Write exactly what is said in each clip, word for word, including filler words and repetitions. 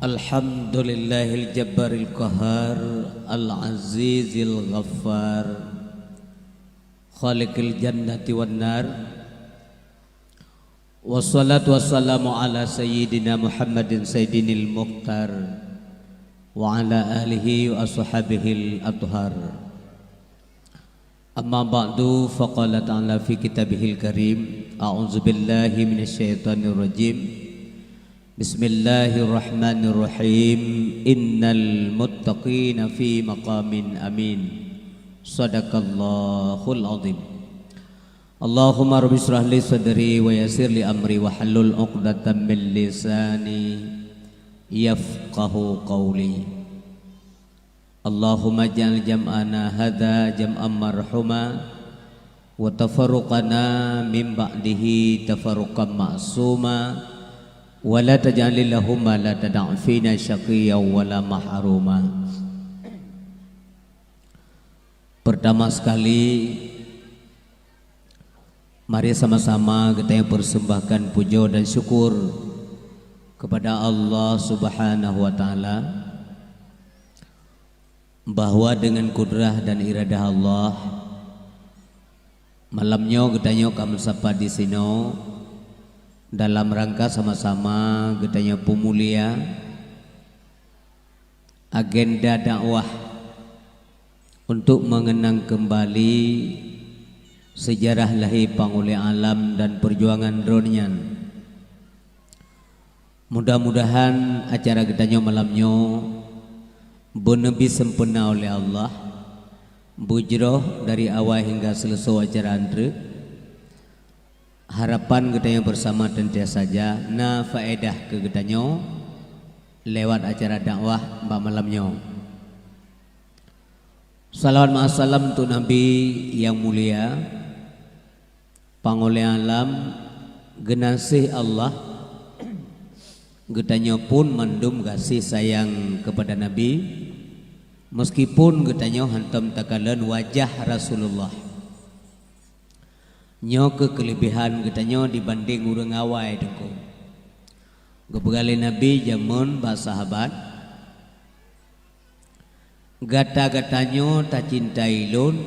Alhamdulillahil jabbaril qahar, al-azizil ghaffar, khaliqil jannati wan nar. Wassalatu wassalamu ala sayyidina Muhammadin sayyidinil mukhtar wa ala alihi wa ashabihil athhar. Amma ba'du, faqala ta'ala fi kitabihil karim, a'udzubillahi minasyaitonirrajim. Bismillahirrahmanirrahim. Innal muttaqina fi maqamin amin. Sadaqallahul azim. Allahumma rabbi shrah li sadri wa yassir li amri wahlul 'uqdatam min lisani yafqahu qawli. Allahumma ij'al jam'ana hadza jam'an marhuma wa tafarruqana min ba'dihi tafarruqan ma'suma wa la taj'al Allahumma la tada'fina syaqiyyan wa la mahruma. Pertama sekali, mari sama-sama geutanyoe persembahkan puja dan syukur kepada Allah Subhanahu wa Ta'ala, bahwa dengan kudrah dan iradah Allah, malam nyoe geutanyoe ka meusapat disinoe dalam rangka sama-sama geutanyoe peumulia agenda dakwah untuk mengenang kembali sejarah lahir Pangulian Alam dan perjuangan droeneuh nyan. Mudah-mudahan acara geutanyoe malam nyoe beuneubi sempurna oleh Allah, beujroh dari awai hingga seuleusoe acara nyan treuk. Harapan geutanyoe bersama teuntée saja na faedah keu geutanyoe lewat acara dakwah bak malam nyoe. Salawat ma'assalam untuk Nabi nyang mulia, Pangulian Alam, geunaséh Allah. Geutanyoe pun mandum gaséh sayang kepada Nabi, meskipun geutanyoe hantom takalon wajah Rasulullah. Nyoe keuh keulebihan geutanyoe dibandeng ureuëng awai, Teungku. Geupeugah lé Nabi jameun bak sahabat, "Gata-gata nyoe tacintai lôn,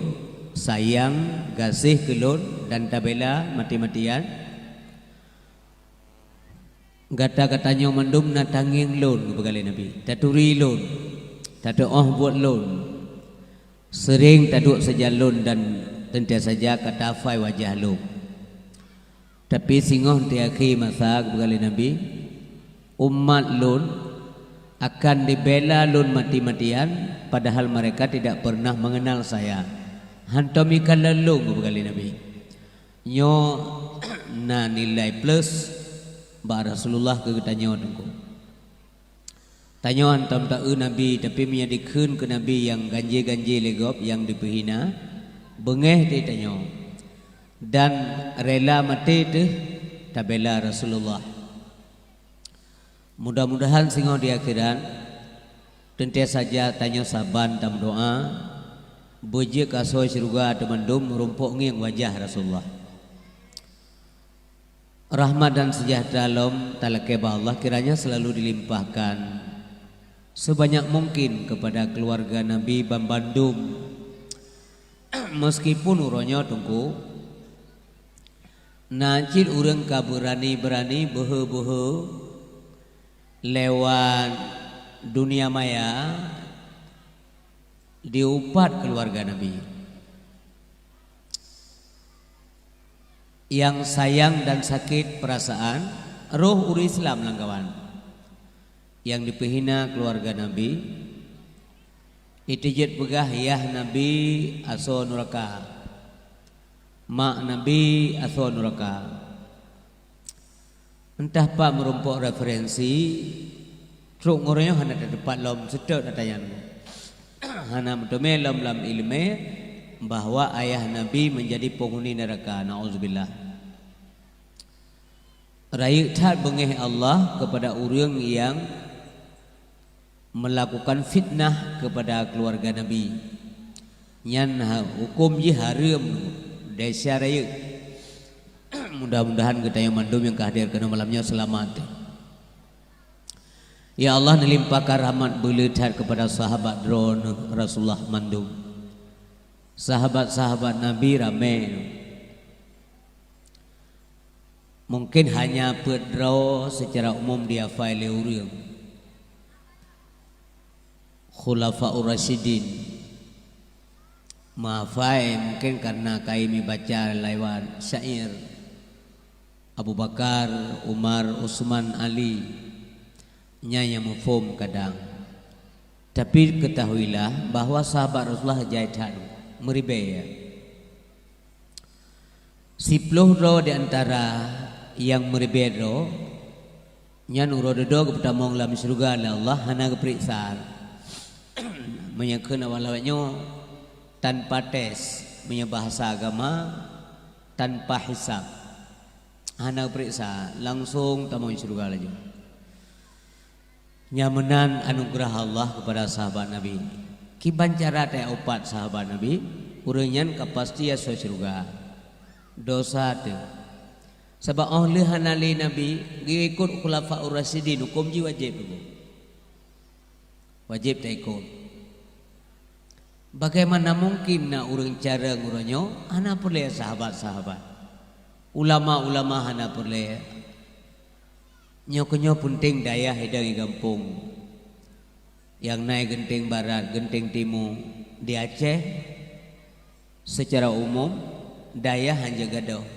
sayang, gaséh keu lôn, dan tabela maté-matéan. Gata-gata nyoe mandum na tangieng lôn," geupeugah lé Nabi, "taturi lôn, tateuôh buet lôn. Seuréng taduek sajan lôn dan teuntée saja ka tahafai wajah lôn. Tapi singoh di akhé masa," geupeugah lé Nabi, "umat lôn akan dibela lôn mati-matian, padahal mereka tidak pernah mengenal saya." Hantom ikalon lôn, geupeugah lé Nabi. Nyoe na nilai plus bak Rasulullah keu geutanyoe, Teungku. Tanyoe hantom ta-eu Nabi, tapi meunyoe dikheun keu Nabi nyang ganjé-ganjé lé gob nyang dipeuhina, beungéh teuh tanyoe, dan rela maté teuh tabela Rasulullah. Mudah-mudahan singoh di akhirat, teuntée saja tanyoe saban tameudoá, beujeuet keu asoe syeuruga teuh mandum meurumpok ngieng wajah Rasulullah. Rahmat dan sejahtera lom talakée bak Allah kiranya selalu dilimpahkan sebanyak mungkin kepada keluarga Nabi banmandum, meskipun uroe nyoe, Teungku, na cit ureuëng ka beurani-beurani beuhe-beuhe lewat dunia maya diupat keluarga Nabi. Nyang sayang dan sakét peurasaan roh ureuëng Islam lam kawan. Nyang dipeuhina keluarga Nabi, iteujeuet peugah yah Nabi asoe nuraka, mak Nabi asoe nuraka. Entah pat meurumpok referensi, trok ngon uroe nyoe hana tateupat lom seutôt ata nyan. Hana meuteumé lom lam iéleumé bahwa ayah Nabi menjadi penghuni neraka. Nauzubillah. Rayeuk that beungéh Allah kepada ureuëng nyang melakukan fitnah kepada keluarga Nabi. Nyan ha-, huköm jih hareuem, desya rayeuk. Mudah-mudahan geutanyoe mandum nyang ka hadir keunoe malam nyoe seulamat. Ya Allah, neulimpahkan rahmat beuleueh that keupada sahabat Droeneuh Rasulullah mandum. Sahabat-sahabat Nabi ramé. Mungken hanya peuet droe seucara umum dihafai lé ureuëng. Khulafaur Rasyidin. Meuhafai mungken kareuna kayém baca lewat syair Abu Bakar, Umar, Utsman, Ali. Nyan nyang muphom kadang. Tapi ketahuilah bahwa sahabat Rasulullah jai that, meuribée. Siploh droe di antara nyang meuribée droe, nyan uroe dudoe geupeutamong lam syeuruga lé Allah hana geupeuriksa. Meunyoe kheun awak-awak nyoe tanpa tes, meunyoe bahasa agama tanpa hisab. Hana geupeuriksa, langsong tamong syeuruga laju. Nyan meunan anugeurah Allah keupada sahabat Nabi. Kiban cara teuupat sahabat Nabi, ureuëng nyan ka pasti asoe syeuruga. Desya teuh. Sabab óh lheueh hana lé Nabi, geuikot Khulafaur Rasyidin, huköm jih wajéb teuh. Wajéb taikot. Bagaimana mungkin na ureuëng carông uroe nyoe hana peureulée sahabat-sahabat? Ulama-ulama hana peureulée. Nyoe keunyoe peunteng dayah idang i gampông. Nyang na i geunteng barat, geunteng timu, di Aceh, seucara umum, dayah hana gadôh.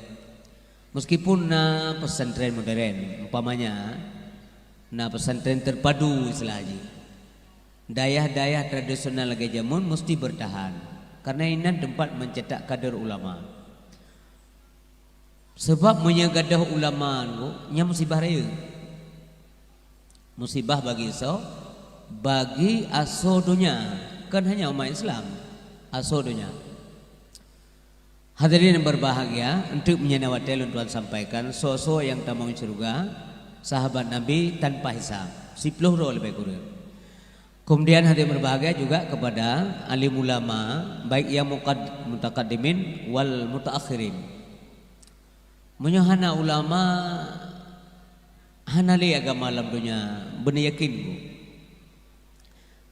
Meskipun na pesantren modern, umpamanya, na pesantren terpadu istilah jih. Dayah-dayah tradisional lagée jameun mesti bertahan, karena inan tempat mencetak kader ulama. Sebab meunyoe gadôh ulama nyoe, nyan musibah rayeuk. Musibah bagi soe? Bagi asoe donya. Kon hanya umat Islam, asoe donya. Hadirin yang berbahagia, untuk meunyoe na watée lôn tuan sampaikan, soe-soe nyang tamong syeuruga, sahabat Nabi tanpa hisab, siploh droe leubeh kureueng. Kemudian hadirin berbahagia juga kepada alim ulama, baik yang mukad-, mutakaddimin wal mutaakhirin. Meunyoe hana ulama, hana lé agama lam donya, beuneuyakin.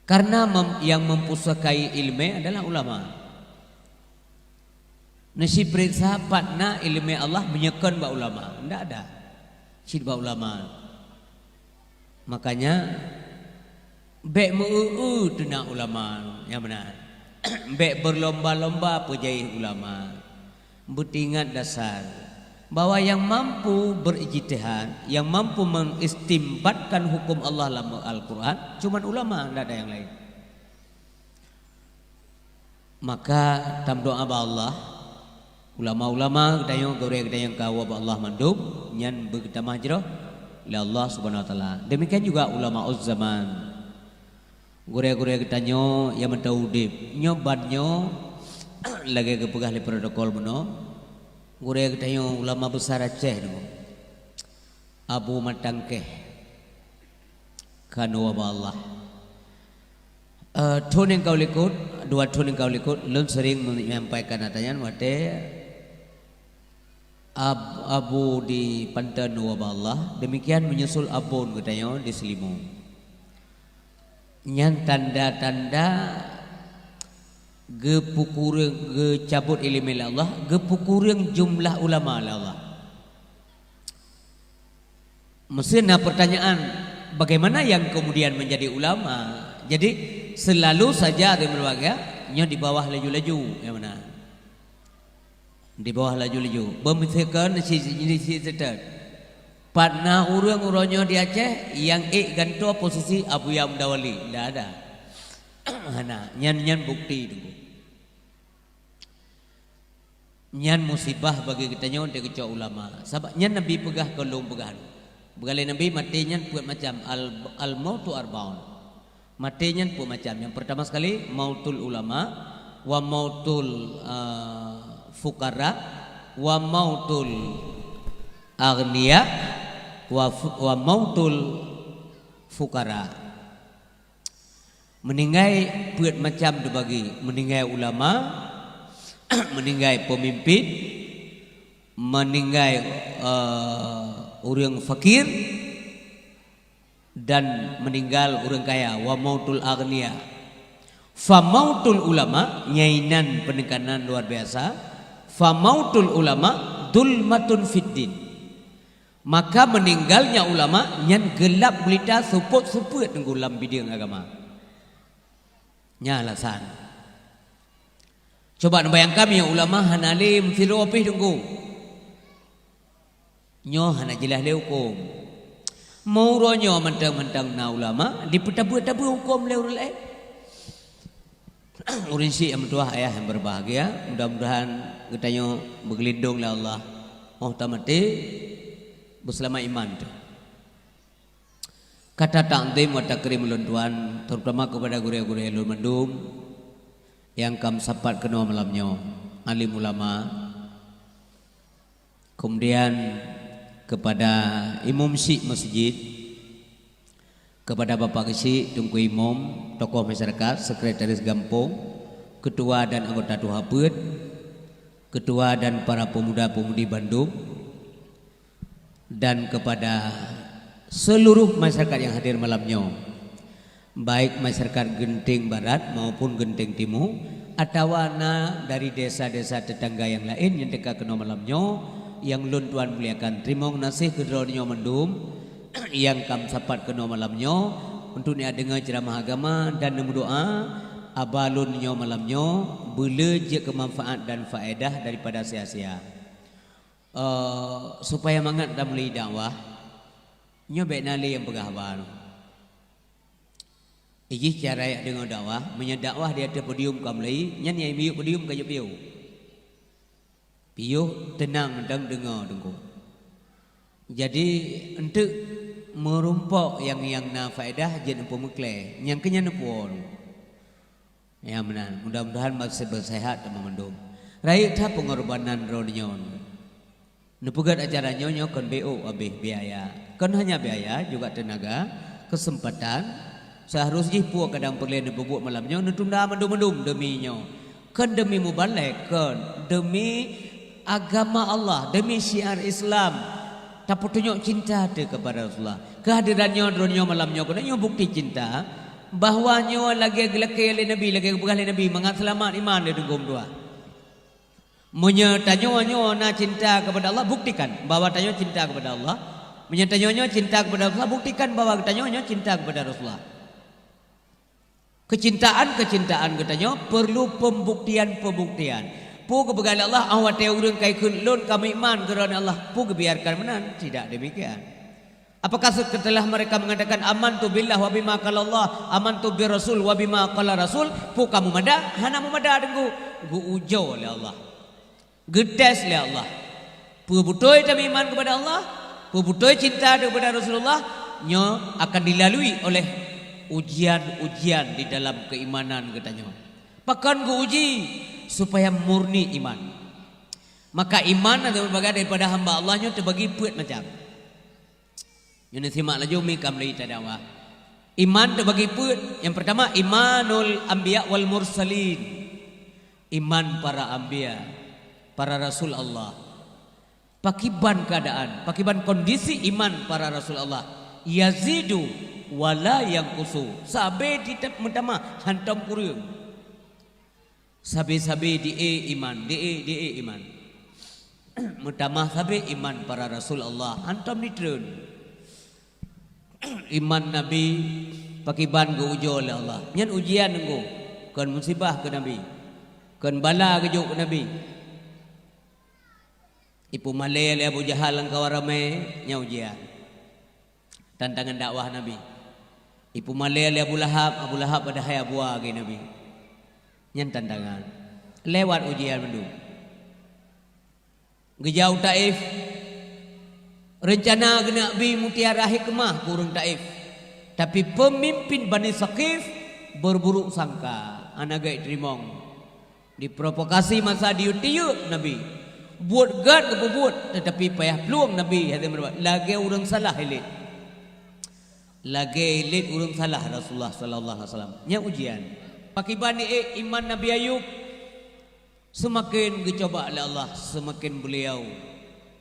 Karena mem-, yang mempusakai ilmu adalah ulama. Neusipeuriksa pat na iéleumé Allah meunyoe kon bak ulama. Ndak ada. Cit bak ulama. Makanya, bék meu-eu-eu teunak ulama nyang meunan. Bék berlomba-lomba peujayéh ulama. Beutingat dasar bahwa yang mampu berijtihad, yang mampu mengistimbatkan hukum Allah lam Al-Quran, cuman ulama, ndak ada yang lain. Maka tameudoá bak Allah, ulama-ulama geutanyoe, gurée geutanyoe nyang ka woe bak Allah mandum, nyan beugeutamah jroh lé Allah Subhanahu Wa Taala. Demikian juga ulamauz zaman, gurée-gurée geutanyoe nyang mantong udeb. Nyoe ban nyoe lagée geupeugah lé protokol bunoe, gurée geutanyoe ulama besar Aceh nyoe, Abu Matangkeh, ka neuwoe bak Allah. Eh, thon nyang ka likot, dua thon nyang ka likot, lôn sering menyampaikan ata nyan watée ab-, Abu di Panton neuwoe bak Allah, demikian menyusul Abon geutanyoe di Seulimu. Nyan tanda-tanda geupeukureueng, geucabot iéleumé lé Allah, geupeukureueng jumlah ulama lé Allah. Mesti na pertanyaan, bagaimana yang kemudian menjadi ulama? Jadi, selalu saja ada berbagai, nyoe di bawah laju-laju, nyang meunan. Di bawah laju-laju. Beumiseukon si, si, si, si, pat na ureuëng uroe nyoe di Aceh nyang ék gantoe posisi Abuya Mudawali? Ndak ada. Hana. Nyan, nyan bukti teungku. Nyan musibah bagi geutanyoe teukeujok ulama. Sabab nyan Nabi peugah, kon lôn peugah. Peugah lé Nabi, maté nyan peuet macam, al-, al-mautu arbaun. Maté nyan peuet macam. Yang pertama sekali, mautul ulama, wa mautul, eh, fukara, wa mautul aghnia, wa fu-, wa mautul fukara. Meuninggai peuet macam teubagi, meuninggai ulama, meuninggai peumimpin, meuninggai, eh, ureuëng fakir, Dan meninggal ureuëng kaya, wa mautul aghnia. Fa mautul ulama, nyainan penekangan luar biasa. Fa mautul ulama dulmatun fiddin. Maka meninggalnya ulama nyan gelap gulita seupôt-seupôt teungku lam bideueng agama. Nyan alasan. Coba neubayangkan, meunyoe ulama hana lé meusidroe pih teungku. Nyoe hana jeulaih lé hukôm. Meuuroe nyoe mantong-mantong na ulama, dipeutabeu-tabeu hukôm lé ureuëng laén. Ureuëng syik nyang meutuwah, ayah nyang berbahagia, mudah-mudahan geutanyoe beugeulindong lé Allah. Óh tamaté, beuseulamat iman teuh. Kata takzim wa takrim ulôn tuan, terutama kepada gurée-gurée lôn mandum nyang ka meusapat keunoe malam nyoe, alim ulama, kemudian kepada imum syik masjid, kepada Bapak Geuchik, Teungku Imum, tokoh masyarakat, sekretaris gampông, ketua dan anggota tuha peuet, ketua dan para pemuda-pemudi bandum, dan kepada seluruh masyarakat yang hadir malam nyoe, baik masyarakat Genting Barat maupun Genting Timu, atawa na dari desa-desa tetangga nyang laén nyang teuka keunoe malam nyoe, nyang lôn tuan muliakan. Teurimong gaséh keu droeneuh nyoe mandum nyang ka meusapat keunoe malam nyoe untuk neujak deungoe ceuramah agama dan neumeudoá, haba lôn nyoe malam nyoe beulé jeuet keu manfaat dan faedah daripada sia-sia. Eh, supaya mangat tameulai dakwah, nyoe bék na lé nyang peugah haba nyoe. Ijih cara jak deungoe dakwah, meunyoe dakwah di ateueh podium ka meulai, nyan nyang miyueb podium ka jeuet piôh. Piôh teunang dan deungoe teungku. Jadi, eunteuk meurumpok nyang, nyang na faedah jeuet neupeumeuklé, nyang keu nyan neupuwoe. Ya meunan, mudah-mudahan masih beuseuhat teuma mandum. Rayeuk that peungorbanan droeneuh nyoe. Neupeugét acara nyoe, nyoe kon B O habéh biaya. Kon hanya biaya, juga tenaga, kesempatan. Seharus jih peue kadang peureulée neupeubuet malam nyoe, neutunda mandum-mandum demi nyoe. Kon demi mubalek, kon demi agama Allah, demi syiar Islam. Tapeutunyok cinta teuh kepada Rasulullah. Kehadiran nyoe droeneuh nyoe malam nyoe, keunoe nyoe bukti cinta bahwa nyoe lagée geulakée lé Nabi, lagée geupeugah lé Nabi, mangat seulamat iman lé teungku meutuwah. Meunyoe tanyoe nyoe na cinta kepada Allah, buktikan bahwa tanyoe cinta kepada Allah. Meunyoe tanyoe nyoe cinta kepada Rasulullah, buktikan bahwa tanyoe nyoe cinta kepada Rasulullah. Keucintaan-keucintaan geutanyoe peurlu pembuktian-pembuktian. Peue geupeugah lé Allah, "Óh watée ureuëng ka ikheun lôn ka meuiman keu Droeneuh Allah, peue geubiarkan meunan?" Tidak demikian. Apakah setelah mereka mengatakan, "Amantu billah wa bima qala Allah, amantu bir rasul wa bima qala rasul," peue ka meumada? Hana meumada teungku. Geuujoe lé Allah. Geutés lé Allah. Peue beutôi tameuiman kepada Allah, peue beutôi cinta kepada Rasulullah, nyoe akan dilalui oleh ujian-ujian di dalam keimanan geutanyoe. Pakon geuuji? Supaya murni iman. Maka iman atau sebagai daripada hamba Allah nyoe teubagi peuet macam. Nyoe simak laju mi ka meulai tadakwah. Iman teubagi peuet. Yang pertama, imanul anbiya wal mursalin. Iman para anbiya, para rasul Allah. Pakiban keadaan, pakiban kondisi iman para rasul Allah. Yazidu wala yanqusu. Sabe titep meutamah, hantom kureueng. Sabe-sabe di-e iman, di-e, di-e iman. Meutamah sabe iman para rasul Allah, hantom jitreun. Iman Nabi pakiban geuujoe lé Allah. Nyan ujian teungku, kon musibah keu Nabi. Kon bala geujok keu Nabi. Ipeumalée lé Abu Jahal lam kawan ramé, nyan ujian. Tantangan dakwah Nabi. Ipeumalée lé Abu Lahab, Abu Lahab padahai abua lagée Nabi. Nyan tantangan. Lewat ujian mandum. Geujak u Taif. Reuncana geuneuk bi mutiara hikmah keu ureuëng Taif. Tapi peumimpin Bani Saqif beuburuk sangka, hana gét teurimong. Diprovokasi masa diyue-tiyue Nabi. Buet gét geupeubuet, teutapi payah plueng Nabi hase meurubat lagée ureuëng salah ilét. Lagée ilét ureuëng salah Rasulullah sallallahu alaihi wasallam. Nyan ujian. Pakiban ék iman Nabi Ayub, seumaken geucoba lé Allah, seumaken beuliau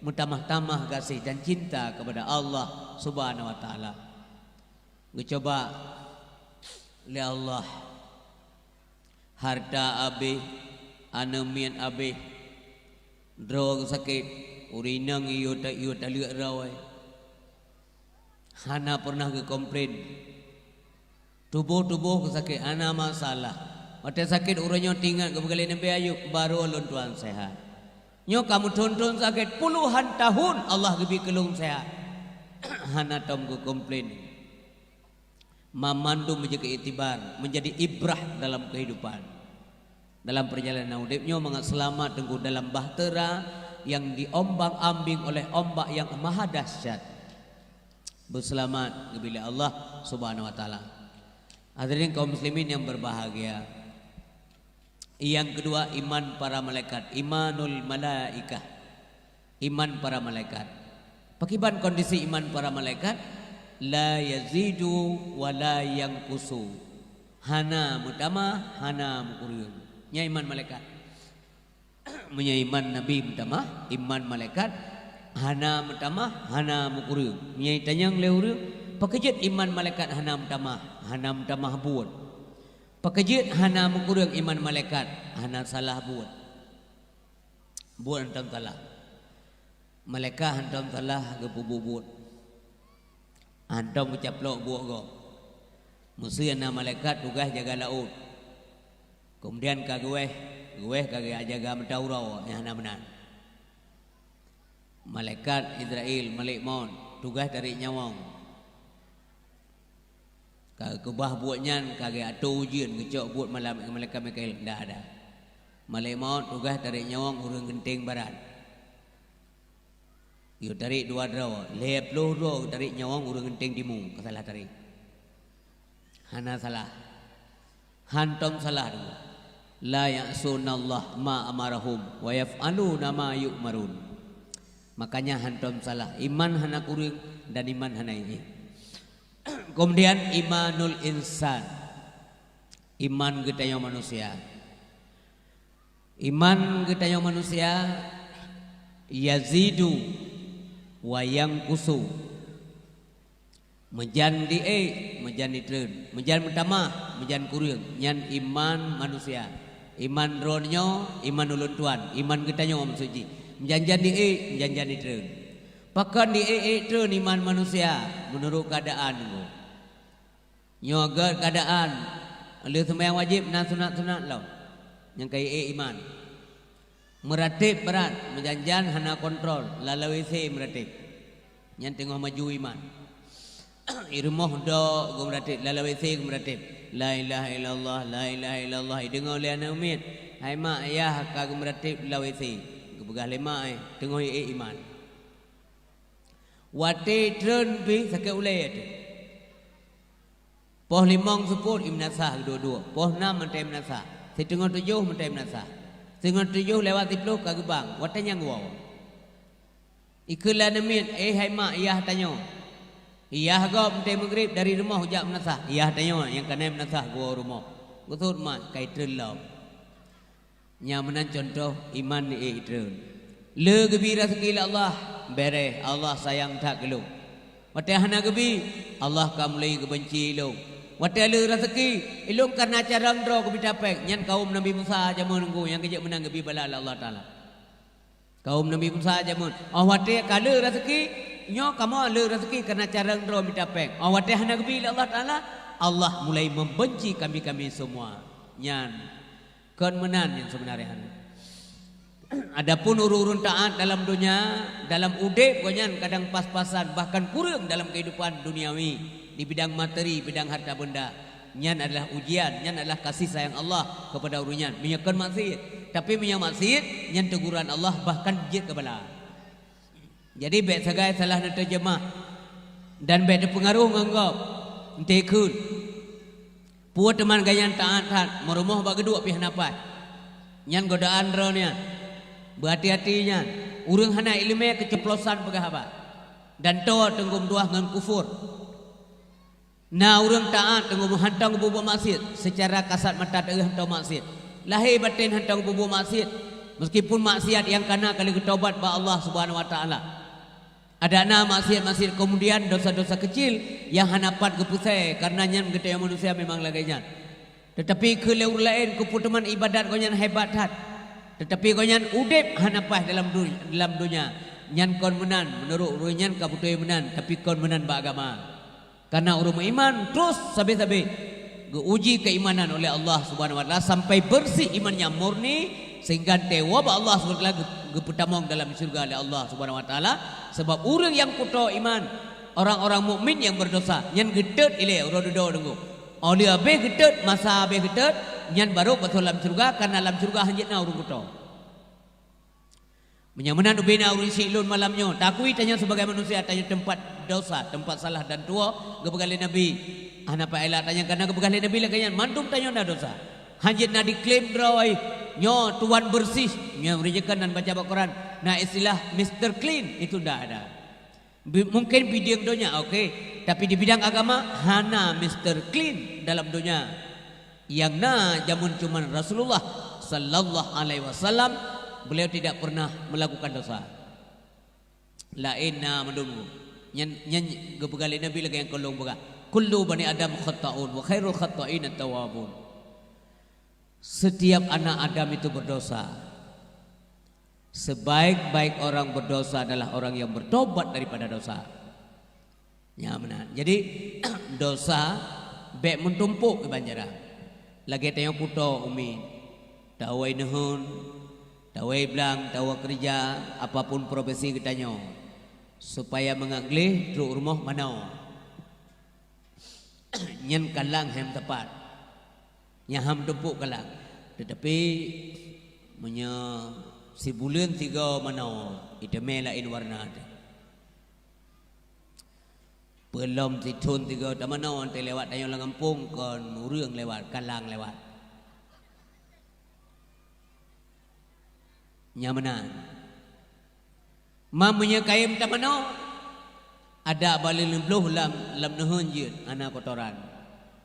meutamah-tamah gaséh dan cinta kepada Allah Subhanahu wa Taala. Geucuba lé Allah, harta abéh, aneuëk miet abéh, droe sakét, ureuëng inong yue ta-, yue taleuek droe. Hana pernah geukomplain. Tuboh-tuboh sakét, hana masalah. Watée sakét uroe nyoe teuingat geupeugah lé Nabi Ayub, "Baru lôn tuan sehat." Nyoe ka meuthon-thon sakét, puluhan tahun Allah geubri keu lôn sehat. Hana tom geukomplain. Mamandum meujadi iktibar, menjadi ibrah dalam kehidupan. Dalam perjalanan udeb nyoe mangat seulamat teungku dalam bahtera nyang diombang-ambing oleh ombak nyang maha dahsyat. Beuseulamat geubri lé Allah Subhanahu wa Taala. Hadirin kaum muslimin yang berbahagia. Yang kedua, iman para malaikat, imanul malaikah. Iman para malaikat. Pakiban kondisi iman para malaikat? La yazidu wa la yanqusu. Hana meutamah, hana meukureueng. Nyan iman malaikat. Meunyoe iman Nabi meutamah, iman malaikat hana meutamah, hana meukureueng. Meunyoe itanyong lé ureuëng, "Pakon jeuet iman malaikat hana meutamah, hana meutamah buet? Pakon jeuet hana meukureueng iman malaikat, hana salah buet?" Buet hantom salah. Malaikat hantom salah geupeubuet buet. Hantom geucaplok buet gob. Meusé na malaikat tugaih jaga laôt. Keumudian ka geuwéh, geuwéh ka geujaga mata uroe nyang hana meunan. Malaikat Izrail, malek maut, tugaih tarék nyawöng. Ka keubah buet nyan, ka geuatoe ujeuen, geucok buet malam, malaikat Mikail, ndak ada. Malek maut tugaih tarék nyawöng ureuëng geunteng barat. Yue tarék dua droe, lhée ploh droe tarék nyawöng ureuëng geunteng timu, ka salah tarék. Hana salah. Hantom salah deungoe. "La ya'sunallaha ma amarahum wa yaf'aluna ma yu'marun." Makanya hantom salah. Iman hana kureueng dan iman hana éh. Keumudian imanul insan. Iman geutanyoe manusia. Iman geutanyoe manusia yazidu wa yanqusu. Meujan diék, meujan ditreun. Meujan meutamah, meujan kureueng. Nyan iman manusia. Iman droeneuh nyoe, iman ulôn tuan, iman geutanyoe maksud jih. Meujan-jan diék, meujan-jan ditreun. Pakon diék-ék treun iman manusia meunurot keuadaan nyoe? Nyoe gét keuadaan, lheueh seumayang wajéb na sunat-sunat lom, nyang ka ék iman. Meuratéb brat, meujan-jan hana kontrol, lam WC meuratéb. Nyan teungoh maju iman. I rumoh dok geumeuratéb, lam WC geumeuratéb. La ilaha illallah, la ilaha illallah, ideungoe lé aneuëk miet. "Hai mak, yah ka geumeuratéb lam WC." Geupeugah lé mak, eh, teungoh ék iman. Watée treun pih sakét ulée teuh. Poh limong seupôt ié meunasah geuduek-duek, poh nam mantong ié meunasah, siteungoh tujoh mantong ié meunasah, siteungoh tujoh lewat siploh ka geubang, watée nyan geuwoe. Ikheun lé aneuëk miet, "Eh hai mak, yah tanyoe." Yah gob mantong meugrib dari rumoh jak meunasah, yah tanyoe nyang ka na ié meunasah geuwoe rumoh. Geuseut mak, ka itreun lom. Nyan meunan cuntoh iman di ék treun. Le geubri raseuki lé Allah, beureh, Allah sayang that keu lôn. Watée hana geubri, Allah ka mulai geubeunci lôn. Watée le raseuki, ilôn kareuna carông droe geumita péng, nyan kawöm Nabi Musa jameun nunggu nyang geujak meunan geubri bala lé Allah Taala. Kawöm Nabi Musa jameun, óh watée ka le raseuki, nyoe kamoe le raseuki kareuna carông droe mita péng. Óh watée hana geubri lé Allah Taala, Allah mulai membenci kami-kami semua. Nyan Kon meunan nyang seubeunaré nyan. Adapun ureuëng-ureuëng taát dalam donya, dalam udeb gobnyan kadang pas-pasan, bahkan kureueng dalam keuhidupan duniawi, di bidang materi, bidang harta benda. Nyan adalah ujian, nyan adalah kasih sayang Allah kepada ureuëng nyan. Meunyoe kon maksiet, tapi meunyoe maksiet, nyan teguran Allah bahkan jeuet keu bala. Jadi bék sagai salah neuteurjeumah dan bék teupeungaroh ngon gob. Eunteuk kheun, peue teuma gobnyan taát that, meurumoh bak geuduek pih hana paih. Nyan godaan droe nyan. Beuhati-hati nyan, ureuëng hana iéleumé keuceuplosan peugah haba, dan toe teunggom tuah ngon kufur. Na ureuëng taát teungoh meuhantom geubuet maksiet, seucara kasat mata teuh hantom maksiet. Lahé batén hantom geubuet maksiet, meuskipun maksiat nyang kana ka lheueh geutobat bak Allah Subhanahu wa Taala. Adak na maksiat-maksiat keumudian, dosa-dosa keucil nyang hana pat geupeusai, kareuna nyan geutanyoe manusia memang lagée nyan. Teutapi keu lé ureuëng laén, keupeue teuma iébadat gobnyan hebat that, teutapi gobnyan udeb hana paih dalam du-, dalam donya. Nyan kon meunan, meunurot ureuëng nyan ka beutôi meunan, tapi kon meunan bak agama. Kareuna ureuëng meuiman troh sabé-sabé geuuji keuimanan oleh Allah Subhanahu Wa Taala sampai beureuséh iman nyang murni, sehingga teuwoe bak Allah Subhanahu Wa Taala geu-, geupeutamong dalam syeuruga lé Allah Subhanahu Wa Taala. Sabab ureuëng nyang kuto iman, orang-orang mukmin nyang berdosa, nyan geutot ilée uroe dudoe deungoe. Óh lheueh habéh geutot, masa habéh geutot, nyan barô pasoe lam syeuruga, kareuna lam syeuruga hanjeuet na ureuëng kuto. Meunyoe meunan ubé na ureuëng syiek lôn malam nyoe, takui tanyoe sibagai manusia, tanyoe teumpat dosa, teumpat salah dan tuwoe, geupeugah lé Nabi, hana payah ela tanyoe, kareuna geupeugah lé Nabi lagée nyan, mandum tanyoe na dosa. Hanjeuet na diklaim droe, nyoe tuan beureuséh, nyoe ureuëng jeuet keu nan baca bak Quran, na istilah Mister Clean, itu ndak ada. Bi-, mungkin bidang donya oke, tapi di bidang agama hana Mister Clean dalam donya. Nyang na jameun cuman Rasulullah sallallahu alaihi wasallam, beliau tidak pernah melakukan dosa. Laén na mandum. Nyan, nyan geupeugah lé Nabi lagée nyang ka lôn peugah, "Kullu bani Adam khata'un wa khairul khata'in at-tawwabun." Setiap anak Adam itu berdosa. Sebaik-baik orang berdosa adalah orang yang bertobat daripada dosa. Nyan meunan. Jadi, dosa bék meutumpok keu banjaran. Lagée tanyoe kuto umiet, tawai neuheun, tawai blang, tawai keureuja, apapun profesi geutanyoe, supaya mangat gleh trok rumoh manoe. Nyan kalang hém tepat. Nyang hám tumpok kalang. Teutapi, meunyoe sibuleuen sigoe manoe, itamé laén warna teuh. Peulom sithon sigoe tamanoe, teuh lewat tanyoe lam gampông, kon ureuëng lewat, kalang lewat. Nyan meunan. Ma meunyoe kayém tamanoe, adak bak leuleubloh lam, lam neuheun jeuet hana kotoran.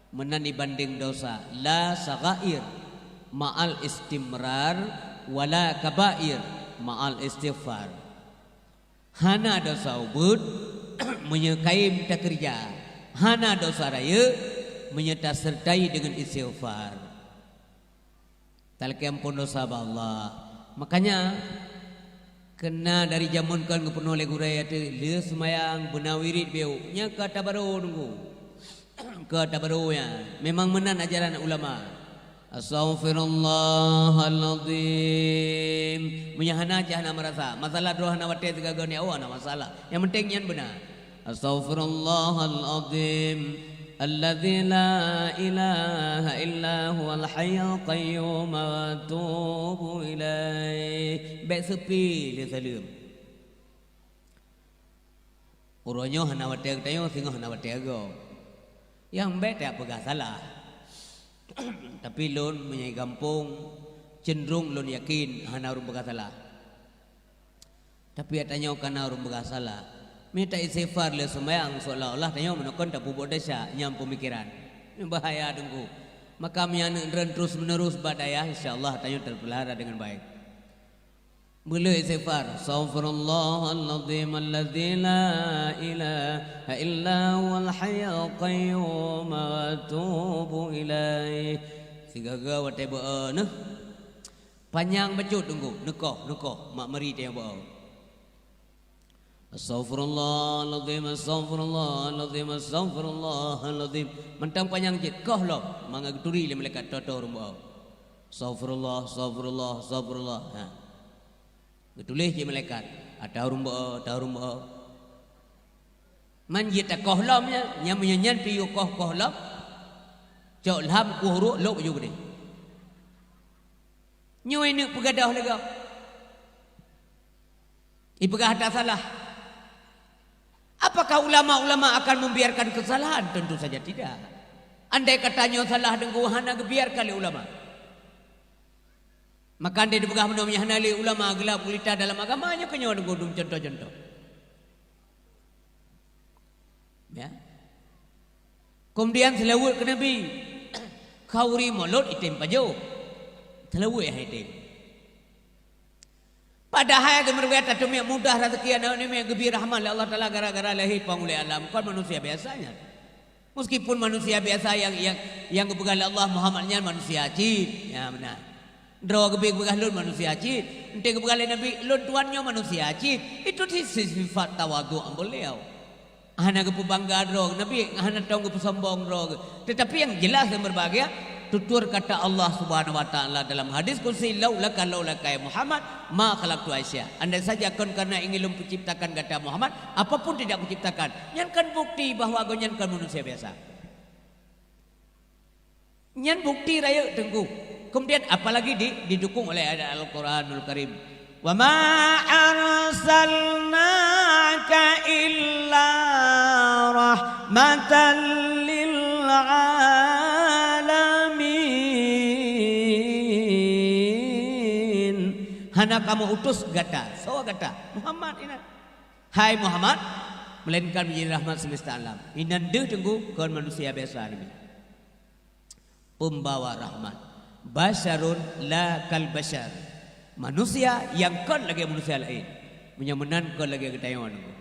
Meunan dibandéng dosa, la saghair ma'al istimrar, wala kabair ma'al istighfar. Hana dosa ubeut meunyoe kayém takeureuja, hana dosa rayeuk meunyoe taseurtai deungon istighfar. Talakée amphon dosa bak Allah. Makanya, keuna dari jameun kon geupeurunoe lé gurée ateueh, le seumayang, beuna wirit biôh, nyan ka tabarô deungoe. Ka tabarô nyan. Memang meunan ajaran ulama. Astaghfirullahalazim. Meunyoe hana, cit hana meurasa. Masalah droe hana watée sigaga ni awak hana masalah. Nyang penting nyan beuna. Astaghfirullahalazim, alladzi la ilaha illa huwal hayyul qayyum, wa atubu ilaih. Bék seupi lé saleuem. Uroe nyoe hana watée geutanyoe, singoh hana watée goe. Nyang bék tapeugah salah. Tapi lôn meunyoe gampông, cenderung lôn yakin hana ureuëng peugah salah. Tapi geutanyoe kana ureuëng peugah salah. Meunyoe ta-istighfar lé seumayang, seolah-olah tanyoe meunoe kon tapeubuet desya, nyang peumikiran. Bahaya teungku. Maka meunyoe aneuëk droen terus-menerus bak dayah, insya Allah tanyoe terpelihara dengan baik. Beuleueh istighfar, "Astaghfirullahalazim alladzi la ilaha illa huwal hayyul qayyum, wa atubu ilaih." Sigaga watée beu-, eh, neuh. Panyang bacut teungku, neukoh, neukoh, mak meri teuh beu. Astaghfirullahalazim, astaghfirullahalazim, astaghfirullahalazim. Mantong panyang cit, koh lom, mangat geuturi lé malaikat, "Toh, toh ureuëng beu." Astaghfirullah, astaghfirullah, astaghfirullah. Ha. Geutuléh cit malaikat, "Ata ureuëng beu, ata ureuëng beu." Man jeuet takoh lom nyan, nyan meunyoe nyan pih koh-koh lom. Cok lham kueh uruek lôk baju beudeh. Nyoe neuk peugadôh lé gob. Ipeugah ata salah. Apakah ulama-ulama akan membiarkan kesalahan? Tentu saja tidak. Andai kata nyoe salah deungoe hana geubiarkan lé ulama. Maka andai dipeugah meunoe hana lé ulama geulab gulita dalam agama, nyoe keuh nyoe deungoe dum contoh-contoh. Ya. Kemudian seulaweuet keu Nabi. Khauri mulod item pajoh. Seulaweuet hai item. Padahai teumeureuga tateumiet mudah raseuki aneuk namiet geubri rahmat lé Allah Taala gara-gara lahé pang ulée alam, kon manusia biasa nyan. Meskipun manusia biasa nyang, nyang, nyang geupeugah lé Allah Muhammad nyan manusia cit, ya meunan. Droe geubri geupeugah lôn manusia cit, enteuk geupeugah lé Nabi lôn tuan nyoe manusia cit, itu si-, si-, sifat tawadhu beliau. Hana geupeubangga droe, Nabi hana tong geupeusombong droe. Tetapi yang jelas dan berbahagia, tutur kata Allah Subhanahu wa Taala dalam hadis qudsi, "Laulaka, laulaka ya Muhammad, ma khalaqtu asya." Andai saja kon karena ingin lôn penciptakan gata Muhammad, apapun tidak kuciptakan. Nyan kan bukti bahwa gobnyan kon manusia biasa. Nyan bukti rayeuk teungku. Kemudian apalagi di, didukung oleh ayat Al-Quranul Karim. "Wa ma arsalnaka illa rahmatan lil alamin." Hana kamoe utus gata, soe gata? Muhammad inan. Hai Muhammad, melainkan menjadi rahmat semesta alam. Inan deuh teungku kon manusia biasa namiet. Pembawa rahmat. Basyarun la kal basyar. Manusia nyang kon lagée manusia laén. Meunyoe meunan kon lagée geutanyoe nyoe.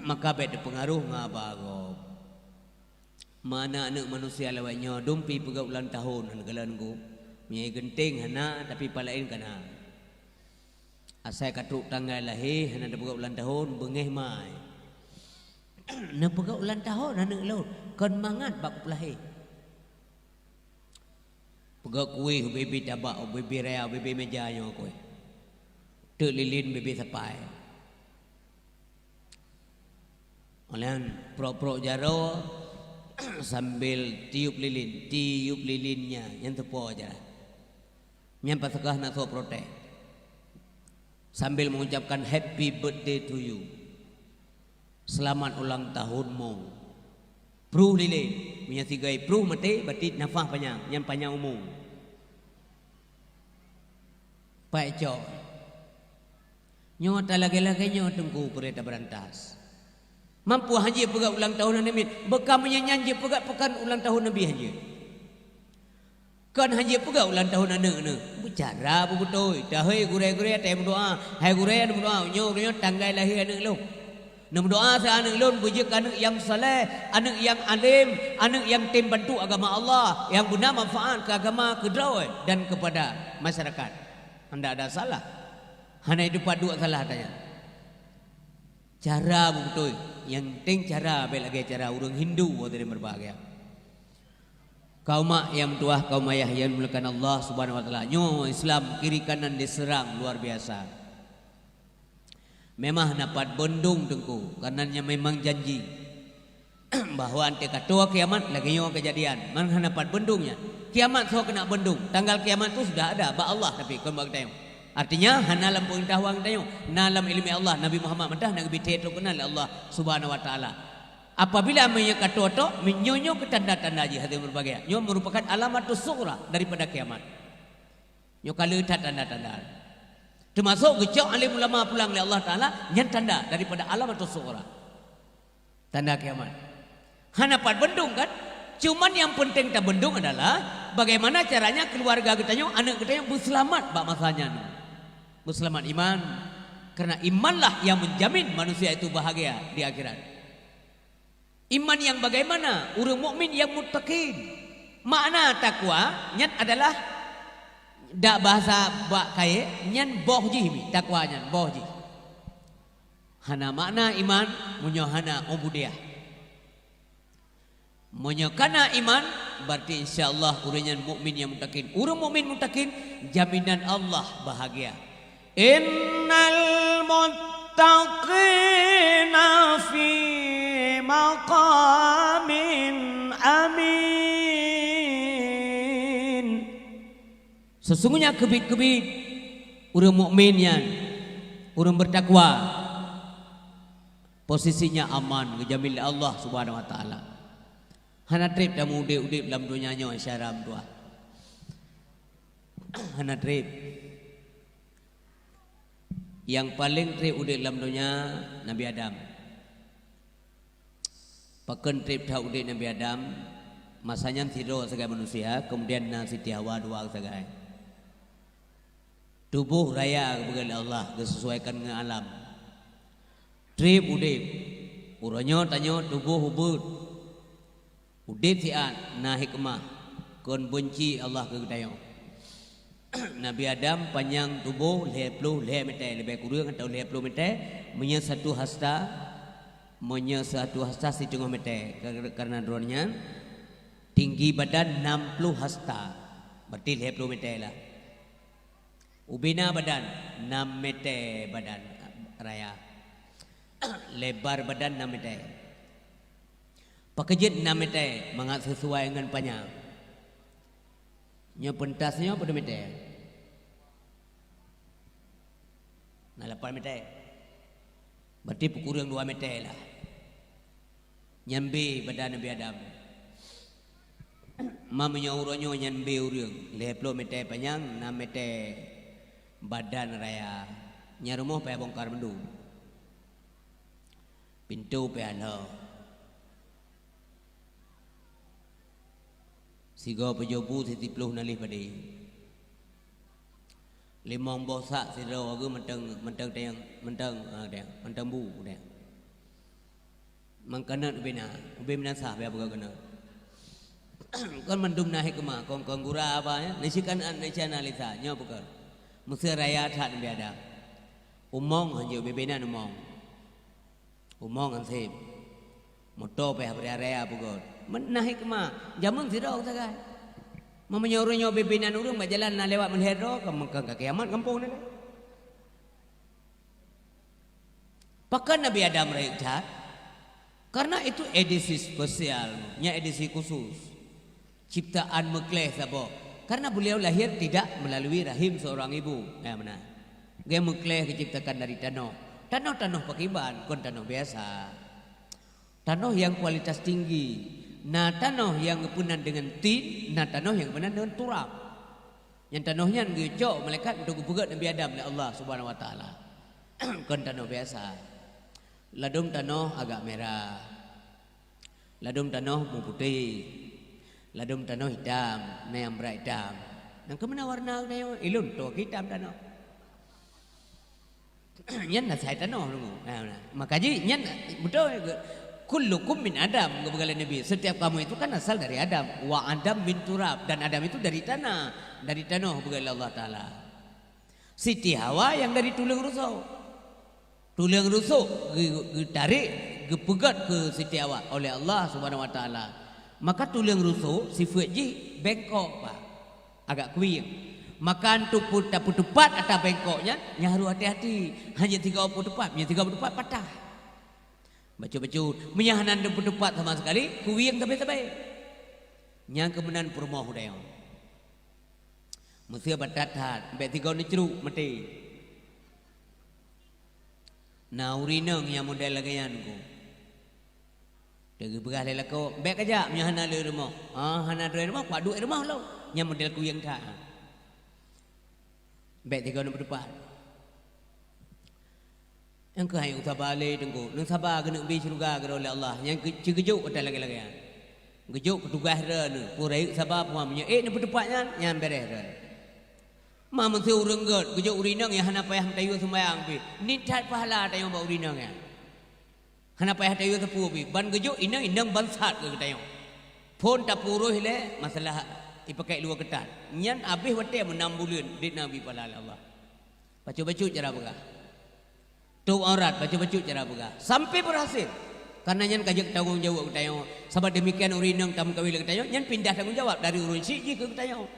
Maka bék teupeungaruh ngon haba gob. Mana aneuk manusia lawét nyoe dum pi peugét ulang tahun hana galak nunggu. Meunyoe geunteng hana, tapi palaén kana. Asai ka trok tanggai lahé hana teupeugét ulang tahun, beungéh mai. Neupeugét ulang tahun aneuk lôn, kon mangat bak kupeulahé. Peugét kueh ubé-bé tabak, ubé-bé raya, ubé-bé meja nyoe kueh. Teuk lilin ubé-bé sapai. Oleh nyan, prok-prok jaroe sambil tiup lilin, tiup lilin nyan, nyan teupo aja. Nyan pasoe ka hana soe protes. Sambil mengucapkan happy birthday to you. Selamat ulang tahunmu. Pruh lilin. Meunyoe sigoe pruh maté, berarti nafah panyang, nyan panyang umu. Paik cok. Nyoe talagée-lagée nyoe teungku peurintah beurantas. Mampu hana jipeugét ulang tahun aneuk miet, beuka meunyoe nyan jipeugét pekan ulang tahun Nabi hana jeuet. Kon hana jipeugét ulang tahun aneuk neuh. Beucara beubeutôi, tahôi gurée-gurée watée meudoá, hai gurée aneuk meudoá, nyoe, nyoe tanggai lahé aneuk lôn. Neumeudoá sa aneuk lôn beujeuet aneuk nyang saleh, aneuk nyang além, aneuk nyang tem bantu agama Allah, nyang beuna manfaat keu agama, keu droe dan kepada masyarakat. Hana ada salah. Hana itu padub salah tanya. Cara beubeutôi, nyang penting cara bék lagée cara ureuëng Hindu watée dia berbahagia. Kaum mak nyang meutuwah, kaum ayah nyang dimuliakan Allah Subhanahu wa Taala, nyoe Islam kiri kanan diserang luar biasa. Memang hana pat beundong teungku, karena nyan memang janji bahwa anté ka toe kiamat lagée nyoe keujadian, man hana pat beundong nyan. Kiamat soe keuneuk beundong? Tanggal kiamat tu sudah ada bak Allah, tapi kon bak geutanyoe. Artinya hana lam peungeutahuan geutanyoe, na lam iéleumé Allah. Nabi Muhammad mantah na geubri thée trok keunan lé Allah Subhanahu wa Taala. Apabila meunyoe ka toe tok, meunyoe nyoe keu tanda-tanda jih hati berbagai, nyoe merupakan alamatus sughra daripada kiamat. Nyoe ka le that tanda-tanda. Teumasok geucok alim ulama pulang lé Allah Taala, nyan tanda daripada alamatus sughra. Tanda kiamat. Hana pat beundong kan? Cuman nyang penting tabeundong adalah bagaimana caranya keluarga geutanyoe, aneuk geutanyoe beuseulamat bak masa nyan. Beuseulamat iman. Karena imanlah yang menjamin manusia itu bahagia di akhirat. Iman yang bagaimana? Ureuëng mukmin yang muttaqin. Makna takwa nyan adalah dak bahasa bak kayée nyan boh jih mi, takwa nyan boh jih. Hana makna iman meunyoe hana ubudiyah. Meunyoe kana iman, berarti insya Allah ureuëng nyan mukmin nyang muttaqin. Ureuëng mukmin muttaqin, jaminan Allah bahagia. Innal muttaqina fi maqamin amin. Sesungguhnya keubiet-keubiet ureuëng mukmin nyan, ureuëng bertakwa, posisinya aman, geujamin lé Allah Subhanahu wa Taala. Hana treb tameuudeb-udeb lam donya nyoe syara meutuah. Hana treb. Nyang paleng treb udeb lam donya Nabi Adam. Pakon treb that udeb Nabi Adam? Masa nyan sidroe sagai manusia, kemudian na Siti Hawa dua sagai. Tuboh raya geupeugah lé Allah, geusesuaikan ngon alam. Treb udeb. Uroe nyoe tanyoe tuboh ubeut. Udeb siat na hikmah, kon beunci Allah keu geutanyoe. Nabi Adam panyang tuboh lhèe ploh lhèe mètè, leubeh kureueng atawa lhèe ploh mètè, meunyoe satu hasta, meunyoe satu hasta siteungoh mètè, kar-, karena droe nyan tinggi badan nam ploh hasta, berarti lhèe ploh mètè lah. Ubena badan nam mètè badan raya. Lebar badan nam mètè. Pakon jeuet nam mètè mangat sesuai ngon panyang. Nyoe peuntas nyoe padum mètè? Na lapan mètè. Berarti peukureueng dua mètè lah. Nyan bèe badan Nabi Adam. Ma meunyoe uroe nyoe nyan bèe ureueng, lhèe ploh mètè panyang, nam mètè badan raya. Nyan rumoh payah bongkar mandum. Pintoe payah lhôk. Sigoe peujoh bu siploh nalih padé. Limong boh sak sidroe geuh mantong, mantong tayang, mantong, ah, tayang, mantong bu, tayang. Mangkaneut ubena, ubena sah bèe buka keunoe. Kon mandum na hikmah, kon, kon gura apa, ya? Nasikan an nasikan alisa, nyoe bukan. Meusé raya that Nabi Adam. Umong hanjeuet bèe-bèe nan umong. Umong anseb. Moto payah bri raya peugot. Meunan hikmah, jameun sidroe sagai. Meunyoe ureueng nyoe bèe-bèe nan ureueng bak jalan na lewat meulhèe droe, ka meukang ka kiamat gampông nyan. Pakon Nabi Adam rayeuk that? Karena itu edisi spesial, nyan edisi khusus. Ciptaan meukleh saboh. Karena beliau lahir tidak melalui rahim seorang ibu. Ya, benar. Dia meukleh diciptakan dari tanoh. Tanoh-tanoh pakriban, kon tanoh biasa. Tanoh nyang kualitas tinggi. Na tanoh nyang geupeunan deungon tin, na tanoh nyang geupeunan deungon turab. Nyang tanoh nyan geucok malaikat untuk geupeugöt Nabi Adam lé Allah Subhanahu wa Taala. Kon tanoh biasa. Ladôm tanoh agak merah. Ladôm tanoh meuputéh. Ladôm tanoh itam, na nyang brat itam. Nyan keuh meunan warna geutanyoe, ilôn toe itam tanoh. Nyan asai tanoh deungoe. Nah, nah. Maka jih nyan beutôi, kullukum min Adam, geupeugah lé Nabi. Setiap kamu itu kan asal dari Adam. Wa Adam min turab, dan Adam itu dari tanah, dari tanoh, geupeugah lé Allah Taala. Siti Hawa nyang dari tuleueng rusok. Tuleueng rusok geu-, geutarek, geupeugöt keu Siti Hawa oleh Allah Subhanahu wa Taala. Maka tuleueng rusok sifeuet jih bengkok, Pak. Agak kuieng. Maka untuk pu-, tapeuteupat ata bengkok nyan, nyan harôh hati-hati. Hana jeuet sigoe peuteupat, meunyoe sigoe peuteupat patah. Bacut-bacut. Meunyoe hana tapeuteupat sama sekali, kuieng sabe-sabe. Nyan keuh meunan peurumoh geutanyoe. Meusé batat that, bèk sigoe neucruk maté. Na ureueng inong nyang model lagèe nyan keuh. Teupeugah lé lakoe, "Bèk kajak meunyoe hana lé rumoh." "Ah, hana droe rumoh, kuduek rumoh lom." Nyan model kuieng that. Bèk sigoe neupeuteupat. Nyang keuh hai saba lé Teungku. Neusaba keuneuk bi syeuruga keudroe lé Allah. Nyang keu-, ci geujok ata lagèe-lagèe nyan. Geujok peutugaih droeneuh. Peue rayeuk saba peue meunyoe ék neupeuteupat nyan, nyan bèrèh droeneuh. Ma meusé ureueng gèt, geujok ureueng inong nyang hana payah meutayue sumbayang pih. Nithat pahala tanyoe bak ureueng inong nyan. Hana payah tayue sapeue pih. Ban geujok inong-inong bansat keu geutanyoe. Phôn tapeuruih lé masalah ipakai luwa keutat. Nyan abéh watèe meunam buleuen, dit na bi pahala lé Allah. Bacut-bacut cara peugah. Tôp aurat, bacut-bacut cara peugah. Sampai berhasil. Karena nyan ka jeuet tanggong jaweueb geutanyoe. Sabab demikian ureueng inong tameukawen lé geutanyoe, nyan pindah tanggong jawab dari ureueng syiek jih keu geutanyoe.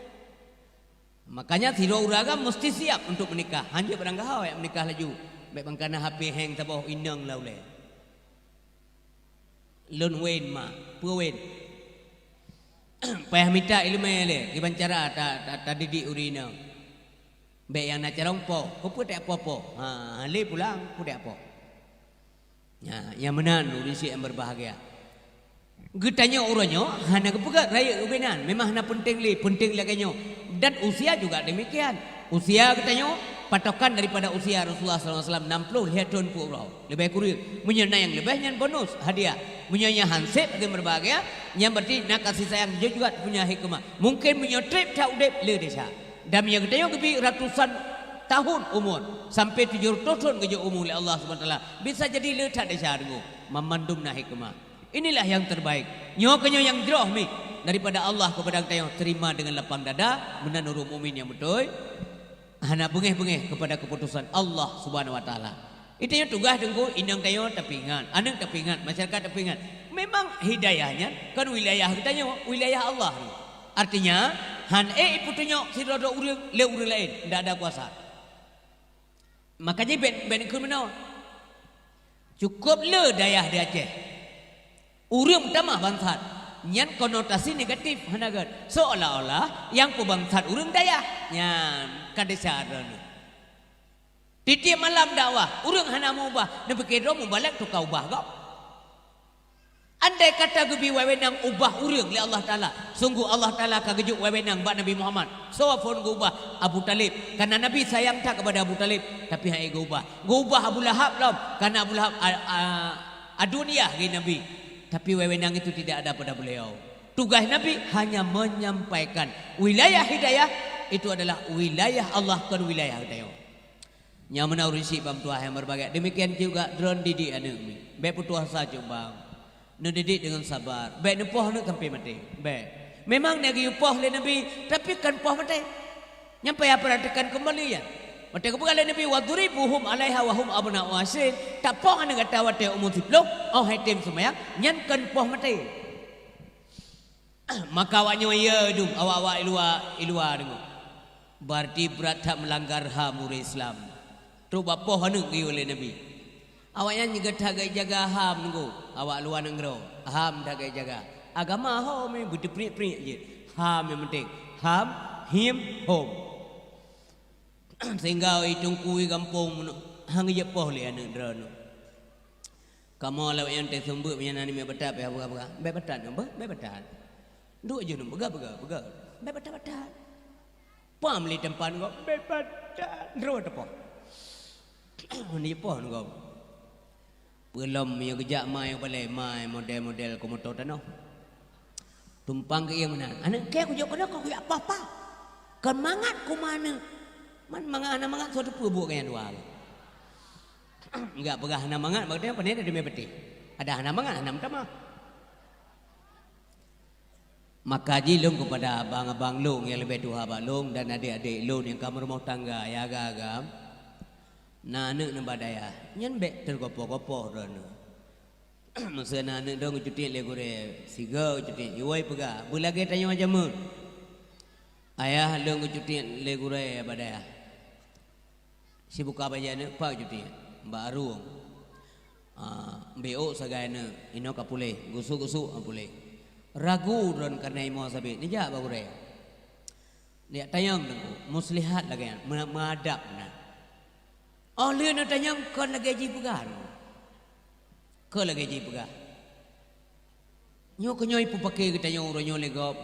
Makanya sidroe ureueng agam meusti siap untuk meunikah. Hanjeuet barangkaho jak meunikah laju. Bèk ban kana H P heng saboh inong la ulèe. Lôn wen ma, peue wen? Payah mita ileumèe lé, kiban cara ta-, ta-, tadidik ureueng inong. Bèk nyang na carông poh, keupeue teuh poh-poh? Ha, lé pulang, peue teuh poh? Nyan, nyang meunan ureueng syiek nyang berbahagia. Geutanyoe uroe nyoe hana geupeugöt rayeuk ubé nan, memang hana peunteng lé, peunteng lagèe nyoe. Dan usia juga demikian. Usia geutanyoe patokan daripada usia Rasulullah sallallahu alaihi wasallam enam puluh lhèe thôn peuet uroe. Leubeh kureueng. Meunyoe na nyang leubeh nyan bonus, hadiah. Meunyoe nyan han sép lagèe berbahagia, nyan berarti na kasih sayang jeuet juga punya hikmah. Mungkin meunyoe trép that udép le desya. Dan meunyoe geutanyoe geubri ratusan tahun umur, sampai tujoh reutôh thon geujok umur lé Allah Subhanahu Wa Taala. Bisa jadi le that desya deungoe. Mamandum na hikmah. Inilah yang terbaik. Nyoe keuh nyoe nyang jroh mi daripada Allah kepada geutanyoe, terima dengan lapang dada, meunan ureuëng mukmin nyang beutôi. Hana beungéh-beungéh kepada keputusan Allah Subhanahu Wa Taala. Itu nyoe tugaih teungku, inong tanyoe tapi ingat, aneuk tapi ingat, masyarakat tapi ingat. Memang hidayah nyan kon wilayah geutanyoe, wilayah Allah. Artinya, han ék ipeutunyok sidroe-droe ureuëng lé ureuëng laén, ndak ada kuasa. Maka jih bèk, bèk neukheun meunoe. Cukôp le dayah di Aceh. Ureuëng meutamah bangsat. Nyan konotasi negatif hana gèt. Seolah-olah nyang peubangsat ureuëng dayah. Nyan ka desya droeneuh. Tiep-tiep malam dakwah, ureuëng hana meuubah, neupike droe mubalek teuka ubah gob. Andai kata geubri wewenang ubah ureuëng lé Allah Taala, sungguh Allah Taala ka geujok wewenang bak Nabi Muhammad. Soe phon geuubah? Abu Talib. Karena Nabi sayang that kepada Abu Talib, tapi han ék geuubah. Geuubah Abu Lahab lom, karena Abu Lahab a, a, adunia geuh Nabi. Tapi wewenang itu tidak ada pada beliau. Tugaih Nabi hanya menyampaikan. Wilayah hidayah itu adalah wilayah Allah, kon wilayah geutanyoe. Nyang meunan ureuëng syiek bak meutuah nyang meubahgia. Demikian juga droeneuh didik aneuk mi. Bèk putôh asa cok bang. Neudidik deungon sabar. Bèk neupoh aneuk sampai maté. Bèk. Memang na geuyue poh lé Nabi, tapi kon poh maté. Nyan payah perhatikan keumbali nyan. Watèe geupeugah lé Nabi, "Wadribuhum alaiha wa hum abna'u asyrin." Tapoh aneuk gata watèe umu siploh, óh han tém seumayang, nyan kon poh maté. Maka awak nyoe yö dum, awak-awak i luwa, i luwa deungoe. Berarti brat that meulanggar ham ureuëng Islam. Trok bak poh aneuk geuyue lé Nabi. Awaknyan nyang that geujaga ham deungoe, awak luwa nanggroe. Ham that geujaga. Agama ho mi beuteupriek-priek jeuet. Ham nyang penting. Ham, him, hom. Sehingga i teungku i gampông meunoe, han geujak poh lé aneuk droeneuh. Kamoe lawét nyang teuh seumeubeuet meunyan na aneuk miet batat payah peugah-peugah. Bèk batat nyoe beuh, bèk batat. Duek jeuet nyoe, peugah, peugah, peugah. Bèk batat-batat. Pam lé teumpat ngon, bèk batat. Droe teupoh. Ni poh ngon. Peulom nyang geujak mai balèe, mai model-model keu moto tanoh. Tumpang keu ié meunan. Aneuk kèe kujok keunoe kon kujak poh-poh. Kon mangat kuma aneuk. Man mangat hana mangat soe teupeu buet geuh nyan dua. Enggak peugah hana mangat, maksudnya pane teumé peuteh. Ada hana mangat, hana meutamah. Maka jih lôn keupada abang-abang lôn nyang leubeh tuha bak lôn dan adék-adék lôn nyang ka meurumoh tangga, ya agam-agam, na aneuk nibak dayah, nyan bèk teugopoh-gopoh droeneuh. Meuseu na aneuk droe geucutiet lé gurèe, sigoe geucutiet, jiwoe peugah, beulagèe tanyoe jameun. Ayah lôn geucutiet lé gurèe bak dayah. Sibuka bajèe aneuk pat geucutiet, bak arueng. Ah, beuôk sagai aneuk, inoe ka puléh, gusuk-gusuk ka puléh. Ragu droe kareuna imoe sabé, neujak bak gurèe. Neujak tanyong teungku, muslihat lagèe nyan, meu-, meuadab meunan. Óh lheueh neutanyong kon lagèe jih peugah teungku. Kon lagèe jih peugah. Nyoe keuh nyoe ipeupaké geutanyoe uroe nyoe lé gob.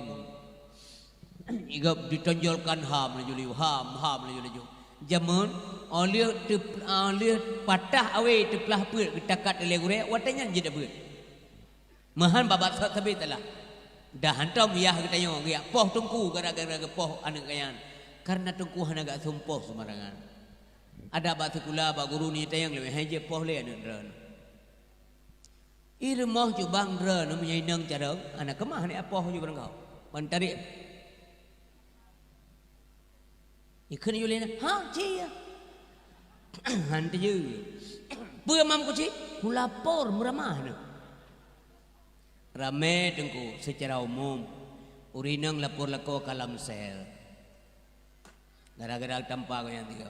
Gob ditonjolkan ham laju laju, ham, ham laju laju. Jameun, óh lheueh teup-, óh lheueh patah awé teuplah peuet geutakat lé gurèe, watèe nyan jeuet beuet. Meuhan babah sabé talah. Dah hantom yah geutanyoe geujak poh teungku gara-gara geupoh aneuk geuh nyan. Kareuna teungku hana geuseumpôh seumarangan. Adak bak sikula, bak guru neutanyong lé, hai jeuet poh lé aneuk droeneuh. I rumoh cubang droeneuh meunyoe inong carông, hana keumah aneuk poh ju barangkaho. Ban tarék. Ikheun ju lé na, "Ha, ci ya." Han teujeuet. "Peue mam kuci?" "Kulapor meuramah neuh." Ramé teungku, seucara umum, ureueng inong lapor lakoe ka lam sel. Gara-gara tampa gobnyan tiga.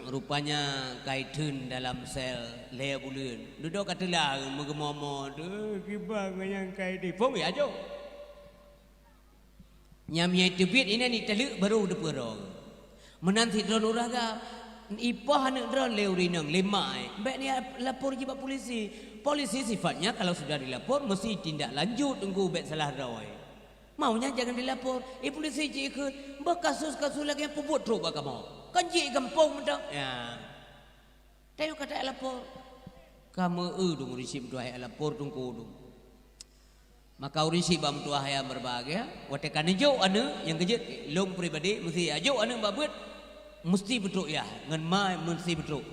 Rupanya ka itheun dalam sel lhèe buleuen. Dudoe ka teulah meugeumoe-moe, "Deuh, kiban gobnyan ka itheun." Phôn ya jok. Nyang meunyoe teubiet inan italeuek baru teupeue droe. Meunan sidroe ureueng agam, ipoh aneuk droe lé ureueng inong, lé mak, eh. Bèk ni lapor jih bak polisi. Polisi sifatnya kalau sudah dilapor, mesti tindak lanjut teungku, bèk salah droe. Mau nyan jangan dilapor. Eh, polisi cit ikheun, beukasus-kasus lagèe nyan peubuet trok bak kamoe. Kan jih gampông mantong. Ya. Tanyoe ka talapor. Ka meu-eu dong ureueng syiek meutuah lapor teungku dong. Maka ureueng syiek bak meutuah nyang berbahagia, watèe ka neujok aneuk nyang keujeuet, lôn pribadi meusti ajok aneuk bak beuet. Musti beutrok yah, ngon ma musti beutrok.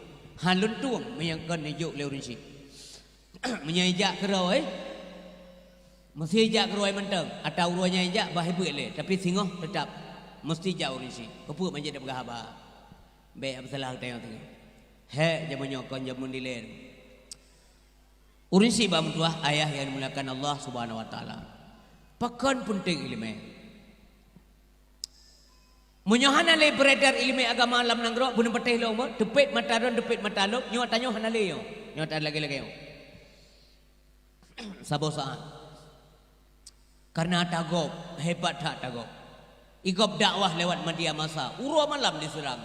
Han lôn tueng meunyoe kon neujok lé ureuëng syiek. Meunyoe ijak keudroe, musti ijak keudroe mantong. Atawa uroe nyan ijak bah ibuet lé, tapi singoh teutap musti ijak ureuëng syiek. Keupeue manjeuet tapeugah haba? Bék peusalah geutanyoe teungoh. Hék, jameun nyoe kon jameun dilèe. Ureuëng syiek bak meutuwah, ayah nyang dimuliakan Allah Subhanahu wa Taala. Pakon peunteng iéleumé? Meunyoe hana lé beredar iéleumé agama lam nanggroe, bunoe patéh lom, teupet mata droen, teupet mata lom, nyoe tanyoe hana lé nyoe. Nyoe tan lagée-lagée nyoe. Saboh saát. Karena tagob, hebat that tagob. Igob dakwah lewat media massa, uroe malam diseurang.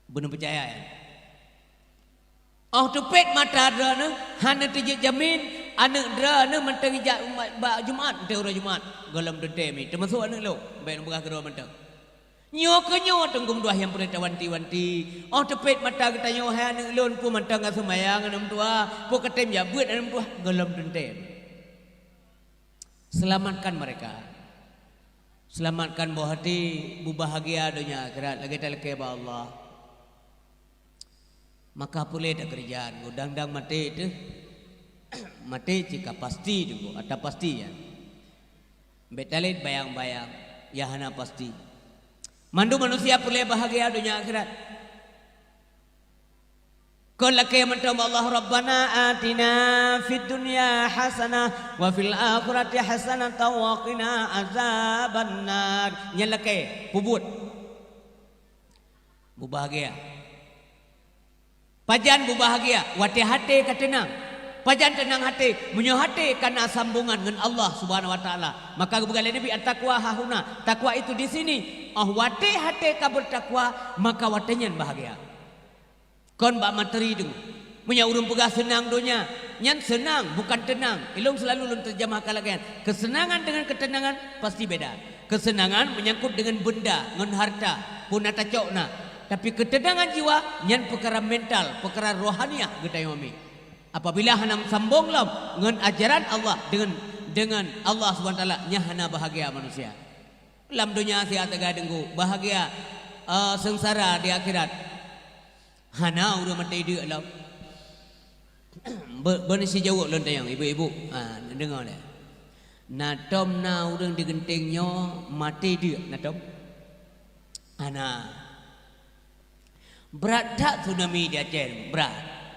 Bunoe peucaya, ya? Óh teupet mata droeneuh, hana teujeuet jamin, aneuëk droeneuh mantong ijak bak Jumat, mantong uroe Jumat, gohlom teuntée mi, teumasok aneuëk lôn, bék neupeugah keudroe mantong. Nyoe keuh nyoe teungku meutuwah nyang peureulée tawanti-wanti. Óh teupet mata geutanyoe, hai aneuëk lôn, peue mantong ka seumayang aneuëk meutuwah, peue ka tem jak beuet aneuëk meutuwah, gohlom teuntée. Selamatkan mereka. Selamatkan boh até, beubahgia donya akhirat lagée talakée bak Allah. Maka peureulée takeureuja, dang-dang maté teuh. Maté cit ka pasti teungku, ata pasti nyan. Bék talét bayang-bayang nyang hana pasti. Mandum manusia peureulée bahgia donya akhirat. Kon lakée mantong Allah, "Rabbana atina fid dunya hasanah wa fil akhirati hasanatan wa qina azabannar." Nyan lakée peubuet. Beubahgia. Pajan beubahgia? Watée até ka teunang. Pajan teunang até? Meunyoe até ka na sambongan ngon Allah Subhanahu wa Taala, maka geupeugah lé Nabi, "At-taqwa hahuna." Takwa itu di sini. Óh watée até ka beutakwa, maka watée nyan bahgia. Kon bak materi teungku. Meunyoe ureuëng peugah seunang donya, nyan seunang, bukan teunang. Ilôn seulalu lôn teurjamah ka lagée nyan. Keuseunangan deungon keuteunangan pasti beda. Keuseunangan meunyangkot deungon beunda, ngon harta, peue na tacok na. Tapi keuteunangan jiwa, nyan peukara mental, peukara rohaniah geutanyoe mi. Apabila hana meusambong lom ngon ajaran Allah, deungon, deungon Allah Subhanahu wa Taala, nyan hana bahgia manusia. Lam donya siat teuga teungku, bahgia, eh, seungsara di akhirat. Hana ureuëng maté deuk lom. Be-, beuneuh sijaweueb lôn tanyong, ibu-ibu. Ha, neudeungoe lé. Na tom na ureuëng di geunteng nyoe maté deuk, na tom? Hana. Brat that tsunami di Aceh, brat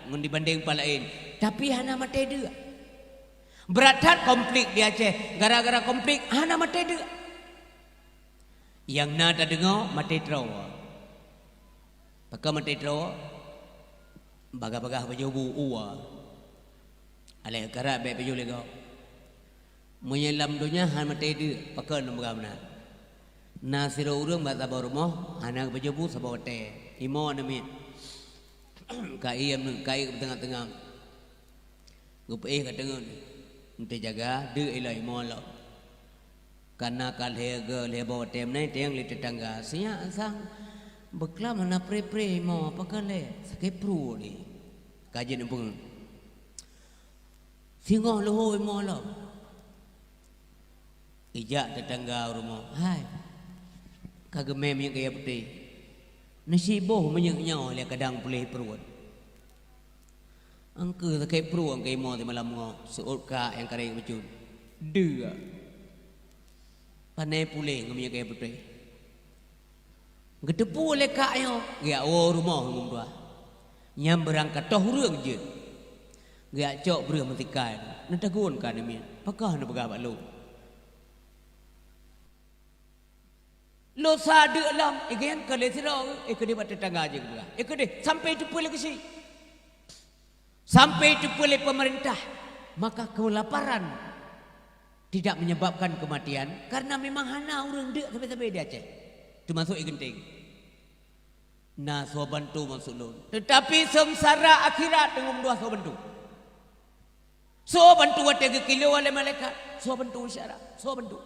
ngon dibandeng pat laén, tapi hana maté deuk. Brat that konflik di Aceh, gara-gara konflik hana maté deuk. Nyang na tadeungoe maté troe. Pakon maté troe? Bagah-bagah pajoh bu ua. Aléh karat bék pajoh lé gob. Meunyoe lam donya hana maté deuk, pakon lôn peugah meunan? Na sidroe ureuëng bak saboh rumoh hana geupajoh bu saboh watée. Imo aneuk miet. Kai, kai beuteungoh-teungoh. Geupeuéh ka teungeut, eunteuk jaga, deuk ilée imo lom. Kana ka lhée geu lhée boh watée meunan teueng lé teutangga, "Sinyak sang, beuklam hana pré-pré imo, pakon lé sakét pruet lé." Ka jeuet neupeue. Singoh leuhô imo lom. Ijak teutangga u rumoh, "Hai, ka geumé minyeuk kayée putéh? Neusiboh minyeuk nyoe lé kadang puléh pruet." Angkeu sakét pruet angkeu imo simalam nyoe, seuôt kak nyang kareh bacut. Deuk. Pané puléh ngon minyeuk kayée putéh. Geuteupeue lé kak nyoe, geujak woe rumoh ngon dua. Nyan beurangkat toh ureuëng jeuet. Geujak cok breueh meusikai, neutagun ka aneuk miet. Pakon neupeugah bak lôn? Lôn sa deuk lom, igian keu lé sidroe, eh, keudeh bak teutangga jih geupeugah. Eh, keudeh, sampai teupeue lé keuchik. Sampai teupeue lé pemerintah, maka keulaparan tidak menyebabkan kematian, karena memang hana ureuëng deuk sabe-sabe di Aceh, teumasok i geunteng. Na soe bantu maksud lôn, teutapi seungsara akhirat deungon dua soe bantu. Soe bantu watée geukilo lé malaikat, soe bantu isyarat, soe bantu.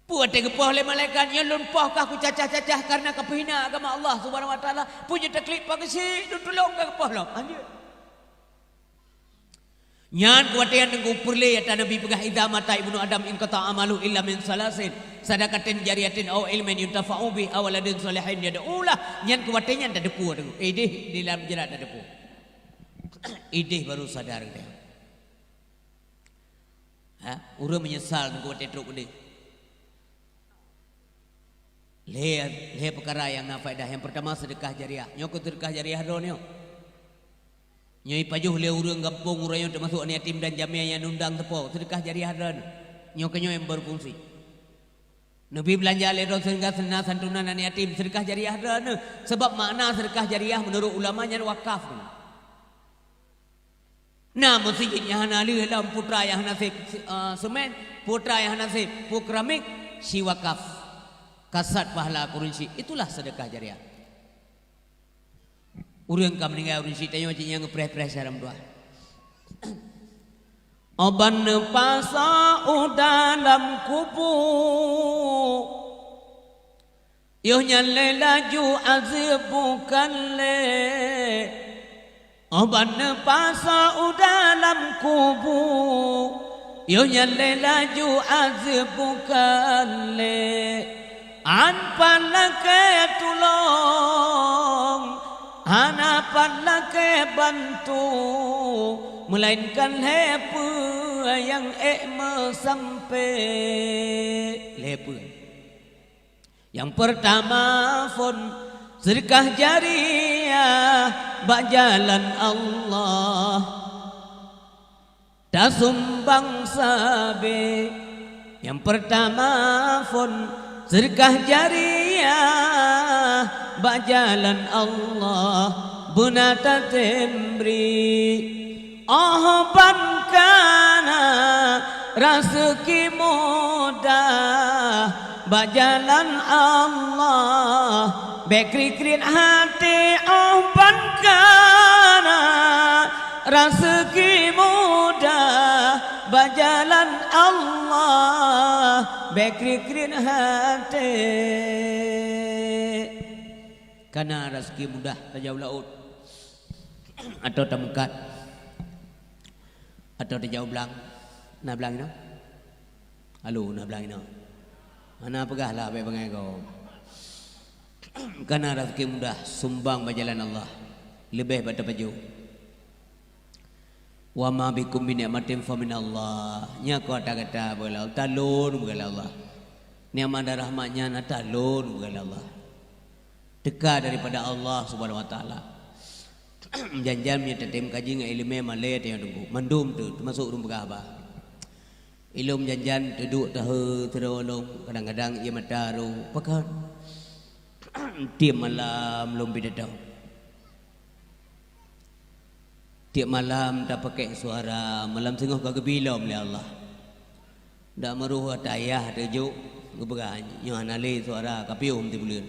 Peue watée geupoh lé malaikat, "Nyoe lôn poh kah kucacah-cacah kareuna kapeuhina agama Allah Subhanahu wa Taala. Peue jeuet taklik pakeusi, lôn tulông kah geupoh lom." Anjeuet. Nyan keu watée nyan Teungku peureulée ata Nabi peugah, "Idza mata ibnu Adam inqata amalu illa min salasin, sadaqatin jariyatin au ilmin yuntafa'u bih au waladin shalihin yad'u lah." Nyan keu watée nyan tateupeue Teungku. Ideh di lam jrat tateupeue. Ideh baru sadar geutanyoe. Ha? Ureuëng meunyeusal Teungku watée trok keudeh. Lhée, lhée peukara nyang na faedah. Nyang peurtama, seudeukah jariah. Nyoe keuh seudeukah jariah droeneuh. Nyoe ipajoh lé ureuëng gampông uroe nyoe, teumasok aneuk yatim dan jamé nyang undang teupo, seudeukah jariah droeneuh. Nyoe keuh nyoe nyang beufungsi. Neubi beulanja lé droe seudeukah seunang santunan aneuk yatim, seudeukah jariah droeneuh. Sabab makna seudeukah jariah meunurot ulama nyan wakaf. Na meuseujid nyang hana lheueh lom, putra nyang hana sép, eh, seumén, putra nyang hana sép, peue keramik, si wakaf. Kasat pahala keu ureuëng syik, itulah seudeukah jariah. Ureuëng ka meuninggai, ureuëng syik tanyoe cit nyang geupreh-preh syedara meutuah. Oban neupasa u dalam kubu. Yoh nyan lé laju azeub bukan lé. Oban neupasa u dalam kubu. Yoh nyan lé laju azeub bukan lé. Hana pat lakée tulông, hana pat lakée bantu, meulainkan lhée peue nyang ék meusampé. Lhée peue. Nyang peurtama phon seudeukah jariah bak jalan Allah. Tasumbang sabe. Nyang peurtama phon seudeukah jariah bak jalan Allah beuna tatem bri. Óh ban kana raseuki mudah bak jalan Allah, bék krit-krit até. Óh ban kana raseuki mudah bak jalan Allah, bék krit-krit até. Kana raseuki mudah tajak u laôt. Atawa tameukat, atawa tajak u blang. Na blang inoe? Halo, na blang inoe? Hana peugah lah, bék bangai gob. Kana raseuki mudah sumbang bak jalan Allah, leubeh bak tapajoh. "Wa ma bikum min ni'matin fa minallah." Nyan keuh ata gata beugalak, talon beugalak Allah. Nikmat dan rahmat nyan talon beugalak Allah. Teuka daripada Allah Subhanahu wa Taala. Jan-jan meunyoe tatem kaji ngon iéleumé malée tanyoe Teungku. Mandum teuh, teumasok ureuëng peugah haba. Ilôn jan-jan teuduek tahe sidroe lôn, kadang-kadang ie mata ru. Pakon? Tieb malam lôn pidato. Tieb malam tapakék suara, malam singoh ka geubi lom lé Allah. Dak meurôh ata yah teujok geupeugah, nyoe hana lé suara, ka piôh meuti buleuen.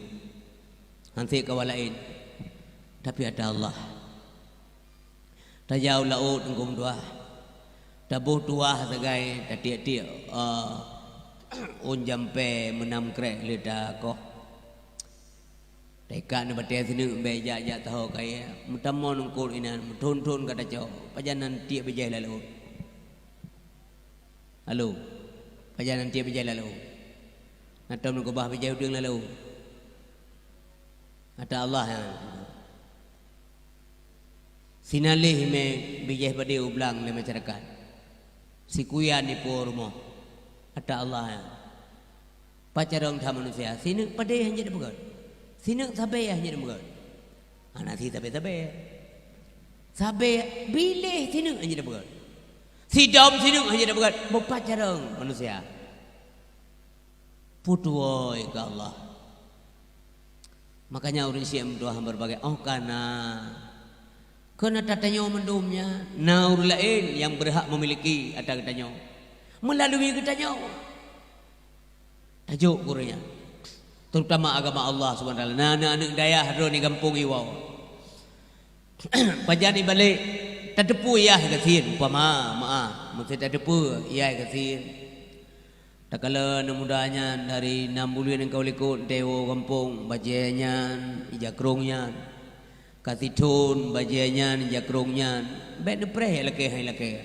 Hanse kawa laén, tapi ata Allah. Tajak u laôt Teungku meutuah, taboh tuah sagai, tatiek-tiek, eh, ôn jampée meunam krék lé takoh. Taikat nibak batée sineuk bék jak-jak taho kayée, meutamong eungkôt inan, meuthon-thon ka tacok, pajan nan tiek bijéh lam laôt. Halo, pajan nan tiek bijéh lam laôt. Na tom neukeubah bijéh udeueng lam laôt. Ata Allah nyan. Sinaleh mé bijéh padé u blang lé masyarakat. Sikuyan ipo rumoh. Ata Allah nyan. Pacarong that manusia, sineuk padé hana jeuet peugét. Sineuk sabé hana jeuet peugét. Hana si sabé-sabé. Sabé biléh sineuk hana jeuet peugét. Sidom sineuk hana jeuet peugét. Beupacarong manusia. Putuwoe keu Allah. Makanya ureuëng syiek meutuah berbagai, oh kana. Keureuna tatanyoe mandum nyan, na ureuëng laén nyang beurhak memiliki ata geutanyoe. Melalui geutanyoe. Tajok gurée nyan. Terutama agama Allah Subhanahu wa Taala. Na aneuëk-aneuëk dayah droe di gampông iwoe. Pajan ibalek, tateupeue yah gasien, umpama, maah, meusé tateupeue yah gasien. Takalon aneuk muda nyan dari nam buleuen nyang ka u likot, teuwoe gampông, bajée nyan, ija krong nyan. Ka sithon bajée nyan, ija krong nyan, bék neupreh nyang lakée hai lakée.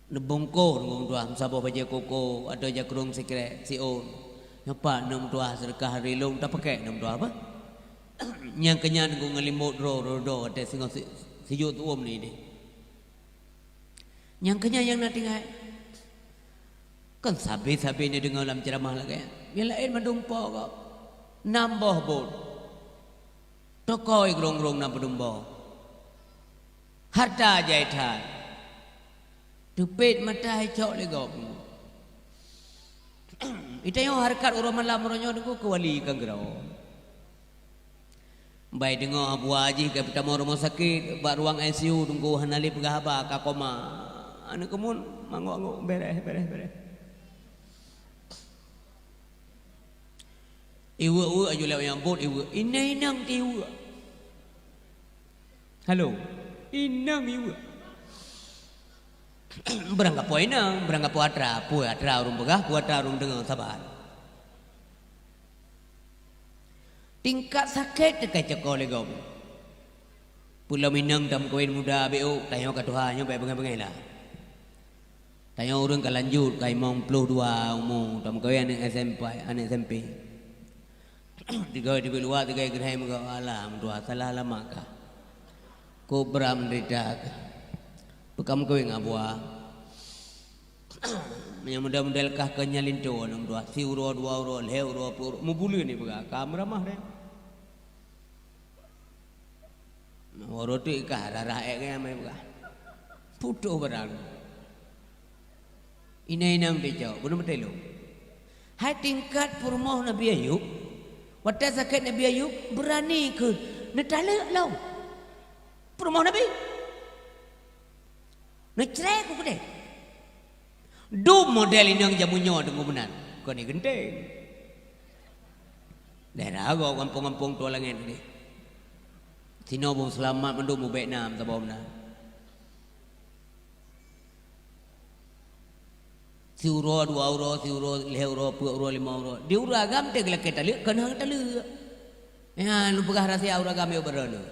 Neubungkôh ngon meutuah meusaboh bajée koko atau jakrong sikrek siôn. Nyoe pat ngon meutuah seudeukah rilong tapakèk ngon meutuah apa? Nyang keunyan ngon ngeulimbot droe-droe watèe singoh si-, sijuek tuom ni deh. Nyang keunyan nyang na tinggai. Kan sabe-sabe neudeungoe lam ceuramah lagèe nyan. Nyang laén mandum po gob. Nam boh bot. Tokôi grong-grong na peudumbo. Harta jai that. Teupet mata icok lé gob. Itanyoe hareukat uroe malam uroe nyoe teungku keu wali kangkro. Bai deungoe Abuwa jih ka peutamong rumoh sakét bak ruang I C U teungku hana lé peugah haba ka koma. Aneuk keumun manggok-anggok bereh, bereh, bereh. Iweuek-weuek aju lewat nyang bot iweuek. Inong-inong ti iweuek. Halo. Inong iweuek. Beurangkapeue inong, beurangkapeue atra, peue atra ureueng peugah, peue atra ureueng deungoe saban. Tingkat sakét teuka cok lé gob. Peulom inong tameukawen muda beu, tanyoe ka tuha nyoe bèk beungèh-beungèh lah. Tanyoe ureueng ka lanjut, ka limong ploh dua umu, tameukawen aneuk S M P, aneuk S M P. Tiga di luwa, tiga geurhai meuga, alah, meutuah salah lama kah. Kobra menderita kah. Peukam kawin Abuwa. Meunyoe model-model kah keu nyan linto aneuk meutuah, siuroe, dua uroe, lhèe uroe, peuet uroe, meubuleuen ipeugah, ka meuramah deh. Uroe teuk ikah rarah èk gaya mai peugah. Putôh barang. Inai-inai meuteucok, bunoe meuteulông. Hai tingkat peurumoh Nabi Ayub, watèe sakét Nabi Ayub, beurani keuh neutaleuek lom. Peurumoh Nabi. Neucré ku keudeh. Dum model inong jameun nyoe deungon meunan, kon geunteng. Daerah gob gampông-gampông Toa Langét nyoe. Sinoe Bông Seulamat mandum ubek na meusaboh meunan. Siuroe, dua uroe, siuroe, lhèe uroe, peuet uroe, lima uroe. Di ureueng agam teuh geulakèe taleuek, kon hana taleuek. Nyan lôn peugah rahsia ureueng agam yoh baroe nyoe.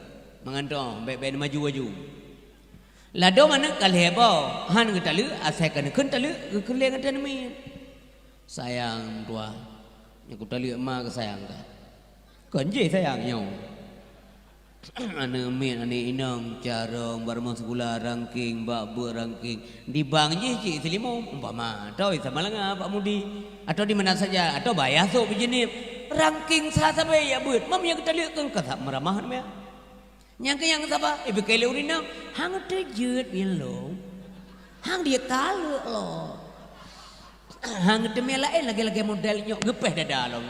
Mangantoe, bèk-bèk neumaju-aju. Ladôm aneuk ka lhèe boh, hana geutaleuek, asai ka neukheun taleuek, geukheun lé ngon teuh neumiet. Sayang tuha, nyang kutaleuek ma keusayang ka. Kon jih sayang nyoe. Aneuk miet, aneuk inong, carông, bak rumoh sikula, rangking, bak beuet rangking. Di bank jih cit silimong, umpama, atau di Samalanga bak mudi, atau di mana saja, atau bak yah sôk beujeunieb. Rangking sa sabe jak beuet, mam nyang geutaleuek keu ka that meuramah nyan. Nyang keu nyang saba, eh, bukon lé ureueng inong, hang teujeuet nyan lom. Hang di taleuek lom. Hang teumé laén lagèe-lagèe model nyoe geupéh dada lom.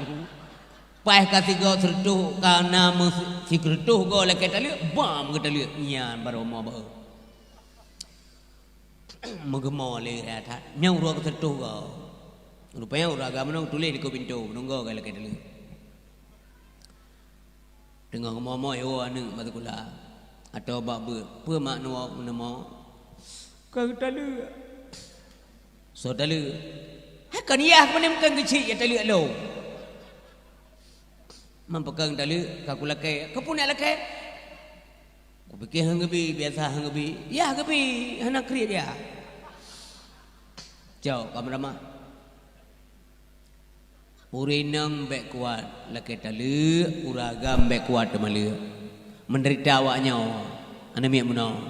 Paih ka sigoe seureutôh, ka na meusi-, sikreutoh goe lakèe taleuek, bam geutaleuek nyan barô mo baô. Meugeumo lé that. Nyan uroe keuseureutôh goe. Rupanya ureueng agam nyoe tuléh dikeue pintoe, meununggoe goe lakèe taleuek. Teungoh geumo-mo iwoe aneuk bak sikula. Atau bak beuet, peue mak neuwoe neumo? Ka geutaleuek. Soe taleuek? Hai kon yah, meunyoe kon geuchik nyang taleuek lom. Man pakon taleuek, ka kulakèe. Keupeue neulakèe? Kupike hana geubi, biasa hana geubi. Yah geubi, hana kriet yah. Cok, ka meuramah. Ureueng inong bèk kuat lakèe taleuek, ureueng agam bèk kuat teumaleuek. Meudeurita awak nyoe, aneuk miet bunoe.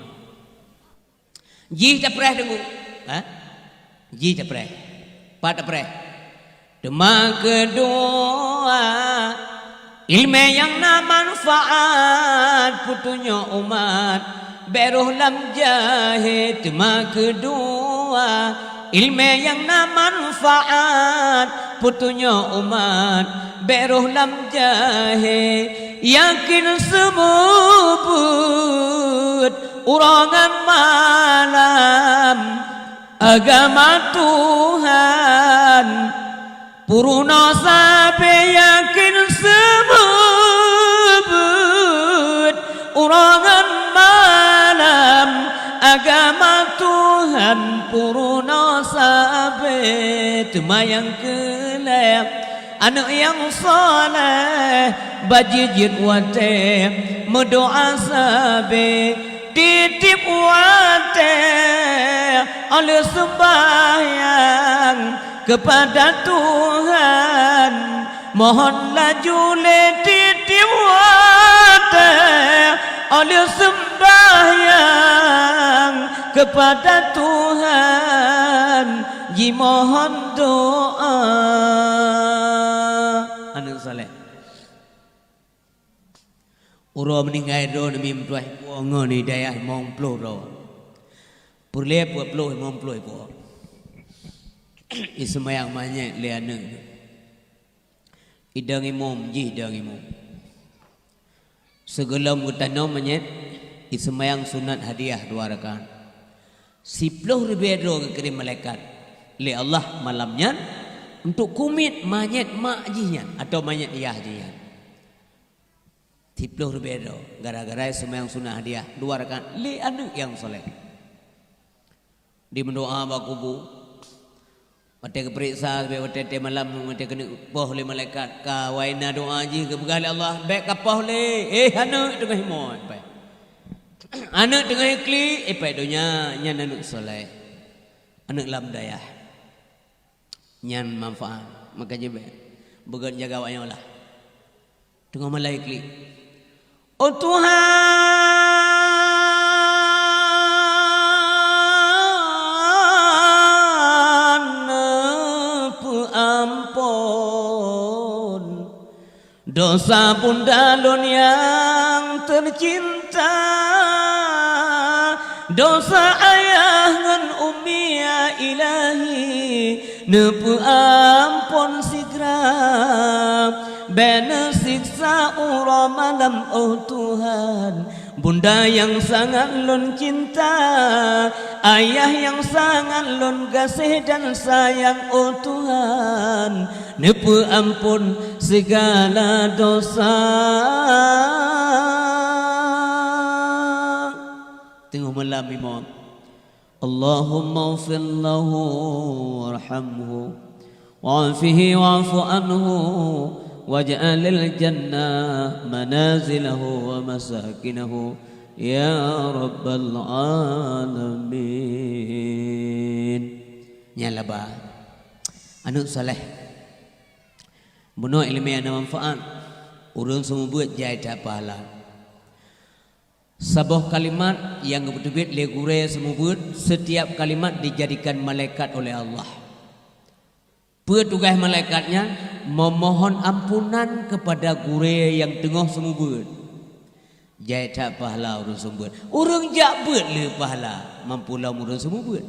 Jih tapreh teungku. Ha? Jih tapreh. Pat tapreh. Teuma keudua, ileumèe nyang na manfaat, peutunyok umat, bèk rôh lam jahé. Teuma keudua, ileumèe nyang na manfaat, peutunyok umat, bèk rôh lam jahé. Yakin seumeubeuet uroe ngon malam, agama Tuhan peurunoe sabe. Yakin seumeubeuet uroe ngon malam, agama Tuhan peurunoe sabe. Teuma nyang keu lhèe, aneuk nyang saleh, bajeuet-jeuet watèe, meudoa sabe, tiep-tiep watèe. Oleh sembahyang kepada Tuhan, mohon laju lé tiep-tiep watée. Oleh sembahyang kepada Tuhan, jimohon doa. Aneuk saleh. Uroe meuninggai droe Nabi meutuah ipoh ngon hidayah limong ploh droe. Peureulée peuet ploh limong ploh ipoh. Iseumayang manyét lé aneuk. Idong imum, jih idong imum. Sigohlom geutanom manyét, iseumayang sunat hadiah dua rakaat. Siploh ribée droe geukirém malaikat lé Allah malam nyan untuk kumiet manyét mak jih nyan atawa manyét yah jih nyan. Siploh ribée droe, gara-gara seumayang sunat hadiah dua rakaat lé aneuk nyang saleh. Di meudoa bak kubu, watée geupeuriksa, watée teumalam, watée keuneuk poh lé malaikat, ka awai na doa jih geupeugah lé Allah, "Bék kapoh lé, éh aneuk teungoh imoe, éh pai. Aneuk teungoh iklik, éh pai donya, nyan aneuk saleh, aneuk lam dayah." Nyan manfaat. Maka jibée beugon jaga awaknyoe lah. Teungoh malai klik, "Oh Tuhan, peuampon dosa bunda lôn nyang teucinta, dosa ayah ngon ummi, ya Ilahi, neupeuampon sigra. Bék neusiksa uroe malam, oh Tuhan. Bunda nyang sangat lôn cinta, ayah nyang sangat lôn gaséh dan sayang, oh Tuhan, neupeuampon sigala dosa." Teungoh malam imoe, "Allahumma ighfir lahu warhamhu wa'afihi wa'fu anhu waj'alil jannah manazilahu wa masakinahu ya rabbal alamin." Nyan laba aneuk saleh. Bunoe iéleumé nyang na manfaat, ureuëng seumeubeuet jai that pahala. Saboh kalimat nyang geupeuteubiet lé gurée seumeubeuet, setiap kalimat dijadikan malaikat oleh Allah. Peue tugaih malaikat nyan? Memohon ampunan keupada gurée nyang teungoh seumeubeuet. Jai that pahala ureuëng seumeubeuet. Ureuëng jak beuet le pahala, mampu lom ureuëng seumeubeuet.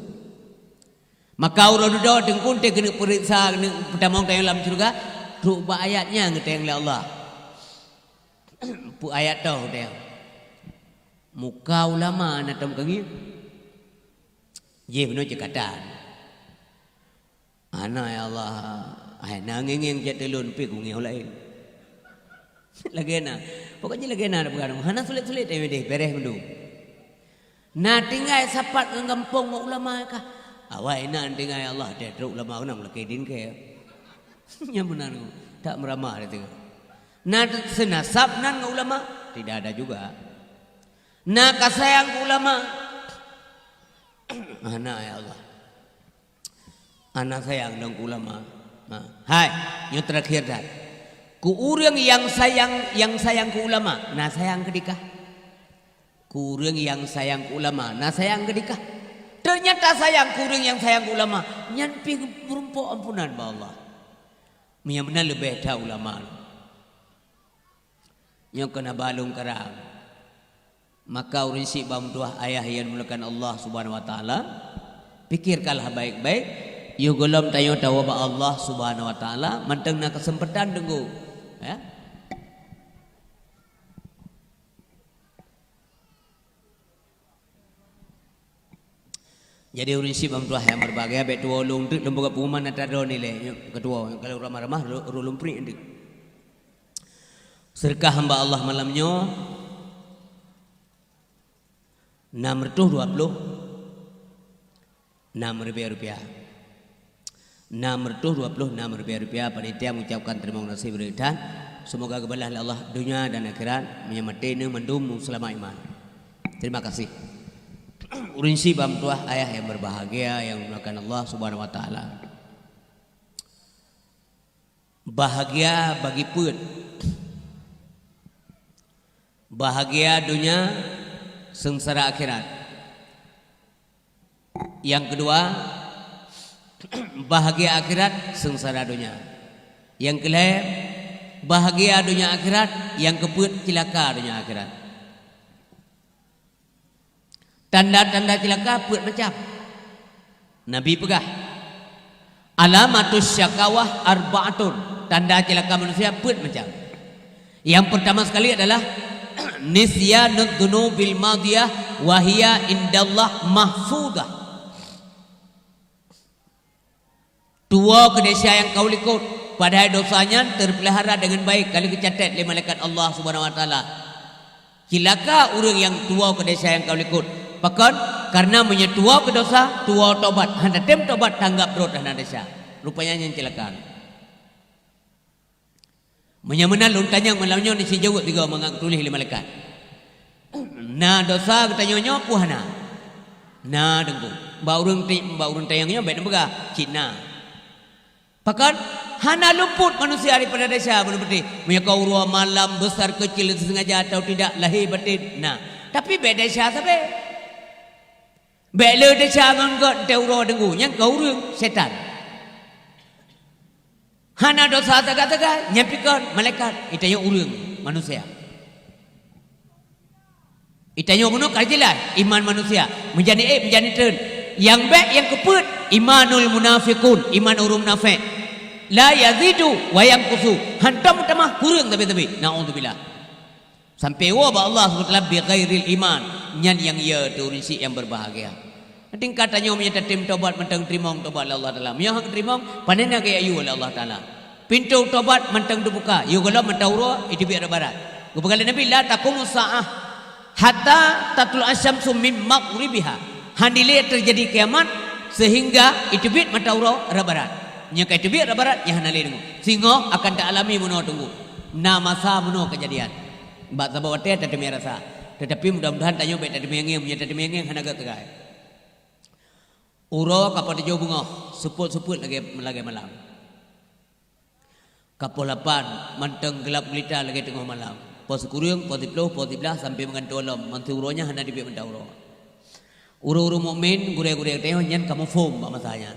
Maka uroe dudoe teungku teuh keuneuk peuriksa, keuneuk peutamong tanyong lam syeuruga, trok bak ayat nyan geutanyong lé Allah. Peue ayat toh geutanyong? Muka ulama na tom keu ngieng. Jih bunoe ceukatan. Hana, ya Allah, hai na ngieng-ngieng cit teulon pih ku ngieng laén. Lagée na. Pokok jih lagée na peugah, hana sulet-sulet teuh deh, beres mandum. Na tinggai sapat ngon gampông ngon ulama kah? Awai na tinggai, Allah, teuh trok ulama keunong lakée din keu. Nyang meunan, tak meuramah teuh. Na seunasab nan ngon ulama? Tidak ada juga. Na ka sayang keu ulama? Hana, ya Allah. Hana sayang lom keu ulama. Ha. Hai, nyoe terakhir that. Keu ureuëng nyang sayang, nyang sayang keu ulama, na sayang keudikah? Keu ureuëng nyang sayang keu ulama, na sayang keudikah? Ternyata sayang keu ureuëng nyang sayang keu ulama, nyan pih meurumpok ampunan bak Allah. Meunyo meunan leubeh that ulama. Nyoe keuh na balong karang. Maka ureuëng syiek bak meutuah ayah nyang dimuliakan Allah Subhanahu wa Taala, pikirkanlah baik-baik, yoh gohlom tanyoe tawoe bak Allah Subhanahu wa Taala, mantong na keuseumpatan teungku. Ya. Jadi ureuëng syiek bak meutuah nyang meureubahagia, bék tuwoe lôn teuk lôn peugah pengumuman atra droe nilai. Nyoe keu tuwoe, kalau ramah-ramah ro-, ro lôn priek teuk. Seudeukah hamba Allah malam nyoe enam reutôh dua ploh enam ribèe rupiah. Enam reutôh dua ploh enam ribèe rupiah, panitia mengucapkan terima kasih beu that. Semoga geubalah lé Allah donya dan akhirat, meunyo maté neuh mandum seulamat iman. Terima kasih. Ureuëng syiek bak meutuah ayah yang berbahagia yang dimuliakan Allah Subhanahu wa Taala. Bahagia bagi peuet. Bahagia dunia, seungsara akhirat. Yang kedua, bahagia akhirat, seungsara dunia. Yang kelhée, bahagia dunia akhirat, yang keupeuet, cilaka dunia akhirat. Tanda-tanda cilaka peuet macam. Nabi peugah, "Alamatus syakawah arba'atun." Tanda cilaka manusia peuet macam. Yang pertama sekali adalah nisyanud dzunubil madiyah wa hiya indallah mahfudah. Tuwoe keu desya nyang ka u likot, padahai dosa nyan teupeulihara deungon baik ka lheueh geucatet lé malaikat Allah Subhanahu wa Taala. Cilaka ureuëng nyang tuwoe keu desya nyang ka u likot. Pakon? Kareuna meunyoe tuwoe keu dosa, tuwoe tobat, hana tem tobat, tanggab rot hana desya. Rupanya nyan cilaka. Meunyoe meunan lôn tanyong malam nyoe, nisi jaweueb tiga mangat geutuléh lé malaikat. Na dosa geutanyoe nyoe peue hana? Na, Teungku. Bak ureuëng ti-, bak ureuëng tanyong nyoe bék neupeugah, "Cit na." Pakon? Hana luput manusia daripada desya bunoe beutih. Meunyoe ka uroe malam, besar kecil, sengaja atau tidak, lahir batin, na. Tapi bék desya sabe. Bék le desya ngon gét teuh uroe deungoe, nyang ka ureuëng, setan. Hana dosa sagai-sagai, nyan pi kon malaikat, geutanyoe ureuëng, manusia. Geutanyoe bunoe ka jeulaih iman manusia, meujani ék, meujani treun. Nyang bék, nyang keupeuet, imanul munafiqun, iman ureuëng munafék. La yazidu wa yanqusu, hantom meutamah, kureueng sabe-sabe. Naudzubillah. Sampai woe bak Allah subhanahu wa taala bighairil iman, nyan nyang ye teuh ureuëng syiek nyang berbahagia. Tingkat tanyoe meunyoe tatem tobat mantong teurimong tobat lé Allah Taala. Meunyoe hana teurimong, pane na geuyue lé Allah Taala. Pintoe tobat mantong teubuka, yôh gohlom mata uroe iteubiet rot barat. Geupeugah lé Nabi, "La taqumu sa'ah hatta tatlu asyamsu min maghribiha." Hana lé teujadi kiamat sehingga iteubiet mata uroe rot barat. Nyoe ka iteubiet rot barat, nyan hana lé deungoe. Singoh akan taalami bunoe teungku. Na masa bunoe keujadian. Bak saboh watée tateumé rasa. Teutapi mudah-mudahan tanyoe bék tateumé angén, meunyoe tateumé angén hana gét teugai. Uroe ka poh tujoh beungoh, seupôt-seupôt lagée, lagée malam. Ka poh lapan, mantong geulab gulita lagée teungoh malam. Poh sikureueng, poh siplôh, poh siblaih, sampoe meugantoe lom, mantong uroe nyan hana teubiet mata uroe. Ureuëng-ureuëng mukmin, gurée-gurée geutanyoe nyan ka muphom bak masa nyan.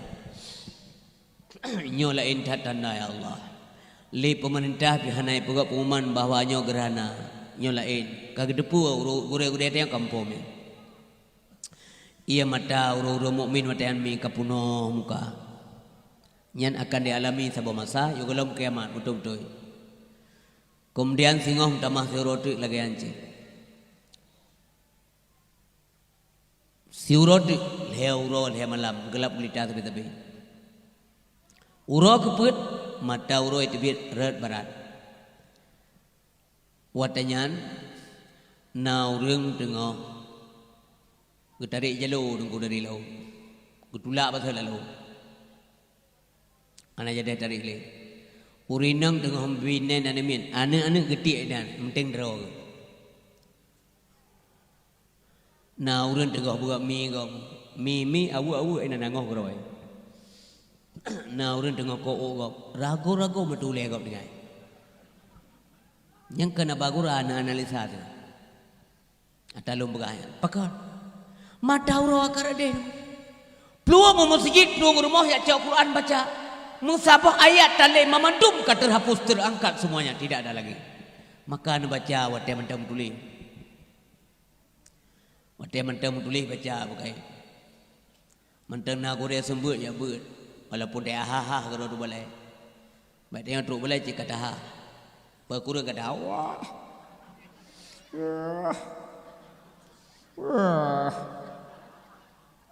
Nyoe laén that tanda, ya Allah. Lé peumeurintah pih hana jipeugét peunguman bahwa nyoe geurhana. Nyoe laén. Ka geuteupeue ureuëng gurée-gurée tanyoe ka muphom nyan. Ie mata ureuëng-ureuëng mukmin watée nyan mi ka peunoh muka. Nyan akan dialami saboh masa, yôh gohlom kiamat beutôi-beutôi. Keumudian singoh meutamah siuroe teuk lagée nyan cit. Siuroe teuk, lhée uroe lhée malam, geulab gulita sabe-sabe. Uroe keupeuet, mata uroe teubiet rot barat. Watée nyan, na ureuëng teungoh geutarek jalo teungku dari laôt, geutulak bak laôt. Hana jadeh tarek lé. Ureuëng inong teungoh binéh aneuk miet, aneuk-aneuk geutiek inan, meunteng droe geuh. Na ureuëng teungoh beuet mi gob, mi, mi, aweuek-aweuek inan nangoh keudroe. Na ureuëng teungoh ko ôk gob, ragoe-ragoe meutuléh gob tinggai. Nyang keuneuk bagura na analisa teuh. Ata lôn peugah nyan. Pakon? Mata uroe ka rot deh. Plueng u meuseujid, plueng u rumoh jak cok Quran baca. Meusaboh ayat talé mamandum ka terhapus, terangkat semuanya, tidak ada lagi. Maka neubaca watée mantong meutuléh. Watée mantong meutuléh baca bukai. Mantong na gurée seumeubeuet jak beuet, walaupun teuka ha-ha keudroe u balée. Bak tanyoe trok balée cit ka taha. Peue kureueng ka taha, wah. Wah. Wah.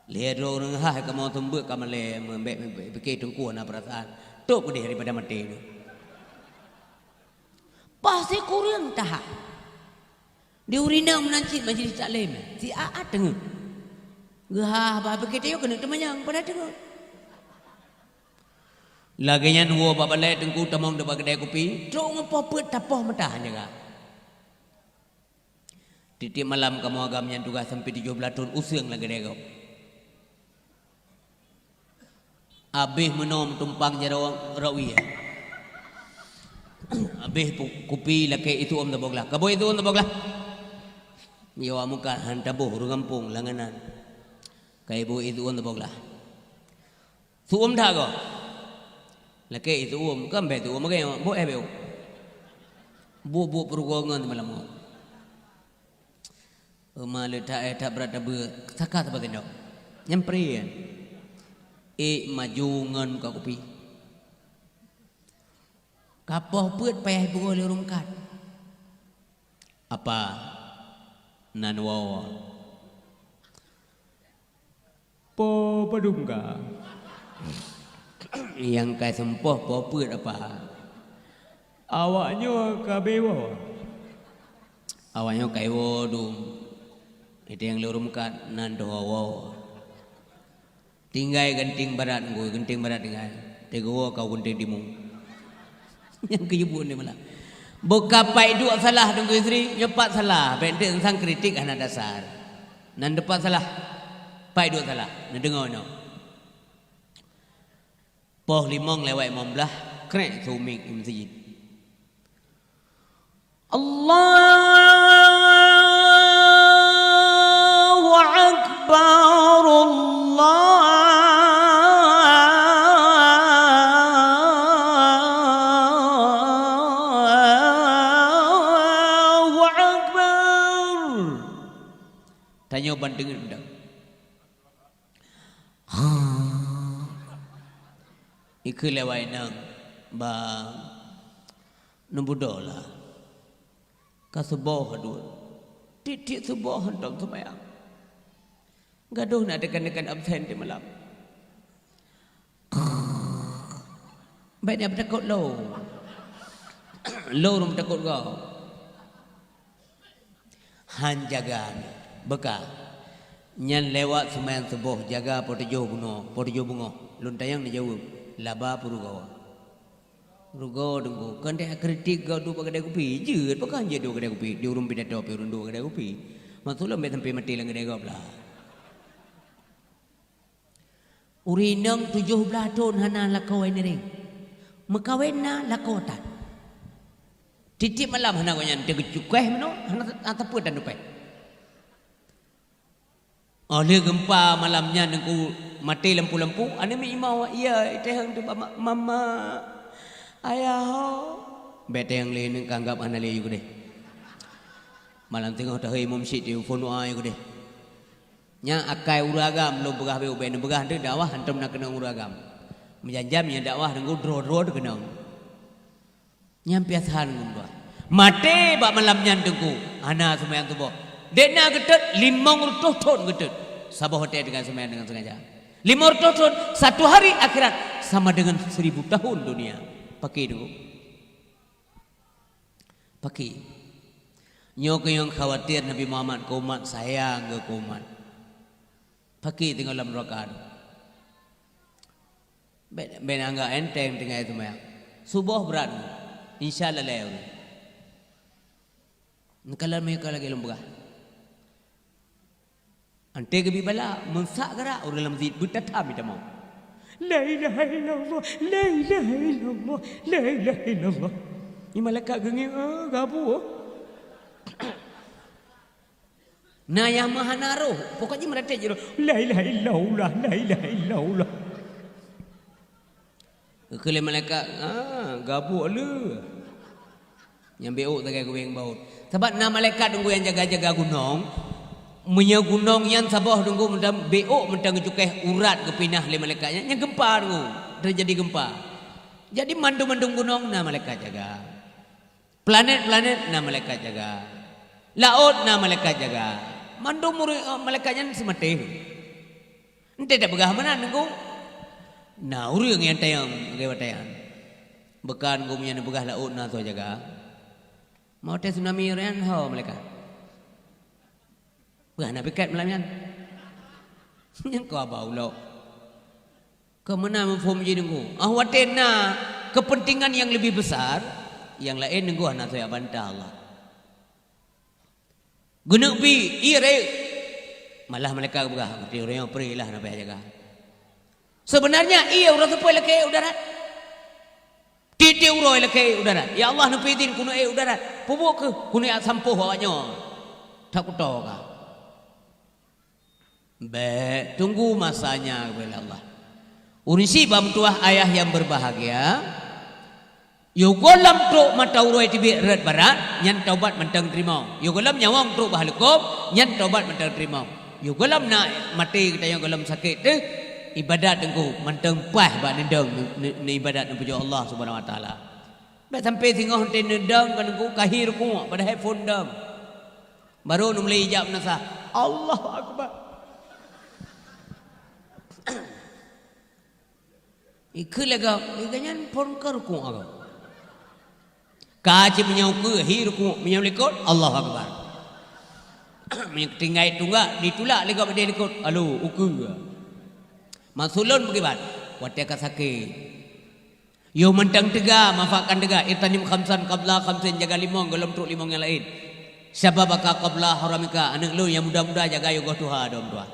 Lhée droe ureuëng ha kamoe seumeubeuet ka malée, meumbek-mbek pike teungku hana peurasaan. Trok keudeh daripada maté nyoe. Pasti kureueng taha. Di ureuëng inong meunan cit majelis taklim, si Aat teungeut. Geuhah bah beukeuteuk keuneuk teumanyong pada teungeut. Lagée nyan woe bak balée teungku tamong deuh bak keudée kupi, trok ngon poh peuet tapoh meuta jaga. Tiep-tiep malam kamoe agam nyan tugaih sampoe tujoh blaih thon useueng lagèe gob. Abéh meunoe meutumpang jaroe rawi. Abéh pu-, kupi lakèe ié su'uem saboh glah. Ka bôh ié su'uem saboh glah. Yoh muka han taboh ureueng gampông langganan. Ka ié bôh ié su'uem saboh glah. Su'uem that goe. Lakèe ié su'uem, kan bèe su'uem lagèe nyoe, bôh eh bèe. Bôh-bôh peurugoe ngon seumalam nyoe. Teuma le that eh that brat tabeuet, saka saboh sendok. Nyan pri. Ék maju ngon muka kupi. Ka poh peuet payah ipugoe lé ureueng meukat. Apa nan woe? Po padum ka? Nyang ka seumpôh po peuet apa? Awaknyoe ka beuwoe. Awaknyoe ka iwoe dum. Iteng lé ureueng meukat nan teuwoe-woe. Tinggai geunteng barat ngui, geunteng barat tinggai. Teugeuwoe kau geunteng timu. Nyang keujeubeuet ni malah. Buka pai duek salah Teungku Yusri, nyoe pat salah. Bèk deuek sang kritik hana dasar. Nan deupat salah. Pai duek salah. Neudeungoe nyoe. Poh limong lewat limong blah, krek seumiek di meuseujid. Allahu Akbar, Allahu Akbar. Tanyoe ban teungeut mantong. Ikeu lewat inong, bang, neubudoe lah. Ka suboh dua. Tiep-tiep suboh hantom seumayang. Gadoh na dekan-dekan absen di malam. Bèk nyan peutakot lo. Lo ureueng peutakot gob. Han jaga, beuka. Nyan lewat seumayang suboh jaga poh tujoh bunoe, poh tujoh beungoh. Lôn tanyong neujaweueb, laba peurugoe. Rugoe Teungku, kon teuka kritik gob duek bak keudè kupi. Jeuet, pakon jeuet duek keudè kupi? Di ureueng pidato pih ureueng duek keudè kupi. Maksud lôn bèk sampai maté lam keudè gob lah. Ureueng inong tujoh blah thon hana lakoe ngieng. Meukawen na lakoe tan. Tiep-tiep malam hana gobnyan teugeucukéh meunoe, hana, hana sapeue tan teupèh. Óh lheueh geumpa malam nyan Teungku maté lampu-lampu, aneuk miet imeum, "Iya, iteuhong teuh, Mama, Ayah ho." Bèk teuhong lé, neuanggap hana lé yue keudeh. Malam teungoh teuhôi meuseujid di phon doa yue keudeh. Nyan akai ureueng agam lôn peugah bèk ubé neupeugah teuh dakwah hantom na keunong ureueng agam. Meujan-jan nyang dakwah Teungku droe-droe teuh keunong. Nyan piasan geumbah. Maté bak malam nyan Teungku, hana seumayang suboh. Dèk na geutot limong reutôh thon geutot. Saboh watèe dengan seumayang dengan sengaja. Limong reutôh thon, satu hari akhirat sama dengan seribu tahun dunia. Pakri Teungku. Pakri. Nyoe keuh nyang khawatir Nabi Muhammad keu umat, sayang geuh keu umat. Pakri teungoh lam neuraka. Bèk, bèk anggap enteng tinggai seumayang. Suboh brat. Insya Allah lé ureueng. Neukalon meuka lagèe lôn peugah. Antée geubi bala, meusak garak ureueng lam masjid beutatam itamong. La ilaha illallah, la ilaha illallah, la ilaha illallah. Ni malaikat geungieng, ah, gabu, ah. Na nyang meuhana roh, pokok jih meuratéb jih roh. La ilaha illallah, la ilaha illallah. Keu lé malaikat, ah, gabuek le. Nyang bék sagai geuwéng baut. Sabab na malaikat Teungku nyang jaga-jaga gunong. Meunyoe gunong nyan saboh Teungku meutam bék meutam geucukéh urat geupinah lé malaikat nyan, nyan geumpa Teungku. Teujadi geumpa. Jadi mandum-mandum gunong na malaikat jaga. Planet-planet na malaikat jaga. Laôt na malaikat jaga. Mandum ureueng, eh, malaikat nyan seumatéh. Enteuk tapeugah meunan Teungku. Na ureueng nyang tanyong lagèe watèe nyan. Beukan geuh meunyan neupeugah laôt na soe jaga. Meu watèe tsunami nyan ho malaikat. Peue hana pikat malam nyan? Nyan keu haba ulok. Keu meunan muphom jih Teungku. Ah, watèe na keupeuntengan nyang leubeh besar, nyang laén Teungku hana soe bantah Allah. Geuneuk bi, ié rayeuk. Malah malaikat geupeugah, "Ureuëng nyoe pri lah, na payah jaga." Seubeunarnya ié uroe seupôt lakée u darat. Tieb-tieb uroe lakée u darat. "Ya Allah, neupeuidhin keuneuk ék u darat." "Peubuet kheueh, keuneuk jak sampôh awak nyoe." That kutoe ka. Bék, tunggu masanya, kheun Allah. Ureuëng syiek bak meutuwah ayah nyang berbahagia, yôh gohlom trok mata uroe teubiet rot barat, nyan taubat mantong teurimong. Yôh gohlom nyawöng trok bak leukob, nyan taubat mantong teurimong. Yôh gohlom na maté geutanyoe gohlom sakét teuh, ibadat teungku mantong paih bak neudong ne-, ne-, neuibadat neupujoe Allah Subhanahu Wa Taala. Bék sampai singoh teuh neudong keu teungku ka hi rukuk, padahai phon dong. Barô neumulai ijak meunasah, "Allahu Akbar." Ikheun lé gob, lé gobnyan phon ka rukuk agoe. Ka cit meunyoe ukeue, hi rukuk, meunyoe likot, Allahu Akbar. Meunyoe tinggai tunggak, ditulak lé gob di likot, alo, ukeue. Maksud lôn beugiban, watée ka sakét. Yôh mantong teuga, manfaatkan teuga, "Ightanim khamsan qabla khamsin," jaga limong gohlom trok limong nyang laén. "Syababaka qabla haramika," aneuëk lôn nyang muda-muda jaga yôh goh tuha dom tuha.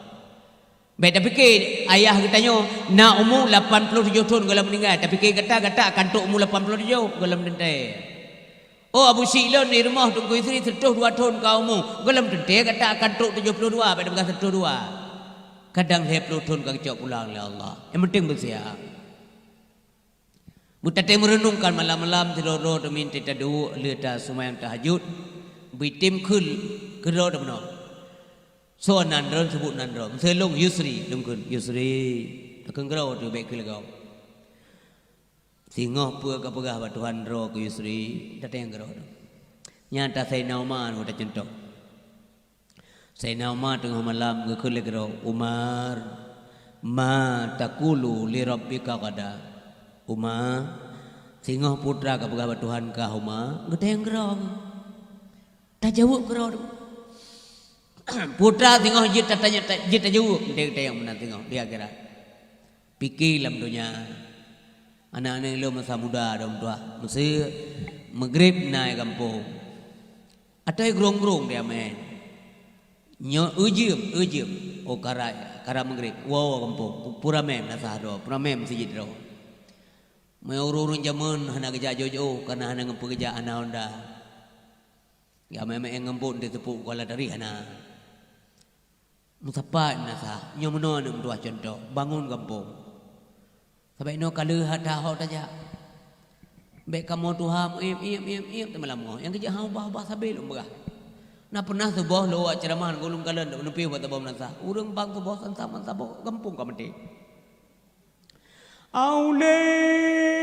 Bék tapike ayah geutanyoe na umu lapan ploh tujoh thon gohlom meuninggai, tapike gata, gata akan trok umu lapan ploh tujoh gohlom teuntée. Oh, Abu Syik lôn di rumoh Teungku Yusri seratus dua thon ka umu, gohlom teuntée gata akan trok tujoh ploh dua, bék tapeugah seratus dua. Kadang lhée ploh thon ka geucok pulang lé Allah. Nyang penting beusiap. Beutatem meureunungkan malam-malam, sidroe-droe teumin teuta duek, lheueh taseumayang tahajud, beutem kheun keudroe teubunoe. Soe nan droe, seubut nan droe. Meuseulông Yusri, lôn kheun, "Yusri, takheun keudroe teuh bék keu leugoe." Singoh peue ka peugah bak Tuhan droe keu Yusri, tateueng keudroe teuh. Nyan ta Saidina Umar, geutanyoe cuntoh. Saidina Umar teungoh malam geukheun lé keudroe, "Umar, ma taqulu li rabbika ghada?" "Umar, singoh putra ka peugah bak Tuhan kah, Umar?" Geutanyong keudroe. Tajaweueb keudroe. Putra singoh jeuet tatanyong, ta-, jeuet tajaweueb, geutanyong meunan singoh di akhirat. Pike lam donya. Aneuk-aneuk lôn masa muda dong tuah. Meuseue Maghrib na i gampông. Ateueh grong-grong di amé. Nyoe eu jeuem, eu jeuem. Oh, kara, kara Maghrib. Woe, woe gampông. Pu-, peuramé meunasah droe, peuramé meuseujid droe. Meunyoe ureuëng-ureuëng jameun hana geujak jiôh-jiôh, kana hana ngon peugeujak hana honda. Geumé-mé ngon bot di teupeu kuala dari hana. Meusapat meunasah, nyoe meunoe aneuk meutuah cuntoh, bangon gampông. Sabab inoe ka lheueh that ho tajak. Bék kamoe tuha meuiéb-iéb-iéb-iéb teuma lam rumoh. Nyang keujeuet han ubah-ubah sabe lôn peugah. Na peunah tuboh lôn awak ceuramah ngon ulôn kalon neupiyôh bak saboh meunasah. Ureuëng bang tuboh san saman saboh gampông ka maté. Aulé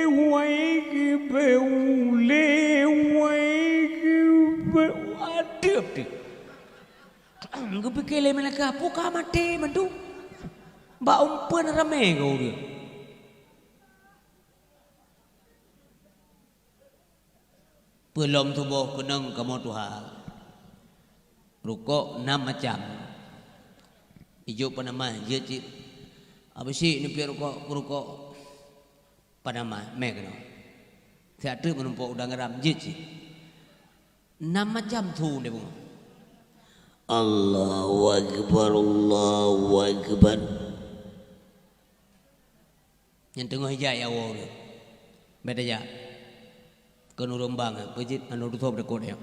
wai geubeu, ulé wai geubeu, adeueb deuh. Geupike lé malaikat, "Peue ka maté mandum? Bak umpeuen ramé keu ureuëng." Peulom tuboh keunong kamoe tuha. Rukok nam macam. Ijôk panamah jeuet cit. Abéh sik neupie rukok, rukok panamah mé keunoe. Siat treuk meunumpok udang garam jeuet cit. Nam macam su lé beungoh. Allahu Akbar, Allahu Akbar. Nyang teungoh ijak ya woe ureuëng. Bék tajak. Kon ureuëng bang, peue jeuet aneuk dusoe beudekot nyoe.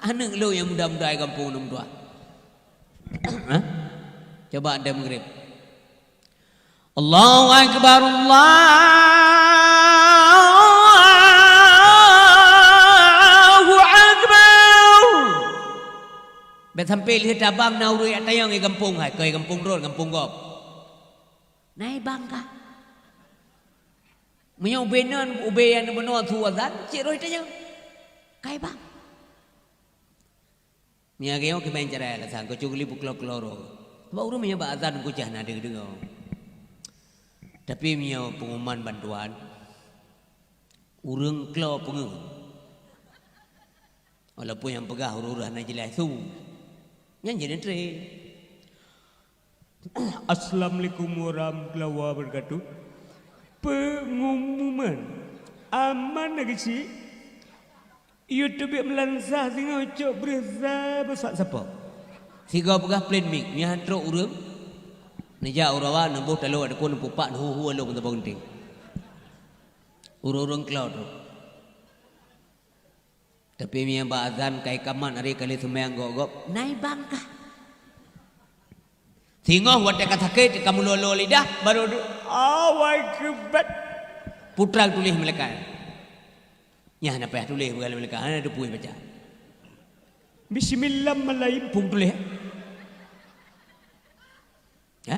Aneuk lôn nyang muda-muda di gampông nyoe meutuah. Hah? Coba anda Maghrib. Allahu Akbar, Allahu Akbar. Bék sampai lheueh tabang na ureuëng jak tanyong di gampông hai, keu di gampông droe, gampông gob. Nai bang kah? Meunyoe ubé nan, ubé nyang meunoe su azan, cit roh tanyong. Kai bang. Meunyoe geuyue keumain cara alasan, keucuali beuklô-klô roh. Sabab ureuëng meunyoe bak azan kucah na deungoe. Tapi meunyoe pengumuman bantuan, ureuëng klô peungeuh. Walaupun nyang peugah ureuëng hana jeulaih su. Nyan jeuet neutre. Assalamualaikum warahmatullahi wabarakatuh. Pengumuman. Aman lagée cit? Yue teubiet meulansa singoh cok beureusa beusak sapo. Sigoe peugah plain mic, nyan trok ureuëng. Neujak u rawa, neuboh taloe, adak kon neupupak, neuhu-hu lom teubong teuh. Ureuëng-ureuëng klo trok. Tapi meunyoe bak azan ka ikamat, ari kali seumayang gop-gop, na ibang kah? Singoh watée ka sakét, ka meulolo lidah, baru du-, Allahu Akbar. Putra tuléh malaikat. Nyan hana payah tuléh beugalak malaikat, hana teupeue baca. Bismillahirrahmanirrahim, phon tuléh. Ha?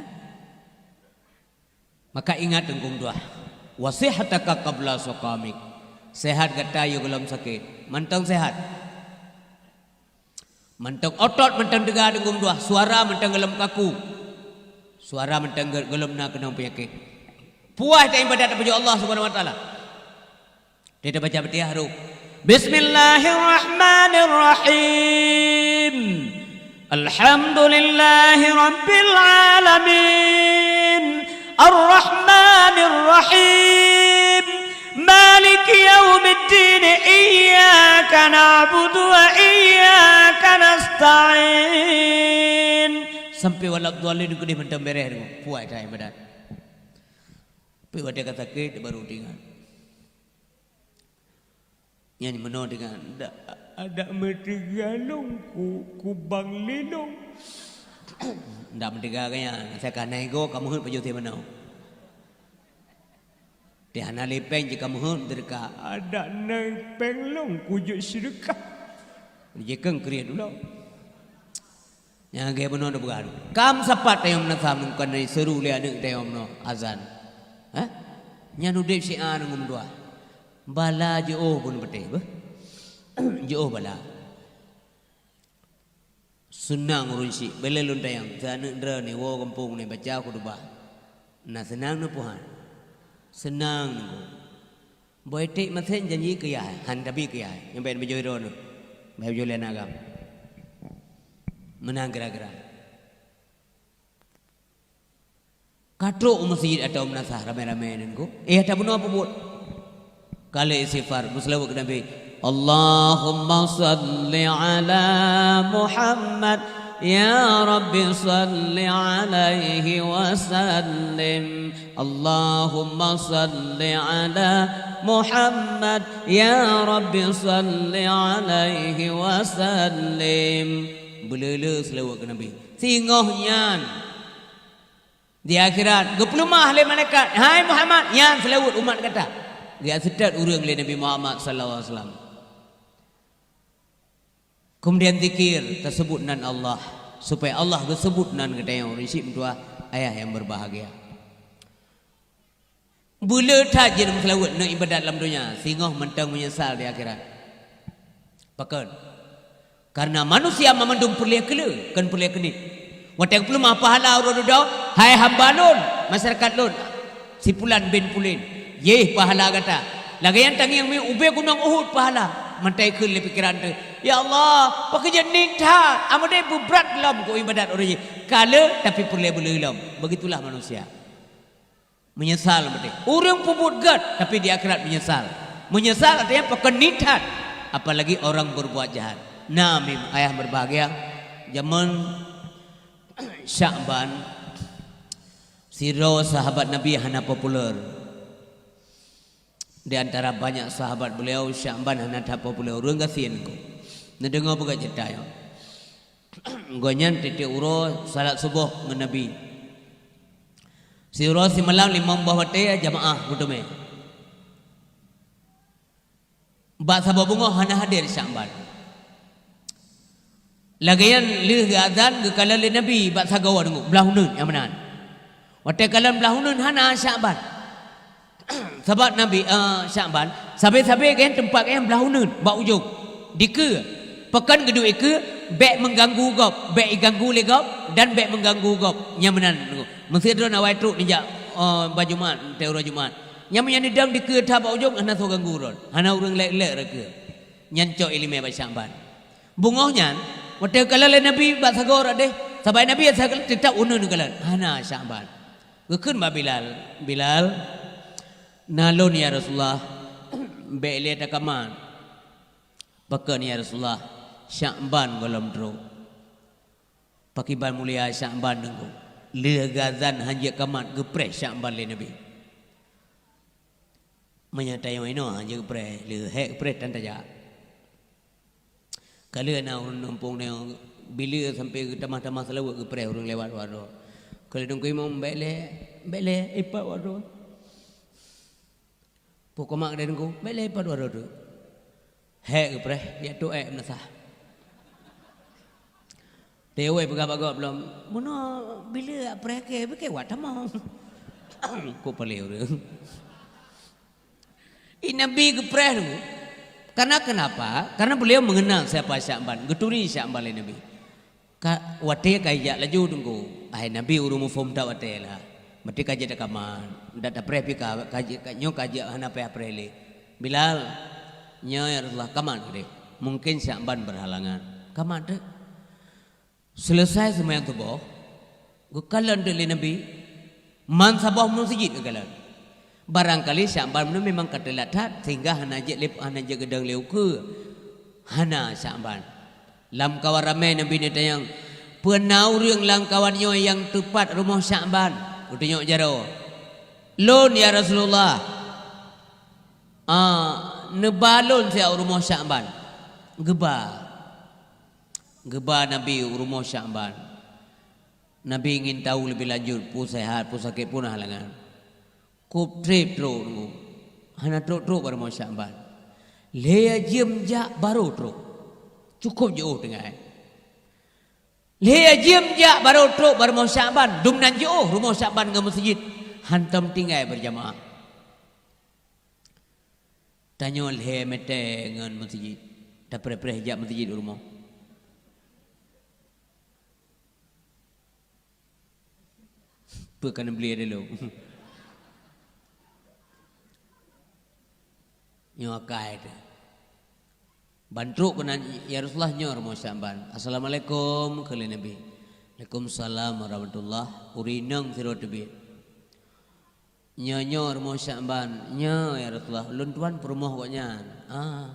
Maka ingat Teungku meutuah, "Wa sihhataka qabla saqamik." Sehat gata yôh gohlom sakét. Mantong sehat. Mantong otot, mantong teuga Teungku meutuah, suara mantong gohlom kaku. Suara mantong go-, gohlom na keunong peunyakét. Puas taibadat tapujoe Allah Subhanahu wa Taala. Teubaca Fatihah rôh. Bismillahirrahmanirrahim. Alhamdulillahi rabbil alamin. Arrahmanirrahim. Maliki yaumiddin. Iyyaka na'budu wa iyyaka nasta'in. Sampai waladdallin keudeh mantong beres tu. Puas taibadat. Tapi watée ka sakét baru teuingat. Nyan meunoe teuingat, "Dak, dak meuteuga lôn ku, kubang lé lôn." Dak meuteuga keu nyan, asai ka na igoe ka meuheuet pajoh teuh meunoe. Teuh hana lé péng jih ka meuheuet meuseudeukah, "Dak na péng lôn kujok seudeukah." Jikheun kriet ulang. Nyang lagée bunoe neupeugah, "Kam sapat tayong meunasah meukon seuru lé aneuëk tayong bunoe azan." Hah? Nyan udeb syiar ngon meutuah. Bala jiôh bunoe peutéh beuh. Jiôh bala. Seunang ureuëng syiek, bela lôn tayong, si aneuëk droeneuh woe gampông neubaca khutubah. Na seunang neupuhan. Seunang neuku. Boh iték masén janji keu yah, han tabi keu yah. Nyang bèk beujôi droeneuh. Bèk beujôi lé na agam. Meunan kira-kira. Ka trok u meuseujid atawa meunasah ramé-ramé nyan ko. Eh, ata bunoe peubuet. Ka lheueh istighfar, meuseulaweuet keu Nabi. Allahumma shalli ala Muhammad. Ya Rabbi shalli alaihi wa sallim. Allahumma shalli ala Muhammad. Ya Rabbi shalli alaihi wa sallim. Beuleu-leu seulaweuet keu Nabi. Singoh nyan. Di akhirat, geupeuleumah lé malaikat, "Hai Muhammad, nyan seulaweuet umat gata." Geujak seutôt ureuëng lé Nabi Muhammad sallallahu alaihi wasallam. Keumudian zikir, teuseubut nan Allah, supaya Allah geuseubut nan geutanyoe, ureuëng syiek meutuah, ayah nyang beubahgia. Beuleu that jeuet meuseulaweuet neuibadat lam donya, singoh mantong meunyeusal di akhirat. Pakon? Kareuna manusia mamandum peureulée keuleu, kon peureulée keuniet. Watée geupeuleumah pahala uroe dudoe, "Hai hamba lôn, masyarakat lôn, si pulan bin pulan, yeh pahala gata. Lagée nyan tangieng miet ubé gunong Uhud pahala." Mantong ikheun lé pikeran teuh, "Ya Allah, pakon jeuet niet that, amadé beubrat lom kuibadat uroe jih." Ka le, tapi peureulée beuleu lom. Begitulah manusia. Meunyeusal maté. Ureuëng peubuet gét, tapi di akhirat meunyeusal. Meunyeusal artinya pakon niet that, apalagi orang berbuat jahat. Na mim ayah berbahagia, jameun Syakban, sidroe sahabat Nabi hana populer. Di antara banyak sahabat beliau, Syakban hana that populer. Ureuëng gasien ko. Neudeungoe peugah cerita nyoe. Gobnyan tieb-tieb uroe salat suboh ngon Nabi. Siuroe simalam limong boh watée jamaah meuteumé. Bak saboh beungoh hana hadir Syakban. Lagée nyan lheueh geuazan geukalon lé Nabi bak sagoe deungon blaih uneuen nyang meunan. Watée kalon blaih uneuen hana Syakban. Sabab Nabi, eh, Syakban, sabe-sabe geuh teumpat geuh blaih uneuen bak ujong. Dikeue, pakon geuduek ikeue, bék meuganggu gob, bék iganggu lé gob, dan bék meuganggu gob. Nyang meunan, meusidroe awai trok neujak, eh, bak Jumat, teuh uroe Jumat. Nyang meunyan idong dikeue that bak ujong, hana soe ganggu droe. Hana ureuëng lek-lek rot keue. Nyan cok iéleumé bak Syakban. Beungoh nyan, watée kalon lé Nabi bak sagoe rot deh, sabai Nabi asai kalon teutap uneuen kalon. Hana Syakban. Geukheun bak Bilal, "Bilal, na lôn ya Rasulullah, bék lé takamat." "Pakon, ya Rasulullah, Syakban gohlom trok?" Pakriban mulia Syakban Teungku. Lheueh geuazan hanjeuet kamat geupreh Syakban lé Nabi. Meunyoe tanyoe inoe hanjeuet geupreh, lheueh hék geupreh tan tajak. Ka lheueh na ureuëng muphom nyoe, bila sampoe geutamah-tamah seulaweuet geupreh ureuëng lewat watée. Ka lheueh Teungku Imum, "Bék lé, bék lé, ipat watée." Peukomak deh Teungku, "Bék lé, ipat watée." Hék geupreh, jak trok ék meunasah. Teuwai peugah bak gob lom, "Meunoe bila preh kée, beuke wat tamong." Kok paleng ureuëng. Ih, Nabi geupreh tu. Karena kenapa? Karena beliau mengenal siapa Syakban, geuturi Syakban lé Nabi. Ka, watée ka ijak laju Teungku, hai Nabi ureuëng muphom that watée lah. Meuti ka jeuet takaman, dak tapreh pih ka, ka jeuet, ka nyoe ka jeuet hana payah preh lé. "Bilal, nyoe ya Rasulullah, kamat deh. Mungkin Syakban berhalangan." Kamat deh. Selesai seumayang suboh, geukalon teuk lé Nabi, man saboh meuseujid geukalon. Barangkali Syakban nyoe memang ka teulat that, sehingga hana jeuet lé, hana jeuet geudong lé ukeue. Hana Syakban. Lam kawan ramé Nabi neutanyong, "Peue na ureuëng lam kawan nyoe nyang teupat rumoh Syakban?" Geutunyok jaroe. "Lôn, ya Rasulullah." "Ah, neuba lôn siat u rumoh Syakban." Geuba. Geuba Nabi u rumoh Syakban. Nabi ingin tahu lebih lanjut, peue seuhat, peue sakét, peue na halangan. Kop treb trok Teungku. Hana trok-trok bak rumoh Syakban. Lhée jeuem jak barô trok. Cukup jiôh tinggai. Lhée jeuem jak barô trok bak rumoh Syakban. Dum nan jiôh rumoh Syakban ngon meuseujid. Hantom tinggai beurjamaah. Tanyoe lhée meuté ngon meuseujid. Tapreh-preh jak meuseujid u rumoh. Peue ka neubeli dulu? Nyoe akai teuh. Ban trok keunan, "Ya Rasulullah, nyoe rumoh Syakban." "Assalamualaikum," kheun lé Nabi. "Waalaikumsalam warahmatullah." Ureuëng inong sidroe teubiet. "Nyoe, nyoe rumoh Syakban." "Nyoe, ya Rasulullah, ulôn tuan peurumoh gobnyan." "Ah,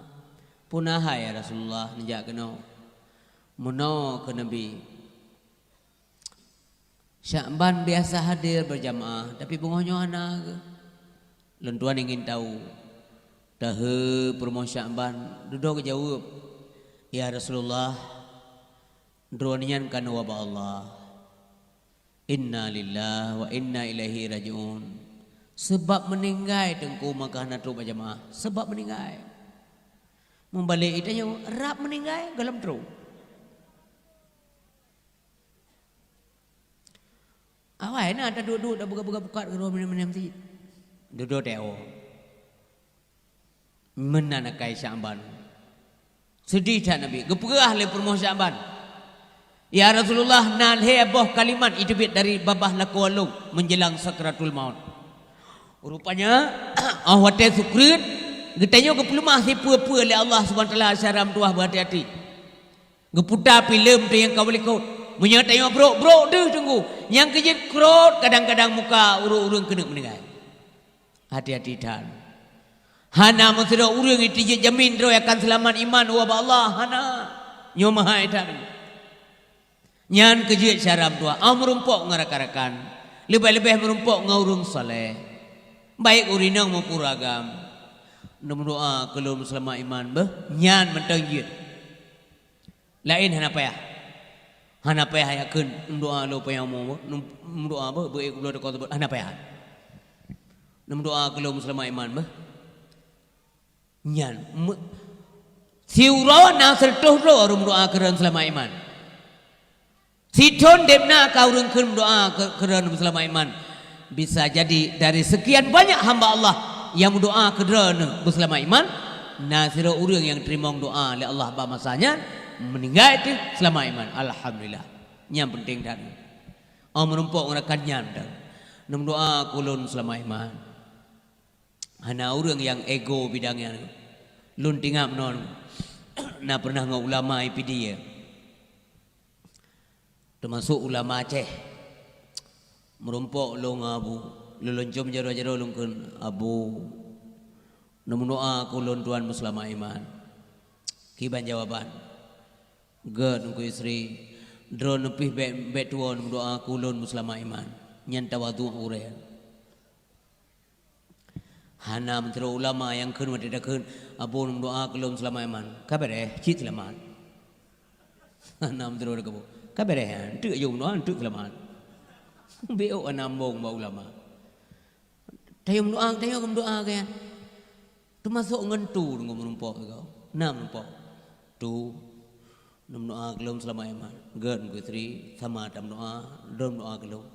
peue na hai, ya Rasulullah, neujak keunoe?" "Meunoe," kheun Nabi, "Syakban biasa hadir beurjamaah, tapi beungoh nyoe hana geuh. Lôn tuan ingin tahu, tahe peurumoh Syakban?" Dudoe geujaweueb, "Ya Rasulullah, droeneuh nyan ka neuwoe bak Allah. Inna lillahi wa inna ilaihi raji'un." Sabab meuninggai Teungku maka hana trok bak jamaah. Sabab meuninggai. Meubalek ita nyoe rab meuninggai gohlom trok. Awai na taduek-duek, tabuka-buka pukat keudroe meunyoe-meunyoe meuseujid. Dudoe teuh. Meunan akai Syakban. Seudeh that Nabi. Geupeugah lé peurumoh Syakban, "Ya Rasulullah, na lhée boh kalimat iteubiet dari babah lakoe lôn menjelang sakratul maut. Rupanya, 'oh watée sukreut, geutanyoe geupeuleumah sipeue-peue lé Allah Subhanahu wa Taala syedara meutuwah, beuhati-hati. Geuputa filem teuh nyang ka meulikot. Meunyoe tanyoe brok-brok deuh Teungku, nyang keu jeuet krot kadang-kadang muka ureuëng-ureuëng keuneuk meuninggai. Hati-hati that. Hana meusidroe ureuëng jiteubiet jamin droe akan seulamat iman ubak Allah, hana. Nyoe meuhai that. Nyan keu jeuet syedara meutuwah, 'oh meurumpok ngon rakan-rakan, leubeh-leubeh meurumpok ngon ureuëng saleh, baik ureuëng inong maupun ureuëng agam. Neumeudoá keu lôn meuseulamat iman beuh, nyan mantong jeuet. Laén hana payah. Hana payah yakheun, neumeudoá lôn panyang umu beuh, neumeudoá beuh, beu-ék keubloe teuka teubeuet, hana payah. Neumeudoá keu lôn meuseulamat iman beuh." Nyan, me-, siuroe na sireutôh droe ureuëng meudoá keu droe seulamat iman. Sithon deb na ka ureuëng kheun meudoá keu, keu droeneuh beuseulamat iman. Bisa jadi dari sekian banyak hamba Allah nyang meudoá keu droeneuh beuseulamat iman, na sidroe ureuëng nyang teurimong doá lé Allah bak masa nyan, meuninggai teuh seulamat iman. Alhamdulillah. Nyan peunteng that. 'Oh meurumpok ngon rakan nyan that. Neumeudoá keu ulôn seulamat iman. Hana ureuëng nyang ego bidang nyan. Lôn teuingat meunoe, na peureunah ngon ulama I P D ya. Teumasok ulama Aceh. Meurumpok lôn ngon Abu. Lôn loncom jaroe-jaroe lôn kheun, "Abu, neumeudoá keu ulôn tuan meuseulamat iman." Iban jawaban, "Gét Teungku Yusri, droeneuh pih bék, bék tuwoe neumeudoá keu ulôn meuseulamat iman." Nyan tawadhu ureuëng. Hana meusidroe ulama nyang kheun watée takheun, "Abu, neumeudoá keu lôn seulamat iman." Ka béréh, cit seulamat. Hana meusidroe takheun, "Ka béréh, enteuk jeuem meudoá, enteuk seulamat." Bék hana ambong bak ulama. Tanyoe meudoá, tanyoe meudoá keu nyan. Teumasok ngon tu deungon meurumpok sigoe. Na meurumpok. Tu, neumeudoá keu lôn seulamat iman. Gét Teungku Yusri, sama tameudoá, droeneuh meudoá keu lôn.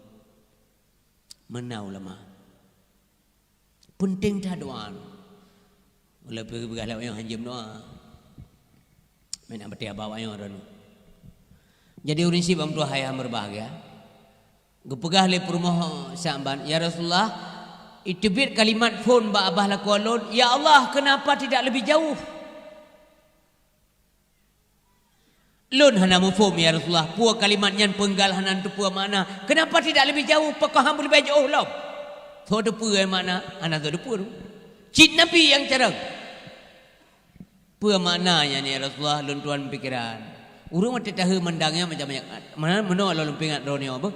Meunan ulama. Peunteng that doá. Walaupun peugah lé awak nyoe hanjeuet meudoá. Meunan beutôi haba awak nyoe droeneuh. Jadi ureuëng syiek bak meutuah ayah meubahgia. Geupeugah lé peurumoh Sya'ban, "Ya Rasulullah, iteubiet kalimat phon bak babah lakoe lôn, 'Ya Allah, kenapa tidak lebih jauh?'" "Lôn hana muphom, ya Rasulullah, peue kalimat nyan peunggal hana teupeue makna. Kenapa tidak lebih jauh? Pakon hana leubeh jiôh lom?" "Soe teupeue makna?" "Hana soe teupeue." "Cit Nabi nyang carông." "Peue makna nyan, ya Rasulullah? Lôn tuan pikiran." Ureuëng watée tahe mandang nyan macam-macam. Mana meunoe lôn peuingat droeneuh beuh.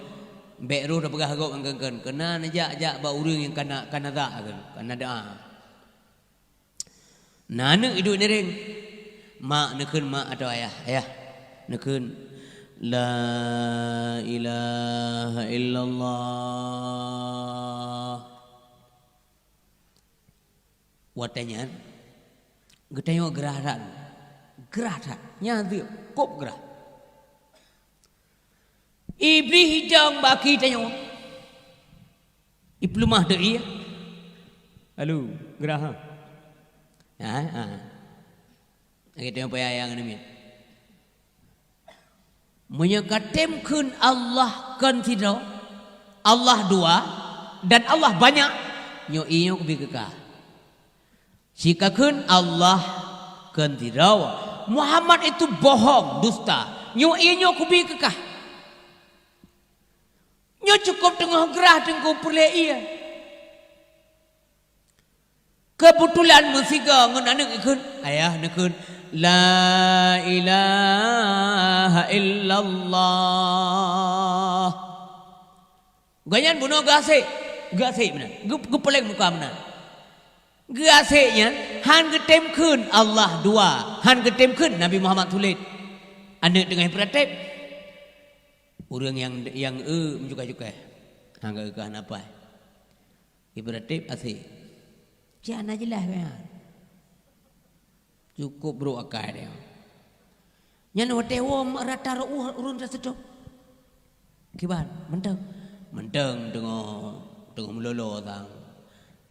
Bék roh tapeugah gob ngon kheun-kheun. Keunan jak-jak bak ureuëng nyang kana, kana zak kheun, kana doá. Na aneuëk iduek ngiréng. Mak neukheun mak atau ayah, ayah neukheun, "La ilaha illallah." Watée nyan, geutanyoe grah that. Grah that. Nyan deuek, kop grah. Iblih idong bak geutanyoe. Ipeuleumah deuek ié. Lalu, grah, ha? Ha, ha. Lagée tanyoe payah nyang namiet. Meunyoe ka tem kheun Allah kon sidroe, Allah dua, dan Allah banyak, nyoe ié nyoe kubi keukah. Sika kheun Allah kon sidroe, Muhammad itu bohong, dusta, nyoe ié nyoe kubi keukah. Nyoe cukôp teungoh grah teungku peureulée ié. Keubeutulan meusigoe ngon aneuëk ikheun, ayah neukheun, "La ilaha illallah." Gobnyan bunoe geuasek, geuasek meunan, geu-, geupeuléng muka meunan. Geuasek nyan han geutem kheun Allah dua, han geutem kheun Nabi Muhammad tuléh. Aneuëk teungoh ipeuratéb. Ureuëng nyang, nyang eu meucukai-cukai. Han geukeukah napai. Ipeuratéb asek. Cit hana jeulaih keu nyan. Cukôp brok akai dia. Nyan watée woe rata reuôh ureuëng taseutôt. Kiban, mantong. Mantong teungoh, teungoh meulolo sang.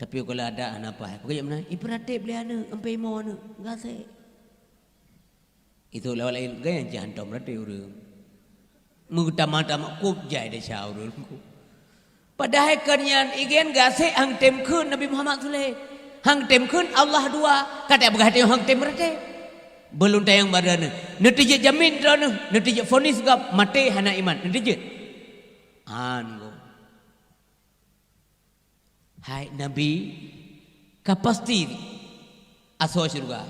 Tapi kalau ada hana paih, peugah meunan, ipeuratéb lé aneuëk, ampai imo aneuëk, gasek. Itu lewat laén, gaya cit hantom rate ureuëng. Meutamah-tamah kop jai desya ureuëng. Padahai kon nyan, igen gasek han tem kheun Nabi Muhammad tuléh. Han tem kheun Allah dua, ka tapeugah teuh han tem rate. Beulôn tanyong bak droeneuh, neuteujeuet jamin droeneuh, neuteujeuet fonis gob maté hana iman, neuteujeuet? Han gob. Hai Nabi, ka pasti asoe syeuruga.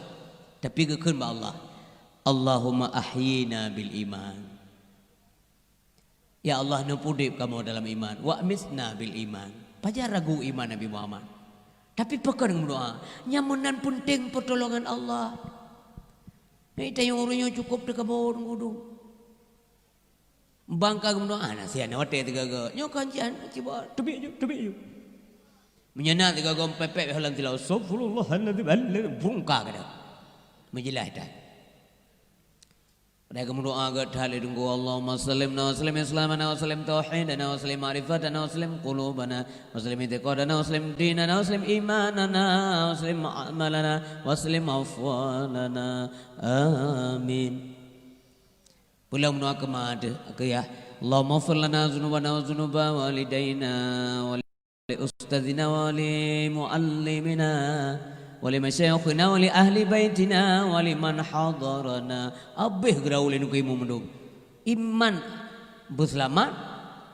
Tapi geukheun bak Allah, "Allahumma ahyina bil iman." Ya Allah, neupeudeb kamoe dalam iman. "Wa amitna bil iman." Pajan ragu iman Nabi Muhammad. Tapi pakon meudoa, nyan meunan peunteng peutulongan Allah. Nyoe tayong ureuëng nyoe cukôp teukaboe ureuëng udum. Bang ka geumeudoa, ah, na sian watée teuga-ga. Nyoe kan sian, cuba teubiet ju, teubiet ju. Meunyoe na teuga-ga pepek lam tilau, "Astagfirullahaladzim, Allah," bungka kada. Meujeulaih that. Padahai geumeudoa geuh that lé Teungku, "Allahumma sallimna wa sallim Islamana wa sallim tauhidana wa sallim ma'rifatana wa sallim qulubana wa sallim i'tiqadana wa sallim dinana wa sallim imanana wa sallim amalana wa sallim afwalana." Amin. Pulang meunoe keumah deuh, keu ya. Allahumma ighfir lana dzunubana wa dzunuba walidaina wa li ustadzina wa li muallimina wa li masyayikhina wa li ahli baitina wa li man hadarana. Abéh geurau lé nuku imum mandum. Iman beuseulamat,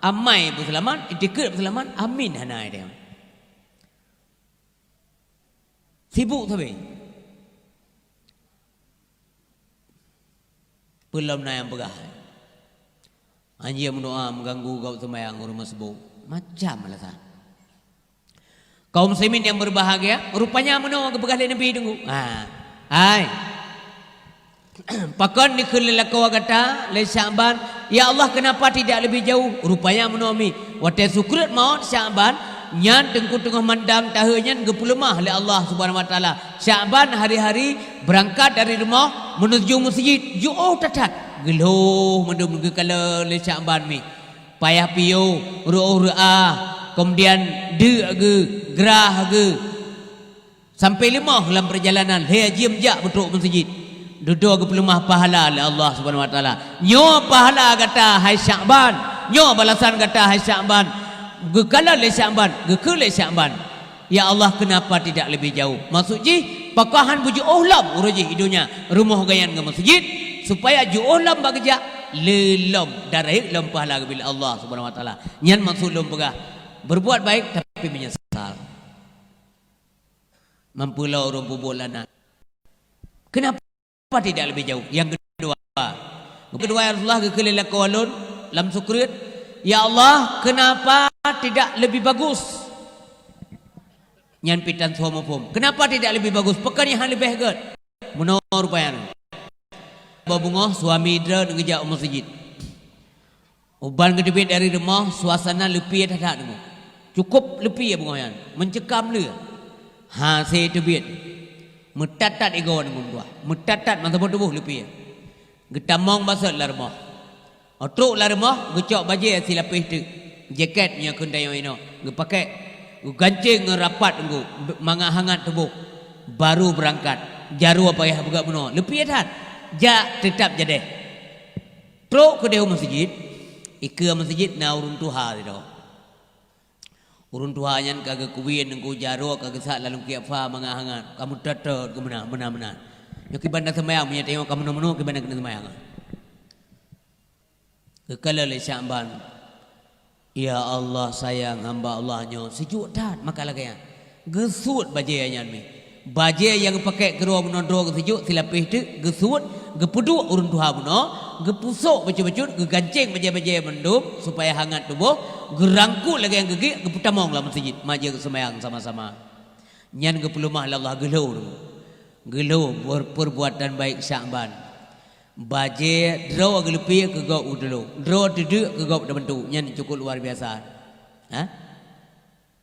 amai beuseulamat, itikeuet beuseulamat, amin hana idéh. Sibuk sabe. Peulom na nyang peugah, "Hanjeuet meudoa meuganggu gob seumayang ureuëng meuseubok." Macam alasan. Kaum muslimin yang berbahagia, rupanya meunoe geupeugah lé Nabi teungku. Ha. Hai. Pakon dikheun lé lakoe gata lé Syakban, "Ya Allah, kenapa tidak lebih jauh?" Rupanya meunoe mi. Watée sukreut mawöt Syakban, nyan teungku teungoh mandang tahe nyan geupeuleumah lé Allah Subhanahu Wa Taala. Syakban hari-hari beurangkat dari rumoh meuneuju meuseujid, jiôh that-that. Geulhoh mandum geukalon lé Syakban mi. Payah piôh, reuôh reuah, keumudian deuk geuh, grah geuh. Sampoe leumoh lam peurjalanan, lhée jeuem jak beutrok meuseujid. Dudoe geupeuleumah pahala lé Allah Subhanahu Wa Taala. Nyoe pahala gata hai Syakban, nyoe balasan gata hai Syakban. Geukalon lé Syakban, geukheun lé Syakban, "Ya Allah, kenapa tidak lebih jauh?" Maksud jih, pakon han beujiôh lom uroe jih i donya, rumoh gobnyan ngon meuseujid, supaya jiôh lom bak geujak, le lom dan rayeuk lom pahala geubri lé Allah Subhanahu Wa Taala. Nyan maksud lôn peugah, berbuat baik tapi menyesal. Mampu lom ureuëng peubuet laknat. Kenapa tidak lebih jauh? Yang kedua, kedua, "Ya Rasulullah," geukheun lé lakoe lôn lam sukreut, "Ya Allah, kenapa tidak lebih bagus?" Nyan pih tan soe muphom. Kenapa tidak lebih bagus? Pakon nyang han leubeh gét? Meunoe rupanya. Bak beungoh suami droe geujak u meuseujid. Uban geuteubiet dari rumoh, suasana leupie that-that teungoh. Cukup leupie beungoh nyan, meucekam le. Hase teubiet. Meutat-tat igoe teungoh meutuah. Meutat-tat masa tuboh leupie. Geutamong basot lam rumoh. Óh trok lam rumoh, geucok bajée silapéh teuk. Jakét nyang kheun tanyoe inoe, geupakék. Geugancéng ngon rapat teungku, mangat hangat tuboh. Baru beurangkat. Jaroe payah beugét meunoe. Leupie that. Jak teutab jadeh. Trok keudeh u meuseujid, ikeue meuseujid na ureuëng tuha sidroe. Ureuëng tuha nyan ka geukubien teungku, jaroe ka geusak lam lungkiek fa mangat hangat, ka meutot-tot keu meunan, meunan-meunan. Nyoe kiban na seumayang, meunyo tanyoe ka meunoe-meunoe kiban na keuneuk seumayang. Geukalon lé Syakban, "Ya Allah, sayang hamba Allah nyoe, seujok that maka lagée nyan." Geusuet bajée nyan mi. Bajée nyang geupakék keudroe bunoe droe geuseujok silapéh teuk, geusuet, geupeuduek ureuëng tuha bunoe, geupusok bacut-bacut, geugancéng bajée-bajée mandum supaya hangat tuboh, geurangkut lagée nyang geugik, geupeutamong lam meuseujid, mangat jeuet geuseumayang sama-sama. Nyan geupeuleumah lé Allah geulhô. Geulhô per-, perbuatan baik Syakban. Bajée droe geuleupie keu gob u teulô, droe teudeuk keu gob teubantu, nyan cukup luar biasa. Ha?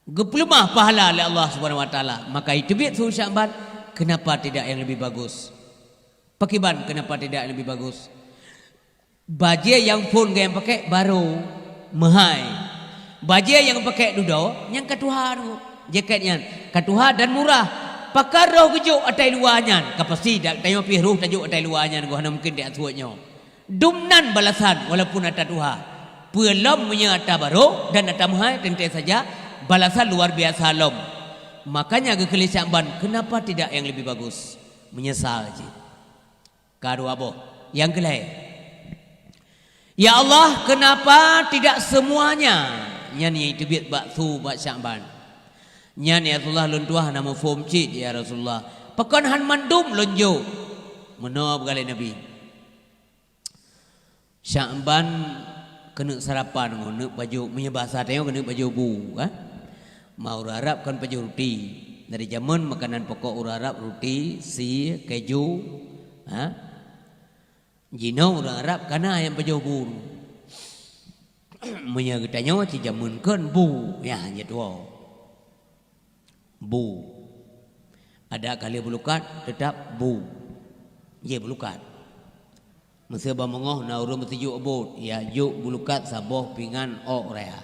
Geupeuleumah pahala lé Allah Subhanahu Wa Taala. Maka iteubiet su Syakban, kenapa tidak yang lebih bagus? Pakiban kenapa tidak yang lebih bagus? Bajée nyang phon geuh nyang pakék barô, meuhai. Bajée nyang pakék dudoe, nyan ka tuha teungku. Jakét nyan ka tuha dan murah. Pakon roh geujok atai luwa nyan, ka pasti dak tanyoe pih roh tajok atai luwa nyan, goh hana mungken di asuet nyoe. Dum nan balasan walaupun ata tuha. Peue lom meunyoe ata barô dan ata meuhai, teuntée saja balasan luar biasa lom. Makanya geukheun lé Syakban, kenapa tidak yang lebih bagus? Menyesal cit. Ka dua boh. Nyang keulhée, "Ya Allah, kenapa tidak semuanya?" Nyan nyang teubiet bak su bak Syakban. "Nyan ya Rasulullah, lôn tuha hana muphom cit ya Rasulullah. Pakon han mandum lôn jok?" Meunoe peugah lé Nabi. Syakban keuneuk sarapan ngon neuk pajoh, meunyoe basa tanyoe keuneuk pajoh bu, kan? Ma ureuëng Arab kan pajoh ruti. Dari jameun makanan pokok ureuëng Arab ruti, sie, keju, ha? Jinoe ureuëng Arab kana nyang pajoh bu. Meunyoe geutanyoe ci jameun kon bu, ya, nyan tuwoe. Bu. Ada kali bulukat, tetap bu. Jih bulukat. Meuseu bak meungoh na ureuëng meusijuek bot, ya jok bulukat saboh pingan ôk raya.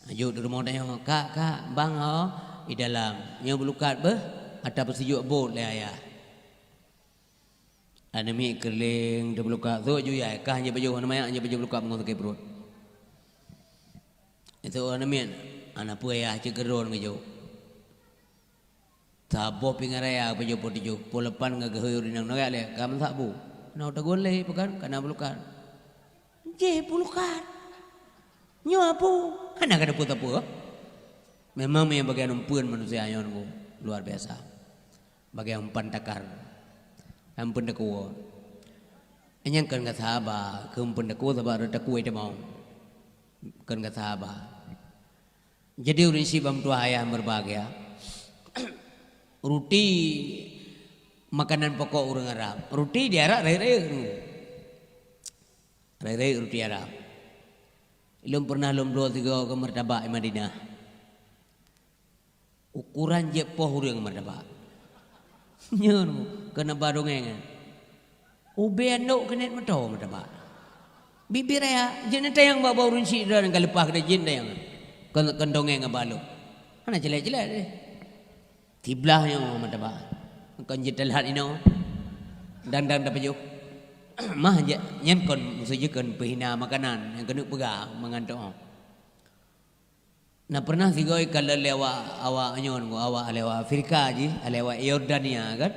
Jok di rumoh tanyoe, "Kak, kak, bang ho i dalam. Nyoe bulukat beuh, ata peusijuek bot lé ayah." Aneuk miet keureuleng teubulukat, "Sôk ju yai, kah nyoe pajoh aneuk manyak, nyoe pajoh bulukat meungon sakét pruet." Itu aneuk miet, "Hana peue yah, cit keudroe geujok." Saboh pingan raya pajoh po tujoh, po lapan ka geuhôi ureuëng inong, "Nogak lé, ka meusak bu." "Hana tagun lé, peue kan, kana bulukat." "Jih bulukat. Nyoe bu." Hana ka teupeue-teupeue. Memang meunyoe bagian umpeuen manusia nyoe, luar biasa. Bagai umpan takar. Ampun teukuwoe. Nyang kon ka saba, keumpun takue saba rot takue tamong. Kon ka saba. Jadi ureuëng syiek bak meutuah ayah meureubahagia. Ruti makanan pokok ureuëng Arab. Ruti di Arab rayeuk-rayeuk. Rayeuk-rayeuk ruti Arab. Lôn pernah lôn bloe sigoe keu martabak di Madinah. Ukuran jeuet poh ureuëng martabak. Nyan keuneuk ba dongeng nyan. Ubé anok keuneuk meuto martabak. Bibir raya jeuet neutayang bak ureuëng syiek droe nyang ka leupah keuneuk jeuet neutayang. Kon, kon dongeng ngon balok. Hana ceulet-ceulet deh. Siblah nyoe martabak. Kon jeuet teulat inoe. Dang-dang tapajoh. Mah nyan kon maksud jih kon peuhina makanan nyang keuneuk peugah mangat teuh. Na pernah sigoe ka lheueh lé awak, awak nyoe, awak lé awak Afrika jih, lé awak Yordania kan.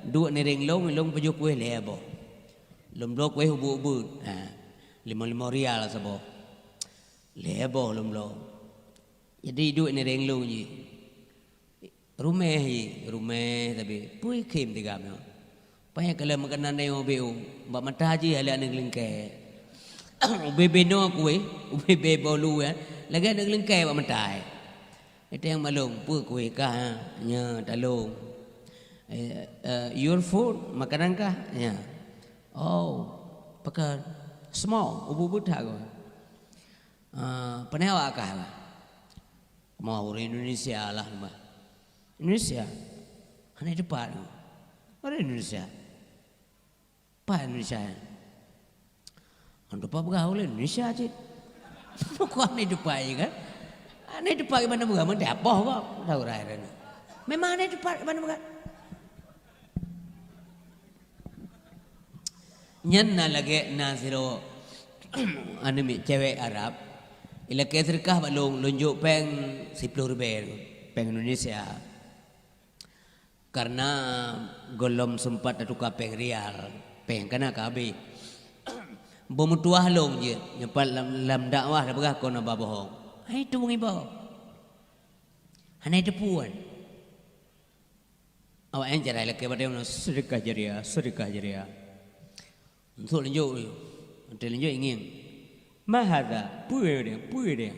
Duek nireng lôn, lôn pajoh kueh lhèe boh. Lôn bloe kueh ubeut-ubeut. Ha, limong-limong rial saboh. Lhèe boh lôn bloe. Jadi duek nireng lôn jih. Ruméh jih, ruméh tapi peue khém tigam nyoe. Panyang ka lheueh meukanan nyoe ubé u, bak mata jih lé aneuk leungkée. Ubé-bé noe kueh, ubé-bé bolu, eh. Lagée aneuk leungkée bak mata, eh. Itong malum, peue kueh kah, eh? Nya, talong. Eh, eh, your food, makanan kah? Nya. Oh, pakon. Small, ubeut-ubeut that kah. Ah, pane awak kah? Mau ureuëng Indonesia lah, bah. Indonesia. Hana tepat. Ureuëng Indonesia. Pat Indonesia nyan? Hana teupeu peugah ulôn Indonesia cit. Pokok hana teupeu kan? Hana teupeu gimana peugah, meuntah apoh kok. Tahu rai rai. Memang hana teupeu gimana peugah. Nyan na lagée na sidroe aneuk miet cewek Arab, ilakée seudeukah bak lôn, lôn jok péng siploh ribée, péng Indonesia. Karena gohlom seumpat tatuka péng rial, péng kana ka habéh. Beumeutuwah lôn jeuet, nyoe pat lam, lam dakwah tapeugah kon haba bohong. Hai tu ngibo. Hana teupeu. Awak nyan jarai lakée batée meunan, "Sedekah jariah, sedekah jariah." Untuk lanjut, untuk lanjut ingin. "Ma hadza?" Peue dia? Peue dia?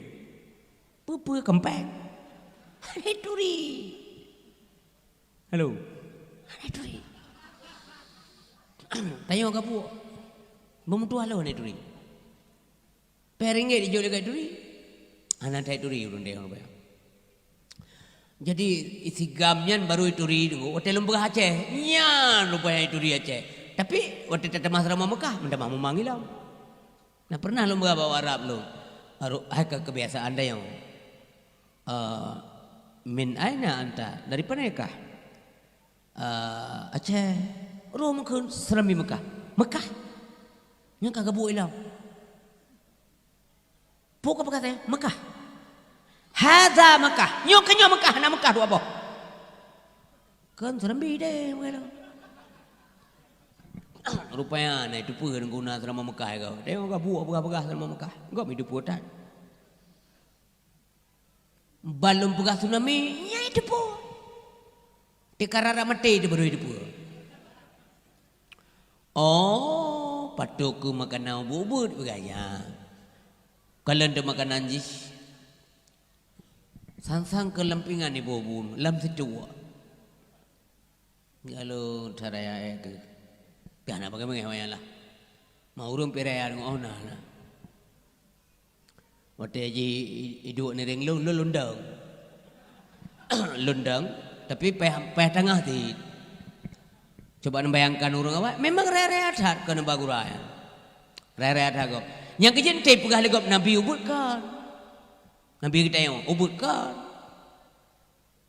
Peue-peue keumpeng? Hana turi. Halo. Hana turi. Tanyoe ka buok. Beumeutuwah lôn hana turi. Peuet ringgit ijok lé ka turi. Hana that turi ureuëng deh rupanya. Jadi, isigam nyan baru ituri deungoe watée lôn peugah Aceh. Nyan rupanya ituri Aceh. Tapi, watée tatamah seurama Mekah, meutamah mumang ilom. Nah, pernah lôn peugah bak Arab lôn. Aru-, hai ka kebiasaan dayong. Eh, "Min aina anta?" Dari panekah? Eh, Aceh. Roh meukeun Serambi Mekah. Mekah? Nyang ka gabuk ilom. Peue ka peugah teuh? Mekah. Hadza Mekah. Nyoe keu nyoe Mekah, na Mekah dua boh. Kon Serambi deh, bukan lo. Rupanya na itu peue guna seurama Mekah ya kau. Dia orang buat peugah-peugah seurama Mekah. Kau itu peue tan. Balum peugah tsunami, nya itu peue. Tika rara maté itu baru itu peue. Oh, patok keu makanan ubeut-ubeut peugah nyan. Kalon teu makanan jih. Sang-sang keu lampingan iboh bu lam situek. Lalu taraya ék keu. Piah na pakai mengeh wayang lah. Ma ureuëng piraya deungoe oh na lah. Watée ji iduek nireng lôn, lôn lundang. Lundang, tapi payah, payah tangah ti. Coba neubayangkan ureuëng awai, memang raya-raya that keu neuba gura nyan. Raya-raya that gob. Nyang keujeuet teupeugah lé gob Nabi ubeut kan. Nabi geutanyoe ubeut kan.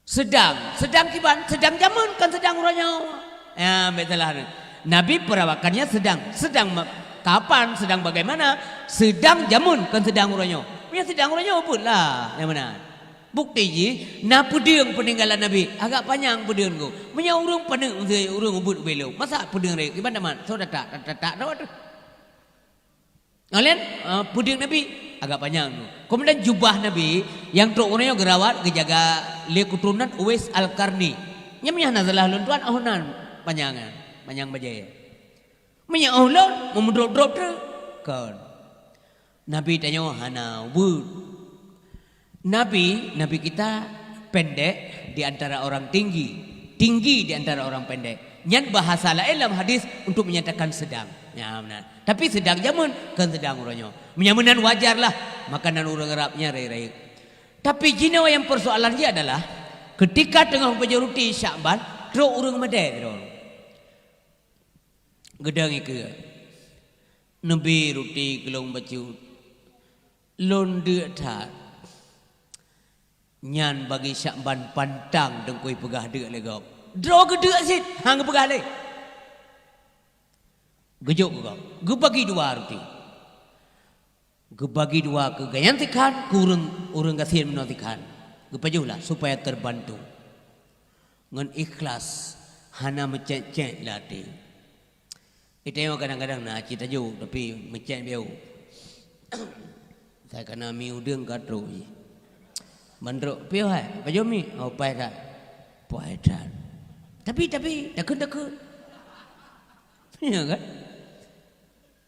Sedang, sedang kiban, sedang jameun kan sedang uroe nyoe. Ya, bek salah. Nabi perawakannya sedang, sedang ma-, kapan, sedang bagaimana, sedang jameun kan sedang uroe nyoe. Punya sedang uroe nyoe ubeut lah, nyang meunan. Bukti jih, na peudeueng peuninggalan Nabi, agak panyang peudeueng gob. Meunyoe ureuëng paneuk, ureuëng ubeut ubé lom. Masa peudeueng rayek, kiban tamat, so tatak, tatak, tatak, tatak. Ngon lén, eh, peudeueng Nabi agak panyang tu. Keumudian jubah Nabi nyang trok uroe nyoe geurawat geujaga lé keuturonan Uwais Al-Qarni. Nyan meunyo hana salah lôn tuan, oh nan panyang nyan, panyang bajée. Meunyoe ulôn meudrop-drop treuk, kon. Nabi tanyoe hana ubeuet. Nabi, Nabi kita pendek di antara orang tinggi, tinggi di antara orang pendek. Nyan bahasa laén lam hadis untuk menyatakan sedang. Ya, benar. Tapi sedang jameun, kon sedang uroe nyoe. Meunyoe meunan wajarlah makanan ureuëng Arab nyan rayeuk-rayeuk. Tapi jinoe nyang persoalan jih adalah, ketika teungoh beujaroe ruti Syakban, trok ureuëng meudeh droe. Geudong ikeue, neubi ruti keu lôn bacut. Lôn deuk that. Nyan bagi Syakban pantang teungku peugah deuk lé gob. Droe geudeuk cit, han geupeugah lé. Geujok keu gob, geubagi dua ruti. Geubagi dua keu gobnyan sikhan, keu ureuëng, ureuëng gasien meunoe sikhan. Geupajoh lah supaya terbantu. Ngon ikhlas, hana meucék-cék lam até. Di tanyoe kadang-kadang na cit tajok, tapi meucék bieu. Sai kana mi udeueng ka trok jih. Ban trok, "Piôh hai, pajoh mi?" "Oh, paih that." "Paih that." Tapi, tapi, takheun-takheun. Ya kan?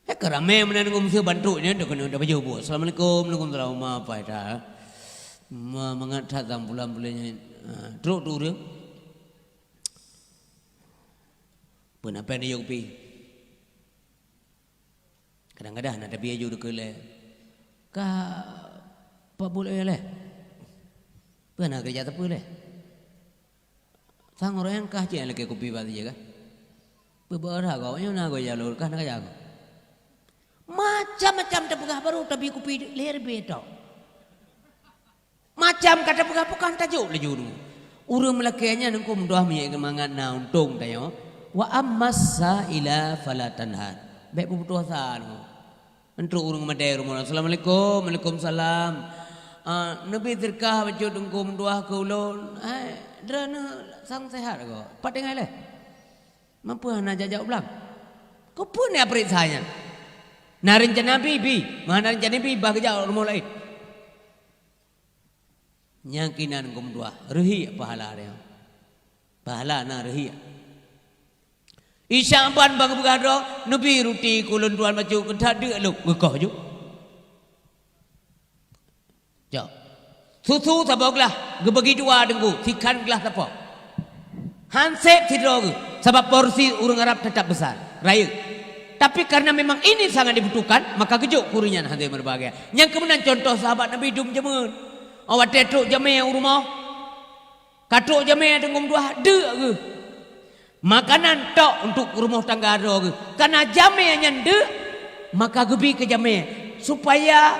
Hai ka ramé meunan ngon meuseu ban trok nyan, takheun, tapajoh buet. "Assalamualaikum, waalaikumsalam, ma paih that. Ma mangat that tam pulan-pulan nyan." Ha, trok tu ureuëng. Peue na péng neuyue kupi? Kadang-kadang na tabi aju dikeue lé. Ka pat buet lé? Peue na keureuja sapeue lé? Sang uroe nyan kah cit lakée kupi bak sijeuh kah? Beubarak gob nyoe na gob jalô kah na keureuja gob. Macam-macam tapeugah baru tabi kupi lhée ribée tok. Macam ka tapeugah bukan tajok laju tu. Ureuëng meulakée nyan engkau meudoá meunyoe mangat na untông tanyoe. Wa ammas saila fala tanhar. Bék beuputôh asa nyoe. Entrok ureuëng meudeh rumoh, "Assalamualaikum." "Waalaikumsalam." "Ah, neubi seudeukah bacut engkau meudoá keu ulôn." "Hai, droeneuh sang sehat kok. Pat tinggai lé? Mampu hana jak-jak u blang?" Keupeue na peuriksa nyan? Na rencana bi, bi. Meuhana rencana bi, bah geujak rumoh laén. Nyang kinan geumeudua, reuhiek pahala dia. Pahala na reuhiek. Isya ban bang beugah droe, neubi ruti keu lôn tuan bacut keu that deuk lôn geukoh ju. Cok. Susu saboh glah, geubagi dua deunggu, sikhan glah sapoh. Hanseb sidroe geuh, sabab porsi ureuëng Arab tetap besar, rayeuk. Tapi karena memang ini sangat dibutuhkan, maka geujok keu ureuëng nyan hana meubahgia. Nyang keumeunan contoh sahabat Nabi dum jameun. Awak trok jamé u rumoh, ka trok jamé deungon dua deuk geuh. Makanan tok untuk rumoh tangga droe geuh. Kana jamé nyan deuk, maka geubi keu jamé supaya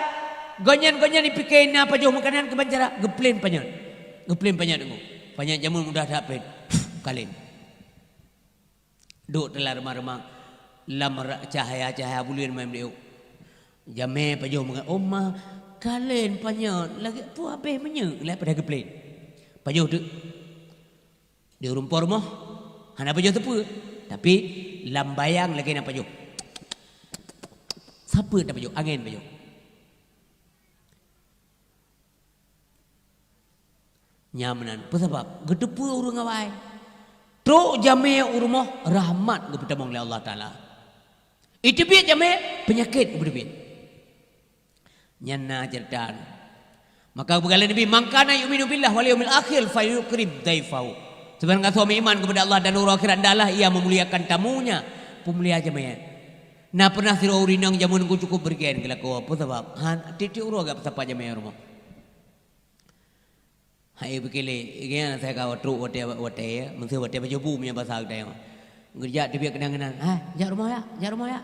gonyan-gonyan jipike na pajoh makanan keu bancara geuplen panyöt. Geuplen panyöt deungon. Panyöt jameun mudah that plen. Kaleng. Duek teulah reumang-reumang lam cahya-cahya buleuen meuliuk. Jamé pajoh meuga-, "Oh ma, kaleng panyöt lagée peue habéh minyeuk lé padahai geuplen." Pajoh teuk. Di ureuëng po rumoh hana pajoh teupeu, tapi lam bayang lagée na pajoh. Sapeue tapajoh, angén pajoh. Nyan meunan. Peue sabab? Geuteupeue ureuëng awai. Trok jamé u rumoh, rahmat geupeutamong lé Allah Taala. Iteubiet jamé, peunyakét geupeubiet. Nyan na ceurita. Maka geupeugah lé Nabi, "Man kana yu'minu billah wal yaumil akhir falyukrim dhaifahu." Sibarang gasoe meuiman kepada Allah dan uroe akhirat, hendaklah ia memuliakan tamunya. Peumulia jamé. Na pernah sidroe ureuëng inong jameun ku cukup beureugen geulakoe. Peue sabab? Han, tieb-tieb uroe geupeusapa jamé u rumoh. Hai beukele, geuhnyan asai ka trok watée, watée, meuseu watée pajoh bu meunyoe basa geutanyoe. Geujak teubiet keunan-keunan, "Hai, jak rumoh jak, jak rumoh jak.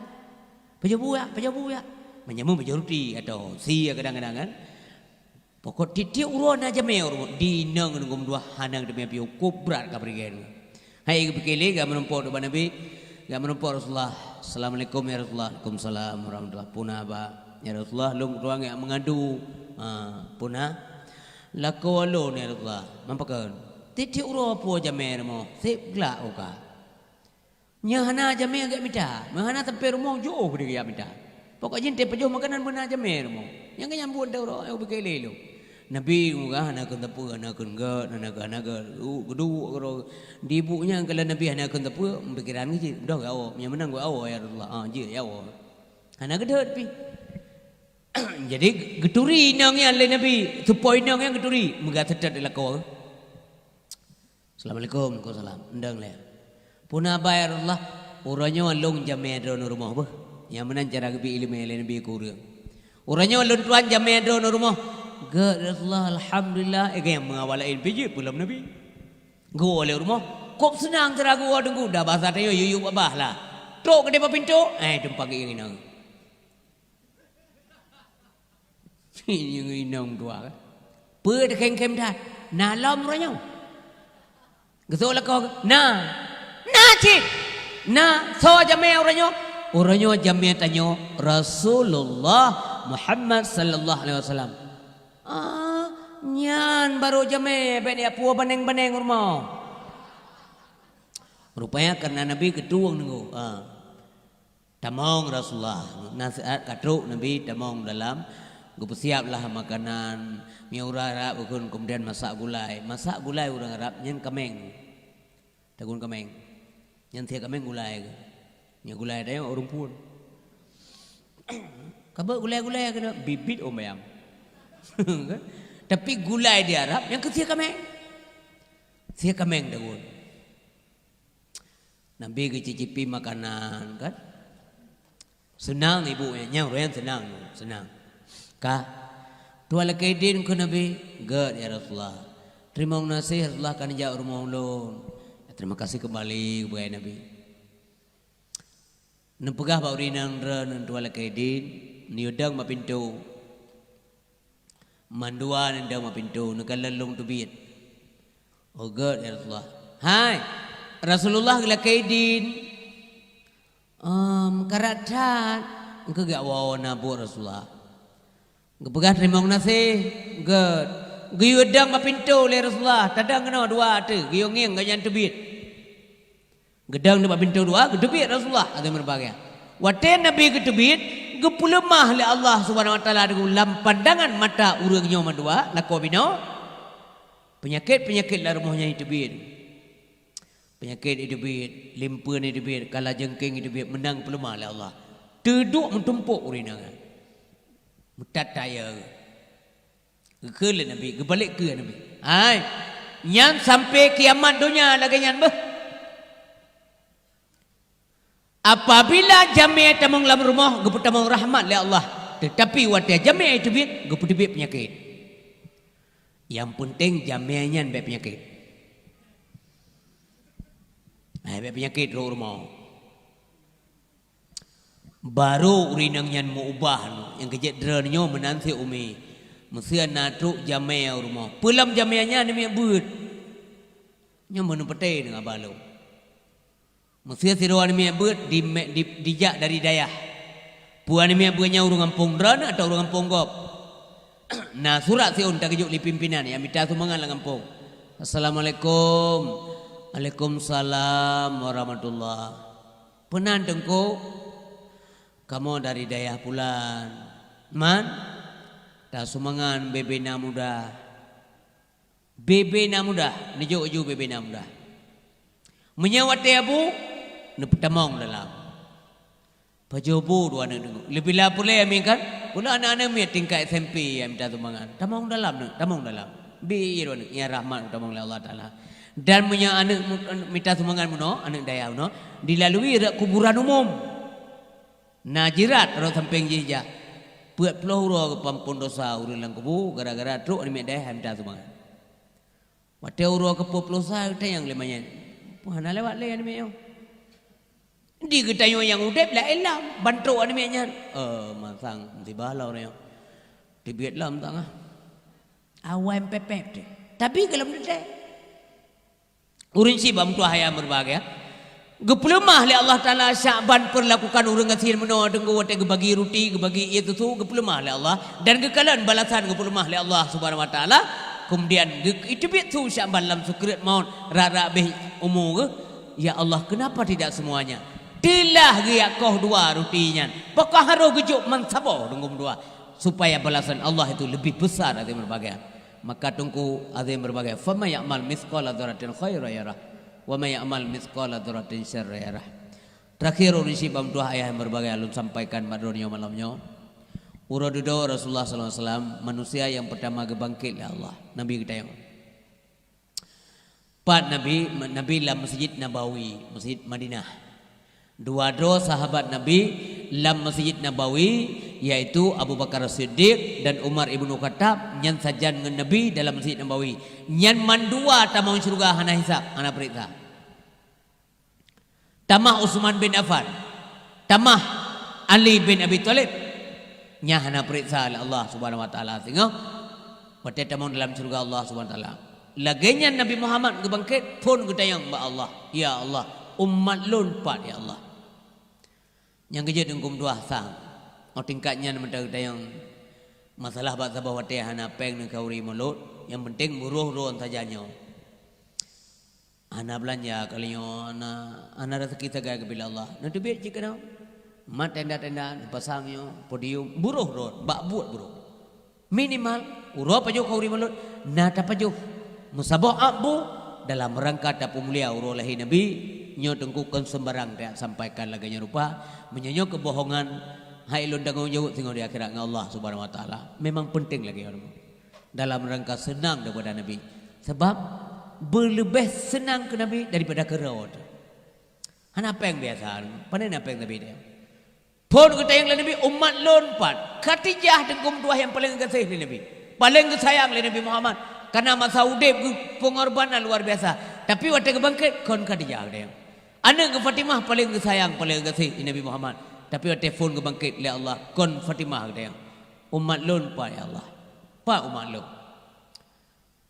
Pajoh bu jak, pajoh bu jak." Meunyoe meupajoh ruti atau sie kadang-kadang kan. Pokok tieb-tieb uroe na jamé u rumoh, di inong ngon geumeudua hana geuteubiet piôh, kok brat ka peurigée. Hai geupike lé, geumeureumpok ubak Nabi, geumeureumpok Rasulullah, "Assalamualaikum ya Rasulullah." "Waalaikumsalam warahmatullah." "Peue na ba, ya Rasulullah, lôn tuan geujak meungadu." "Ha, peue na?" "Lakoe lôn ya Rasulullah." "Man pakon?" "Tieb-tieb uroe peue jamé rumoh, seb glak uka." Nyoe hana jamé geujak mita, meuhana sampai rumoh jiôh deh geujak mita. Pokok jih teupajoh makanan beuna jamé rumoh. Nyang keunyan buet teuroe, eh, ubé keu lé lôn. Nabi muka hana kheun teupeu, hana kheun gét, hana kheun, hana kheun, u, geuduek keudroe. Di ibu nyan kala Nabi hana kheun teupeu, pikiran geuh cit, "Dah geuwoe, nyang meunan geuwoe ya Rasulullah." Ah, jeuet ya woe. Hana geudeuet pih. Jadi geuturi inong nyan lé Nabi, seupôt inong nyan geuturi, meuga seutôt di lakoe. "Assalamualaikum." "Waalaikumsalam." "Endang lé." "Peue na ba ya Rasulullah?" "Uroe nyoe lôn jamé droeneuh rumoh beuh." Nyang meunan cara geubi iéleumé lé Nabi keu ureuëng. "Uroe nyoe lôn tuan jamé droeneuh rumoh." "Gét Rasulullah, alhamdulillah." Eh, nyang meuawai laén pih jeuet peulom Nabi. Geuwoe lé rumoh. Kôb seunang cara geuwoe teungku, dah basa tanyoe yuyup babah lah. Trok keudéh bak pintoe, eh, teumpat geuinong. Inong dua kan. Peue teukhém-khém that? Na lom uroe nyoe? Geusok lakoe, na. Na cit. Na, soe jamé uroe nyoe? Uroe nyoe jamé tanyoe Rasulullah Muhammad sallallahu alaihi wasallam. Ah, nyan barô jamé, bék ya pue baneng-baneng rumoh. Rupanya karena Nabi geutueng nunggu. Ah. Tamong Rasulullah, nasihat ka trok Nabi tamong dalam, geupeusiaplah makanan, miura Arab bukon, kemudian masak gulai. Masak gulai ureuëng Arab nyan kaméng. Takon kaméng. Nyan sie kaméng gulai geuh. Nyan gulai tanyoe ureuëng phôn. Ka beuet gulai-gulai keunoe bit-bit ôn bayam. Tapi gulai di Arab nyan keu sie kaméng. Sie kaméng takon. Nabi geucicipi makanan, kan? Seunang ibu nyan, nyang roh nyan seunang, seunang. Ka, "Tuan lakée idin," kheun Nabi. "Gét, ya Rasulullah." "Teurimong gaséh, Rasulullah, ka neujak u rumoh ulôn." "Terima kasih kembali," geupeugah Nabi. Neupeugah bak ureuëng inong droeneuh, "Tuan lakée idin," neuyue dong bak pintoe. Mandua neudong bak pintoe, neukalon lôn teubiet. "Oh, gét, ya Rasulullah." "Hai, Rasulullah geulakée idin." "Em, karat that." Engkeu geujak woe na buet Rasulullah. Geupeugah teurimong gaséh, gét. Geuyue dong bak pintoe lé Rasulullah, tadong keunoe dua ateueh, geuyue ngieng gobnyan teubiet. Geudong di bak pintoe dua, geuteubiet Rasulullah, até meubahagia. Watée Nabi geuteubiet, geupeuleumah lé Allah Subhanahu Wa Taala lam pandangan mata ureuëng nyoe mandua, lakoe binoe. Peunyakét-peunyakét lam rumoh nyan jiteubiet. Peunyakét jiteubiet, limpeuen jiteubiet, kala jeungking jiteubiet, meunan geupeuleumah lé Allah. Teuduek meutumpok ureuëng inong nyan. Meutat tayeu. Geukheun lé Nabi, geubalek keu Nabi. Hai, nyan sampai kiamat donya lagée nyan beuh. Apabila jamé tamong lam rumoh, geupeutamong rahmat lé Allah. Teutapi watée jamé teubiet, geupeuteubiet peunyakét. Nyang peunteng jamé nyan bék peunyakét. Hai, bék peunyakét rhot rumoh. Barô ureuëng inong nyan meu-ubah, nyang keu jeuet droeneuh nyoe meunan si umi. Meuseu na trok jamé u rumoh. Peulom jamé nyan aneuk miet beuet. Nyoe meuneupeuté deungon balom. Meuseu sidroe aneuk miet beuet di, di, dijak dari dayah. Peue aneuk miet beuet nyan ureuëng gampông droeneuh atawa ureuëng gampông gob? Na surat siôn tageujok lé pimpinan nyang mita sumbangan lam gampông. "Assalamualaikum." "Waalaikumsalam warahmatullah." "Peunan Teungku?" "Kamoe dari dayah pulan." "Man?" "Tasumbangan bebe na muda." Bebe na muda, neujok ju bebe na muda. Meunyoe watée bu, neupeutamong dalam. Pajoh bu dua aneuk deungoe. Leubeh la pulée mi kan? Ulah aneuk-aneuk miet tingkat S M P nyang mita sumbangan. Tamong dalam neuk, tamong dalam. Bi dua aneuk, ya rahmat tamong lé Allah Taala. Dan meunyoe aneuk mu-, mita sumbangan meunoe, aneuk dayah meunoe, dilalui rot kuburan umum. Na jirat rot sampéng jih jah. Peuet ploh uroe geupeuampon dosa ureuëng lam kubu gara-gara trok aneuk miet dayah mita sumbangan. Watée uroe keupeuet ploh sa tanyong lé manyét, "Peue hana lewat lé aneuk miet nyoe?" Di geutanyoe nyang udeb laén lom, ban trok aneuk miet nyan. Eh, masang musibah lom nyoe. Teubiet lom tangah. Awai pép-pép teuh. Tapi golom teuntée. Ureuëng syiek bak meutuah ayah meubahagia. Geupeuleumah lé Allah Taala Syakban peurlakukan ureuëng gasien meunoe deungoe watée geubagi ruti, geubagi ié susu, geupeuleumah lé Allah dan geukalon balasan geupeuleumah lé Allah Subhanahu Wa Taala. Keumudian geu-, iteubiet su Syakban lam seukreuet mawöt rara abéh umu geuh. Ya Allah, kenapa tidak semuanya? Teulah geuyak koh dua ruti nyan. Pakon harôh geujok man saboh deungon dua supaya balasan Allah itu lebih besar dari berbagai. Maka Teungku Azim Berbagai, "Faman ya'mal mitsqala dzarratin khairan yarah, wa man ya'mal mitsqala dzarratin syarran yarah." Terakhir, ureueng syiek ban meutuah ayah nyang berbagai, lôn sampaikan bak droeneuh nyoe malam nyoe. Uroe dudoe Rasulullah sallallahu alaihi wasallam, manusia nyang pertama geubangket lé Allah, Nabi geutanyoe. Pat Nabi, Nabi lam Masjid Nabawi, Masjid Madinah. Dua droe sahabat Nabi lam Masjid Nabawi, yaitu Abu Bakar Siddiq dan Umar Ibnu Khattab, nyan sajan ngon Nabi dalam Masjid Nabawi. Nyan mandua tamong syeuruga hana hisab, hana peuriksa. Tamah Utsman bin Affan, tamah Ali bin Abi Thalib, nyan hana peuriksa lé Allah Subhanahu wa Taala singoh watée tamong dalam syeuruga Allah Subhanahu wa Taala. Lagée nyan Nabi Muhammad geubangket, phon geutanyong bak Allah, "Ya Allah, umat lôn pat, ya Allah?" Nyang keujeuet Teungku meutuah sang. Óh tingkat nyan mantong geutanyong masalah bak saboh watée hana péng neukhauri mulod, nyang penting buroh droe sajan nyoe. Hana beulanja kali nyoe, hana, hana raseuki sagai geubri lé Allah. Neuteubiet cit keunoe. Mat tenda-tenda, neupasang nyoe, podium, buroh rot, bak buet buroh. Minimal, uroe pajoh khauri mulod, na tapajoh. Meusaboh ap bu, dalam rangka tapeumulia uroe lahé Nabi, nyoe Teungku kon seumbarang tasampaikan lagée nyoe rupa, meunyoe nyoe keubohongan, hai lôn tanggong jaweueb singoh di akhirat ngon Allah Subhanahu wa Taala. Memang penting lagée nyoe. Dalam rangka seunang daripada Nabi. Sabab beuleubeh seunang keu Nabi daripada keu droe teuh. Hana péng biasa, pane na péng Nabi teuh. Phon geutanyong lé Nabi, "Umat lôn pat?" Khadijah Teungku meutuah nyang paleng geugaséh lé Nabi, paleng geusayang lé Nabi Muhammad. Karena masa udeb geupeungorbanan luar biasa. Tapi watée geubangket, kon Khadijah geutanyong. Aneuëk geuh Fatimah paleng geusayang, paleng geugaséh lé Nabi Muhammad. Tapi watée phon geubangket lé Allah, kon Fatimah geutanyong. "Umat lôn pat, ya Allah? Pat umat lôn?"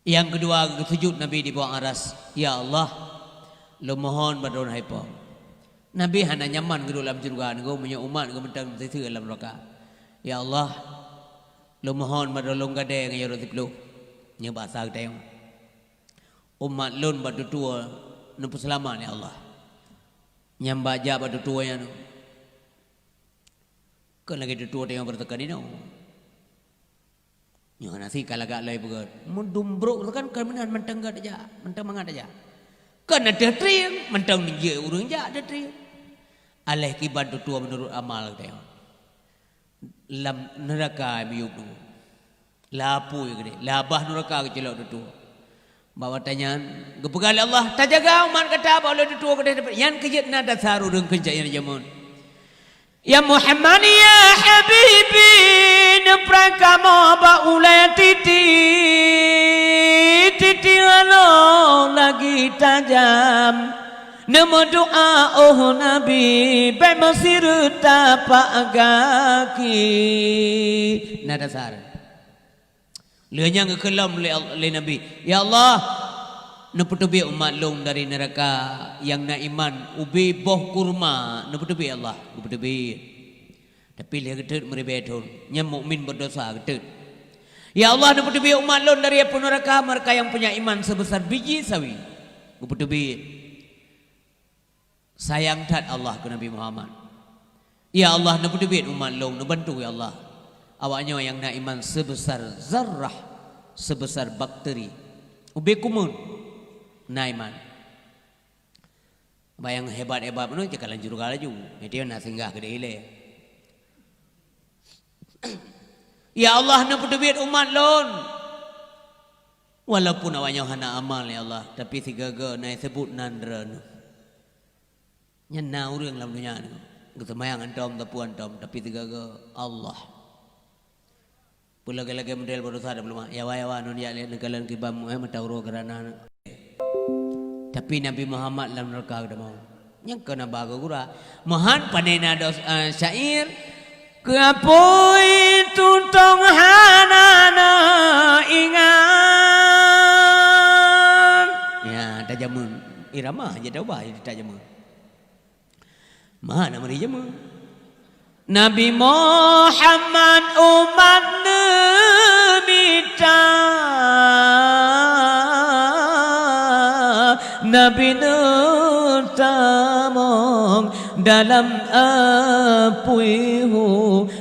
Nyang keudua, geuseujut Nabi di bawah aras, "Ya Allah, lôn mohon bak droen hai Po." Nabi hana nyaman geuduek lam syeuruga nyoe, meunyoe umat geuh mantong siseu lam nuraka. "Ya Allah, lôn mohon bak droen lôn gadée ngon jaroe siplôh." Nyoe basa geutanyong. "Umat lôn bak tutoe neupeuseulamat, ya Allah." Nyang bak jak bak tutoe nyan. Kon lagée tutoe tanyoe beureuteukon inoe. Nyoe hana si ka lagak lé beugét. Meudum brok tu kan, kan meunan mantong gét jak, mantong mangat jak. Kan ateueh trieng, mantong jeuet ureuëng jak ateueh trieng. Aléh kiban tutoe meunurot amal geutanyoe. Lam neuraka miyueb tu. Lapui geude, labah neuraka geucilok tutoe. Bak watée nyan, geupeugah lé Allah, "Tajaga umat gata bak ulée tutoe keudeh." Nyan keuh jeuet na dasar ureuëng keuncak nyang jameun. "Ya Muhammad, ya Habibi, neuprang kamoe bak ulée titi, titi aloe lagi tajam. Neumeudoá, oh Nabi, bék meusireut tapak gaki." Na dasar. Lheueh nyan geukheun lom lé, lé Nabi, "Ya Allah, neupeuteubiet umat lôn dari neuraka nyang na iman ubé boh kurma, neupeuteubiet ya Allah." Geupeuteubiet. Tapi lheueh geutot meuribée thon, nyan mukmin berdosa geutot. "Ya Allah, neupeuteubiet umat lôn dari apui neuraka, mereka yang punya iman sebesar biji sawi." Geupeuteubiet. Sayang that Allah keu Nabi Muhammad. "Ya Allah, neupeubiet umat lôn, neubantu ya Allah. Awaknyoe nyang na iman seubesar zarrah, seubesar bakteri. Ubé kumeun na iman." Bak nyang hebat-hebat meunoe cit ka lam syeuruga laju. Meunyoe na singgah keudeh ilée. "Ya Allah, neupeuteubiet umat lôn." Walaupun awaknyoe hana amal, ya Allah, tapi sigoe-goe na iseubut nan Droeneuh. Nyan na ureuëng lam donya nyoe, geuseumayang hantom, sapeue hantom, tapi sigoe-goe Allah. Peue lagée-lagée model baroesa dak peuleumah, yawa-yawa non jak lé neukalon kiban, eh, mata uroe keurana. Tapi Nabi Muhammad lam neuraka geutamong. Nyang keu na ba geugura. Meuhan pane na dos, eh, syair, "Keu apui tutong hana na ingat." Ya, tajameun. Irama aja taubah jadi tajameun. Meuhan na meuri jameun. Nabi Muhammad umat neumita, Nabi neutamong dalam apui hu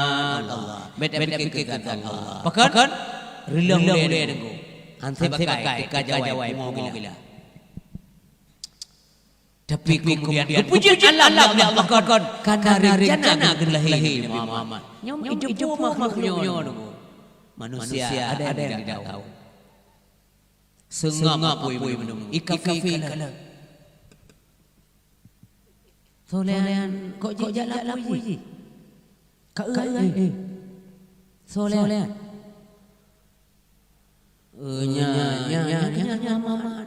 Subhanallah. Bèk tapike keu gata Allah. Pakon? Reulông ulèe Teungku. Ansé bakai teuka jawai pungo gila. Tapi keumudian geupuji Allah lé Allah pakon? Karena rencana geulahé Nabi Muhammad. Nyoe idop makhluk nyoe Teungku. Manusia ada yang tidak tahu. Seungap apui meunung. I kafé kalon. Solehan, kok jijak lapui jih? Ka eu ai. Solehan. Eh, nya, nya, nya, nya, nya, Muhammad.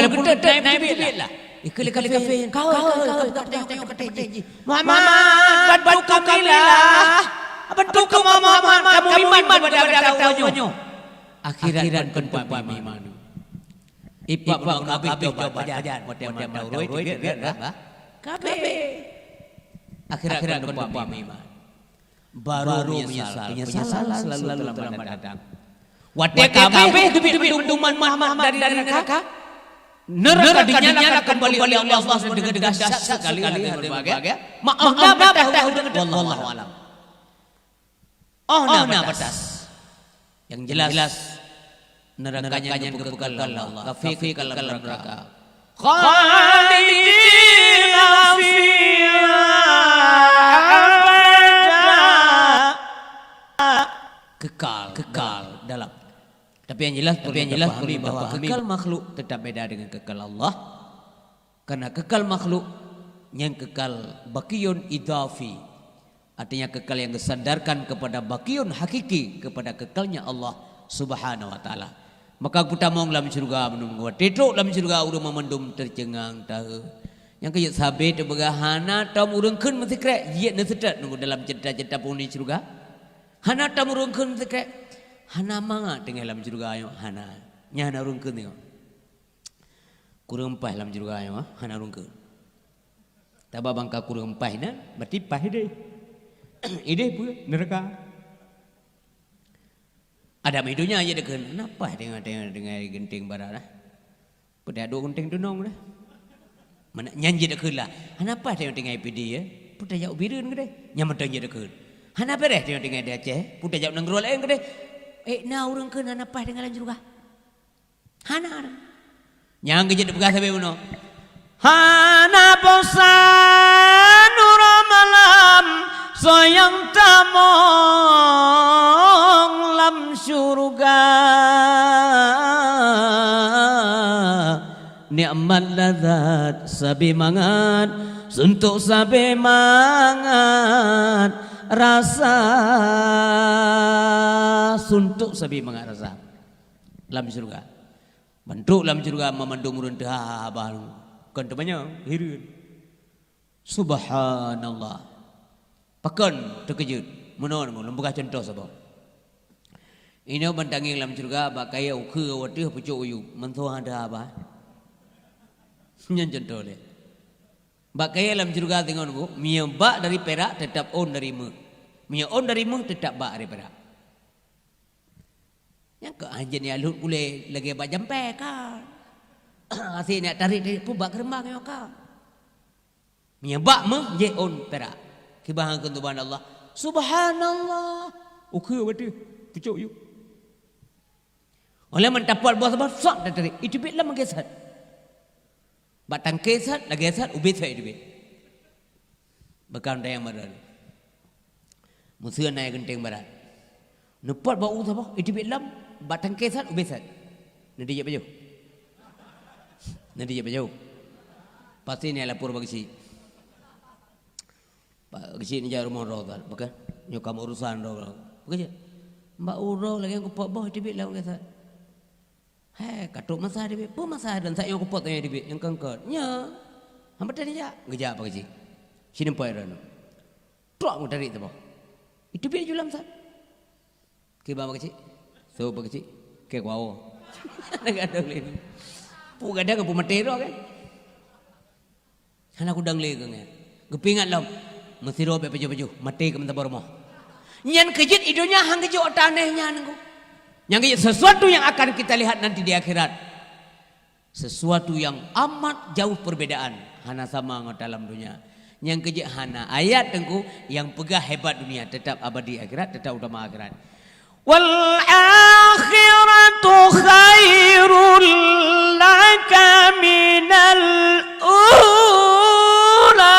Walaupun geutet, naik teubiet lah. Ikeu lé kafé, kawai, kawai, kawai, kawai, kawai, kawai. Muhammad, bantu kami lah. Bantu kami, Muhammad, kamu iman kepada gata uroe nyoe. Akhirat kon teumpat iman. Ipak bunoe kabeh tobat pajan. Watèe mata uroe teubiet, teubiet lah. Kabeh. Akhirat kon teumpat iman. Baru meunyeusal. Penyesalan selalu terlambat datang. Watèe kabeh teubiet-teubiet pedoman mahmah dari neuraka, neuraka dinyalakan kembali oleh Allah dengan dahsyat sekali, hadirin berbahagia. Maaf, dah batas, wallahu alam. Oh, na batas. Yang jelas, neuraka nyan geupeukeukal Allah. Kafé keukal lam neuraka. Khalidina fiha abada. Kekal, kekal dalam. Tapi yang jelas, tapi yang jelas perlu dipahami bahwa kekal makhluk tetap beda dengan kekal Allah. Karena kekal makhluk nyan kekal baqiyun idhafi. Artinya kekal yang disandarkan kepada baqiyun hakiki, kepada kekalnya Allah Subhanahu wa Taala. Maka geutamong lam syeuruga meununggu. Watèe trok lam syeuruga ureueng meumandum teuceungang tahe. Nyang keu jeuet sabe teupeugah hana tom ureueng kheun meusikrek, jeuet neuseutôt nunggu dalam cerita-cerita penghuni syeuruga. Hana tom ureueng kheun meusikrek. Hana mangat tinggai lam syeuruga nyoe, hana. Nyan hana ureueng kheun tengok. Kureueng paih lam syeuruga nyoe, hana ureueng kheun. Taba bangka kureueng paih nyan, berarti paih ideh. Ideh peue? Neuraka. Adam i donya jeuet dikheun, hana paih teungoh-teungoh tinggai geunteng barat lah. Peue tajak duek geunteng tunong lah. Meunan nyan jeuet dikheun lah. Hana paih teungoh tinggai P D ya. Peue tajak u Bireuen keudeh. Nyan mantong jeuet dikheun. Hana beureh teungoh tinggai di Aceh. Peue tajak nanggroe laén keudeh. Eh, na ureueng kheun hana paih tinggai lam syeuruga. Hana. Nyang keu jeuet teupeugah sabe bunoe. Hana bosan uroe malam soe nyang tamong lam syeuruga. Nikmat lazat sabe mangat, suntok sabe mangat rasa, suntok sabe mangat rasa. Lam syeuruga. Ban trok lam syeuruga meumandum ureueng teuhaba, kon teumanyong, hireuen. Subhanallah. Pakon teukeujot? Meunoe lôn peugah cuntoh saboh. Inoe ban tangieng lam syeuruga bak kayèe ukheue u ateueh pucok u yup, meusoe teuhaba. Nyan cuntoh lé. Bak kayèe lam syeuruga singoh nunggu, meunyoe bak dari pirak teutap ôn dari méuh. Meunyoe ôn dari méuh teutap bak dari pirak. Nyang keu anjeuen nyang lhôt ulèe lagèe bak jampèe ka. Aseue nyang tarek-tarek pun bak keureumbang nyoe ka. Meunyoe bak méuh jih ôn pirak. Kiban kheun subhanallah. Subhanallah. Ukheue u ateueh. Pucok u yup. Óh lheueh mantap pot boh saboh, sot tatarék. Iteubiet lom lagèe sot. Bak tangke sot, lagèe sot, ubit sot iteubiet. Beukan dayang meureun. Meuseu na geunteng barat. Neupot bak u saboh, iteubiet lom, bak tangke sot, ubit sot. Neudijak pajoh. Neudijak pajoh. Pasti na lapor bak geuchik. Bak geuchik neujak rumoh droe that, beukan? Nyoe ka meu urosan droe. Beukan cit? Bak uroe lagèe kupot boh iteubiet lom lagèe that. Hai, ka trok masa iteubiet. Peue masa dan sat nyang kupot tanyoe iteubiet nyang keungkot. Nyoe. Hana patéh neujak. Geujak bak geuchik. Sineupot droe nyoe. Trok meutarek saboh. Iteubiet ju lom sat. Kiban bak geuchik. Sôk bak geuchik. Keu kuwoe. Hana gadôh lé. Peue gadang peue maté droe kan? Hana kudang lé keu nyan. Geupeuingat lom. Meusidroe bèk pajoh-pajoh. Maté keu meusaboh rumoh. Nyan keu jeuet i donya han geujok ata aneh nyan nunggu. Nyang keu jeuet sesuatu yang akan kita lihat nanti di akhirat. Sesuatu yang amat jauh perbedaan, hana sama ngon dalam dunia. Nyang keu jeuet hana ayat teungku nyang peugah hebat dunia, tetap abadi akhirat, tetap utama akhirat. Wal akhiratu khairul laka minal ula.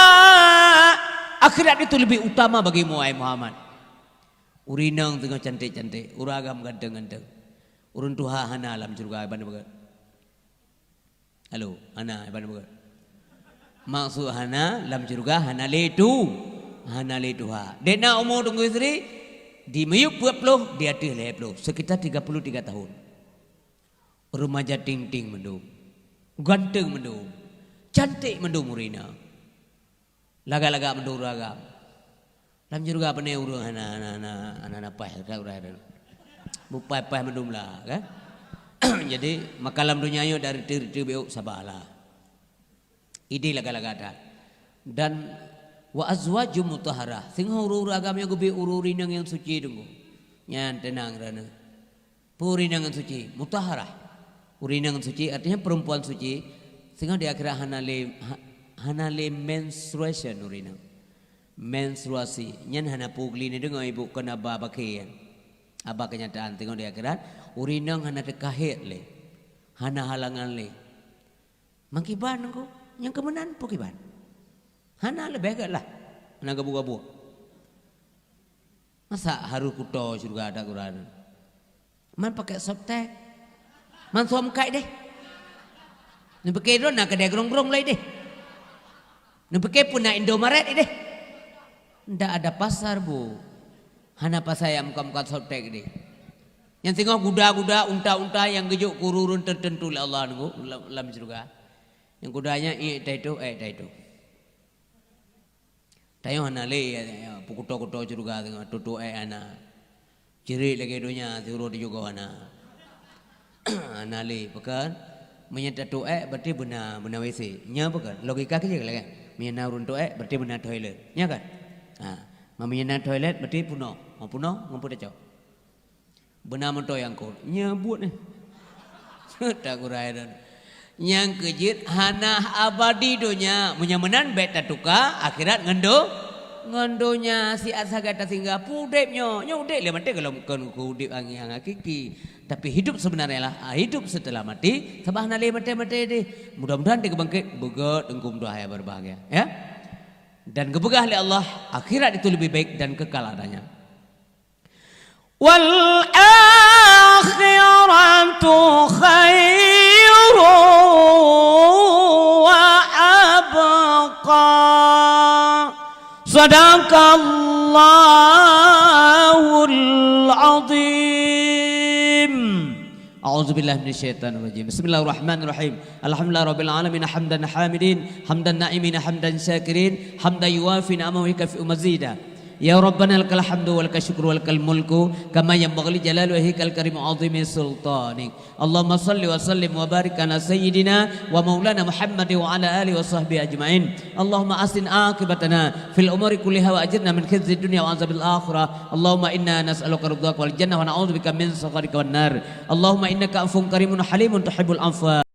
Akhirat itu lebih utama bagimu, wahai Muhammad. Ureueng inong teungoh cantik-cantik, ureueng agam ganteng-ganteng. Ureueng tuha hana lam syeuruga, iban beugét. Halo, hana, iban beugét. Maksud hana, lam syeuruga hana lé tu, hana lé tuha. Dek na umu Teungku Yusri, di miyueb peuet ploh, di ateueh lhèe ploh, sekitar tiga puluh tiga tahun. Remaja ting-ting mandum. Ganteng mandum. Cantik mandum ureueng inong. Lagak-lagak mandum ureueng agam. Lam syeuruga pane ureueng hana, hana, hana, hana, hana paih, tak ureueng hana. Bupaih-paih mandum lah, kan? Jadi, maka lam donya nyoe dari reuteuh-reuteuh beu sabarlah. Idéh lagak-lagak that. Dan wa azwajum mutahharah. Singoh ureueng-ureueng agam nyang geubri ureueng-ureueng inong nyang suci teungku. Nyan teunang droeneuh. Peue ureueng inong nyang suci? Mutahharah. Ureueng inong nyang suci artinya perempuan suci. Singoh di akhirat hana lé, ha-, hana lé menstruation ureueng inong. Menstruasi. Nyan hana peue geuli neudeungoe ibu kon aba bakée. Aba kenyataan singoh di akhirat, ureueng inong hana teuka haid lé. Hana halangan lé. Meukiban ko, nyang keumeunan peue kiban? Hana leubeh gét lah. Hana gabu-gabu. Masa harus kuto syeuruga that gurade? Man pakai softtek. Man suam kai deh. Neupike droe na kedai grong-grong lai deh. Neupike pun na Indomaret deh. Ndak ada pasar, Bu. Hana pasar nyang muka-muka softtek deh. Nyang singoh guda-guda, unta-unta nyang geujok keu ureueng-ureueng teuteuntu lé Allah nunggu lam, lam syeuruga. Nyang guda nyan ék tai tu, ék tai tu. Tanyoe hana lé, ya, ya, peukuto-kuto syeuruga singoh, tutoe ék hana. Cirit lagée donya, siuroe teujugoe hana. Hana lé, pakon? Meunyoe tatuek, berarti beuna, beuna W C. Nyoe pakon? Logika keu jih lagée. Meunyoe na ureueng tuek, berarti beuna toilet. Nyo kan? Ha. Meunyoe na toilet, berarti punoh. Oh, punoh, ngon peue tacok? Beuna moto nyang kot. Nyo buet nyoe. Takurai dan. Nyang keujeuet hana abadi donya. Meunyoe meunan bék tatuka akhirat ngon do-, ngon donya. Siat sagai tasinggah peue udeb nyoe. Nyoe udeb lé maté golom kon keu udeb angieng hakiki. Tapi hidup sebenarnya lah, ah, hidup setelah mati, sabab hana lé maté-maté deh. Mudah-mudahan dikeubangkét beugét teungku meutuah nyang berbahagia, ya. Dan geupeugah lé Allah, akhirat itu lebih baik dan kekal adanya. Wal akhiratu khairu wa abqa. Sadaqallahul azim. A'udzubillahi minasyaitonirrajim. Bismillahirrahmanirrahim. Alhamdulillahirabbil alamin, hamdan hamidin, hamdan na'imin, hamdan syakirin, hamdan yuwafi ni'amahu wa yukafi'u mazida. Ya Rabbana lakal hamdu wa lakal syukru wa lakal mulku kama yanbaghi li jalali wajhikal karim wa 'azimi sultanik. Allahumma shalli wa sallim wa barik ala sayyidina wa maulana Muhammad wa ala alihi wa sahbihi ajma'in. Allahumma ahsin aqibatana fil umuri kulliha wa ajirna min khizyid dunya wa azabil akhirah. Allahumma inna nas'aluka ridhaka wal jannah wa na'udzubika min sakhatika wan nar. Allahumma innaka afuwun karimun halimun tuhibbul afwa.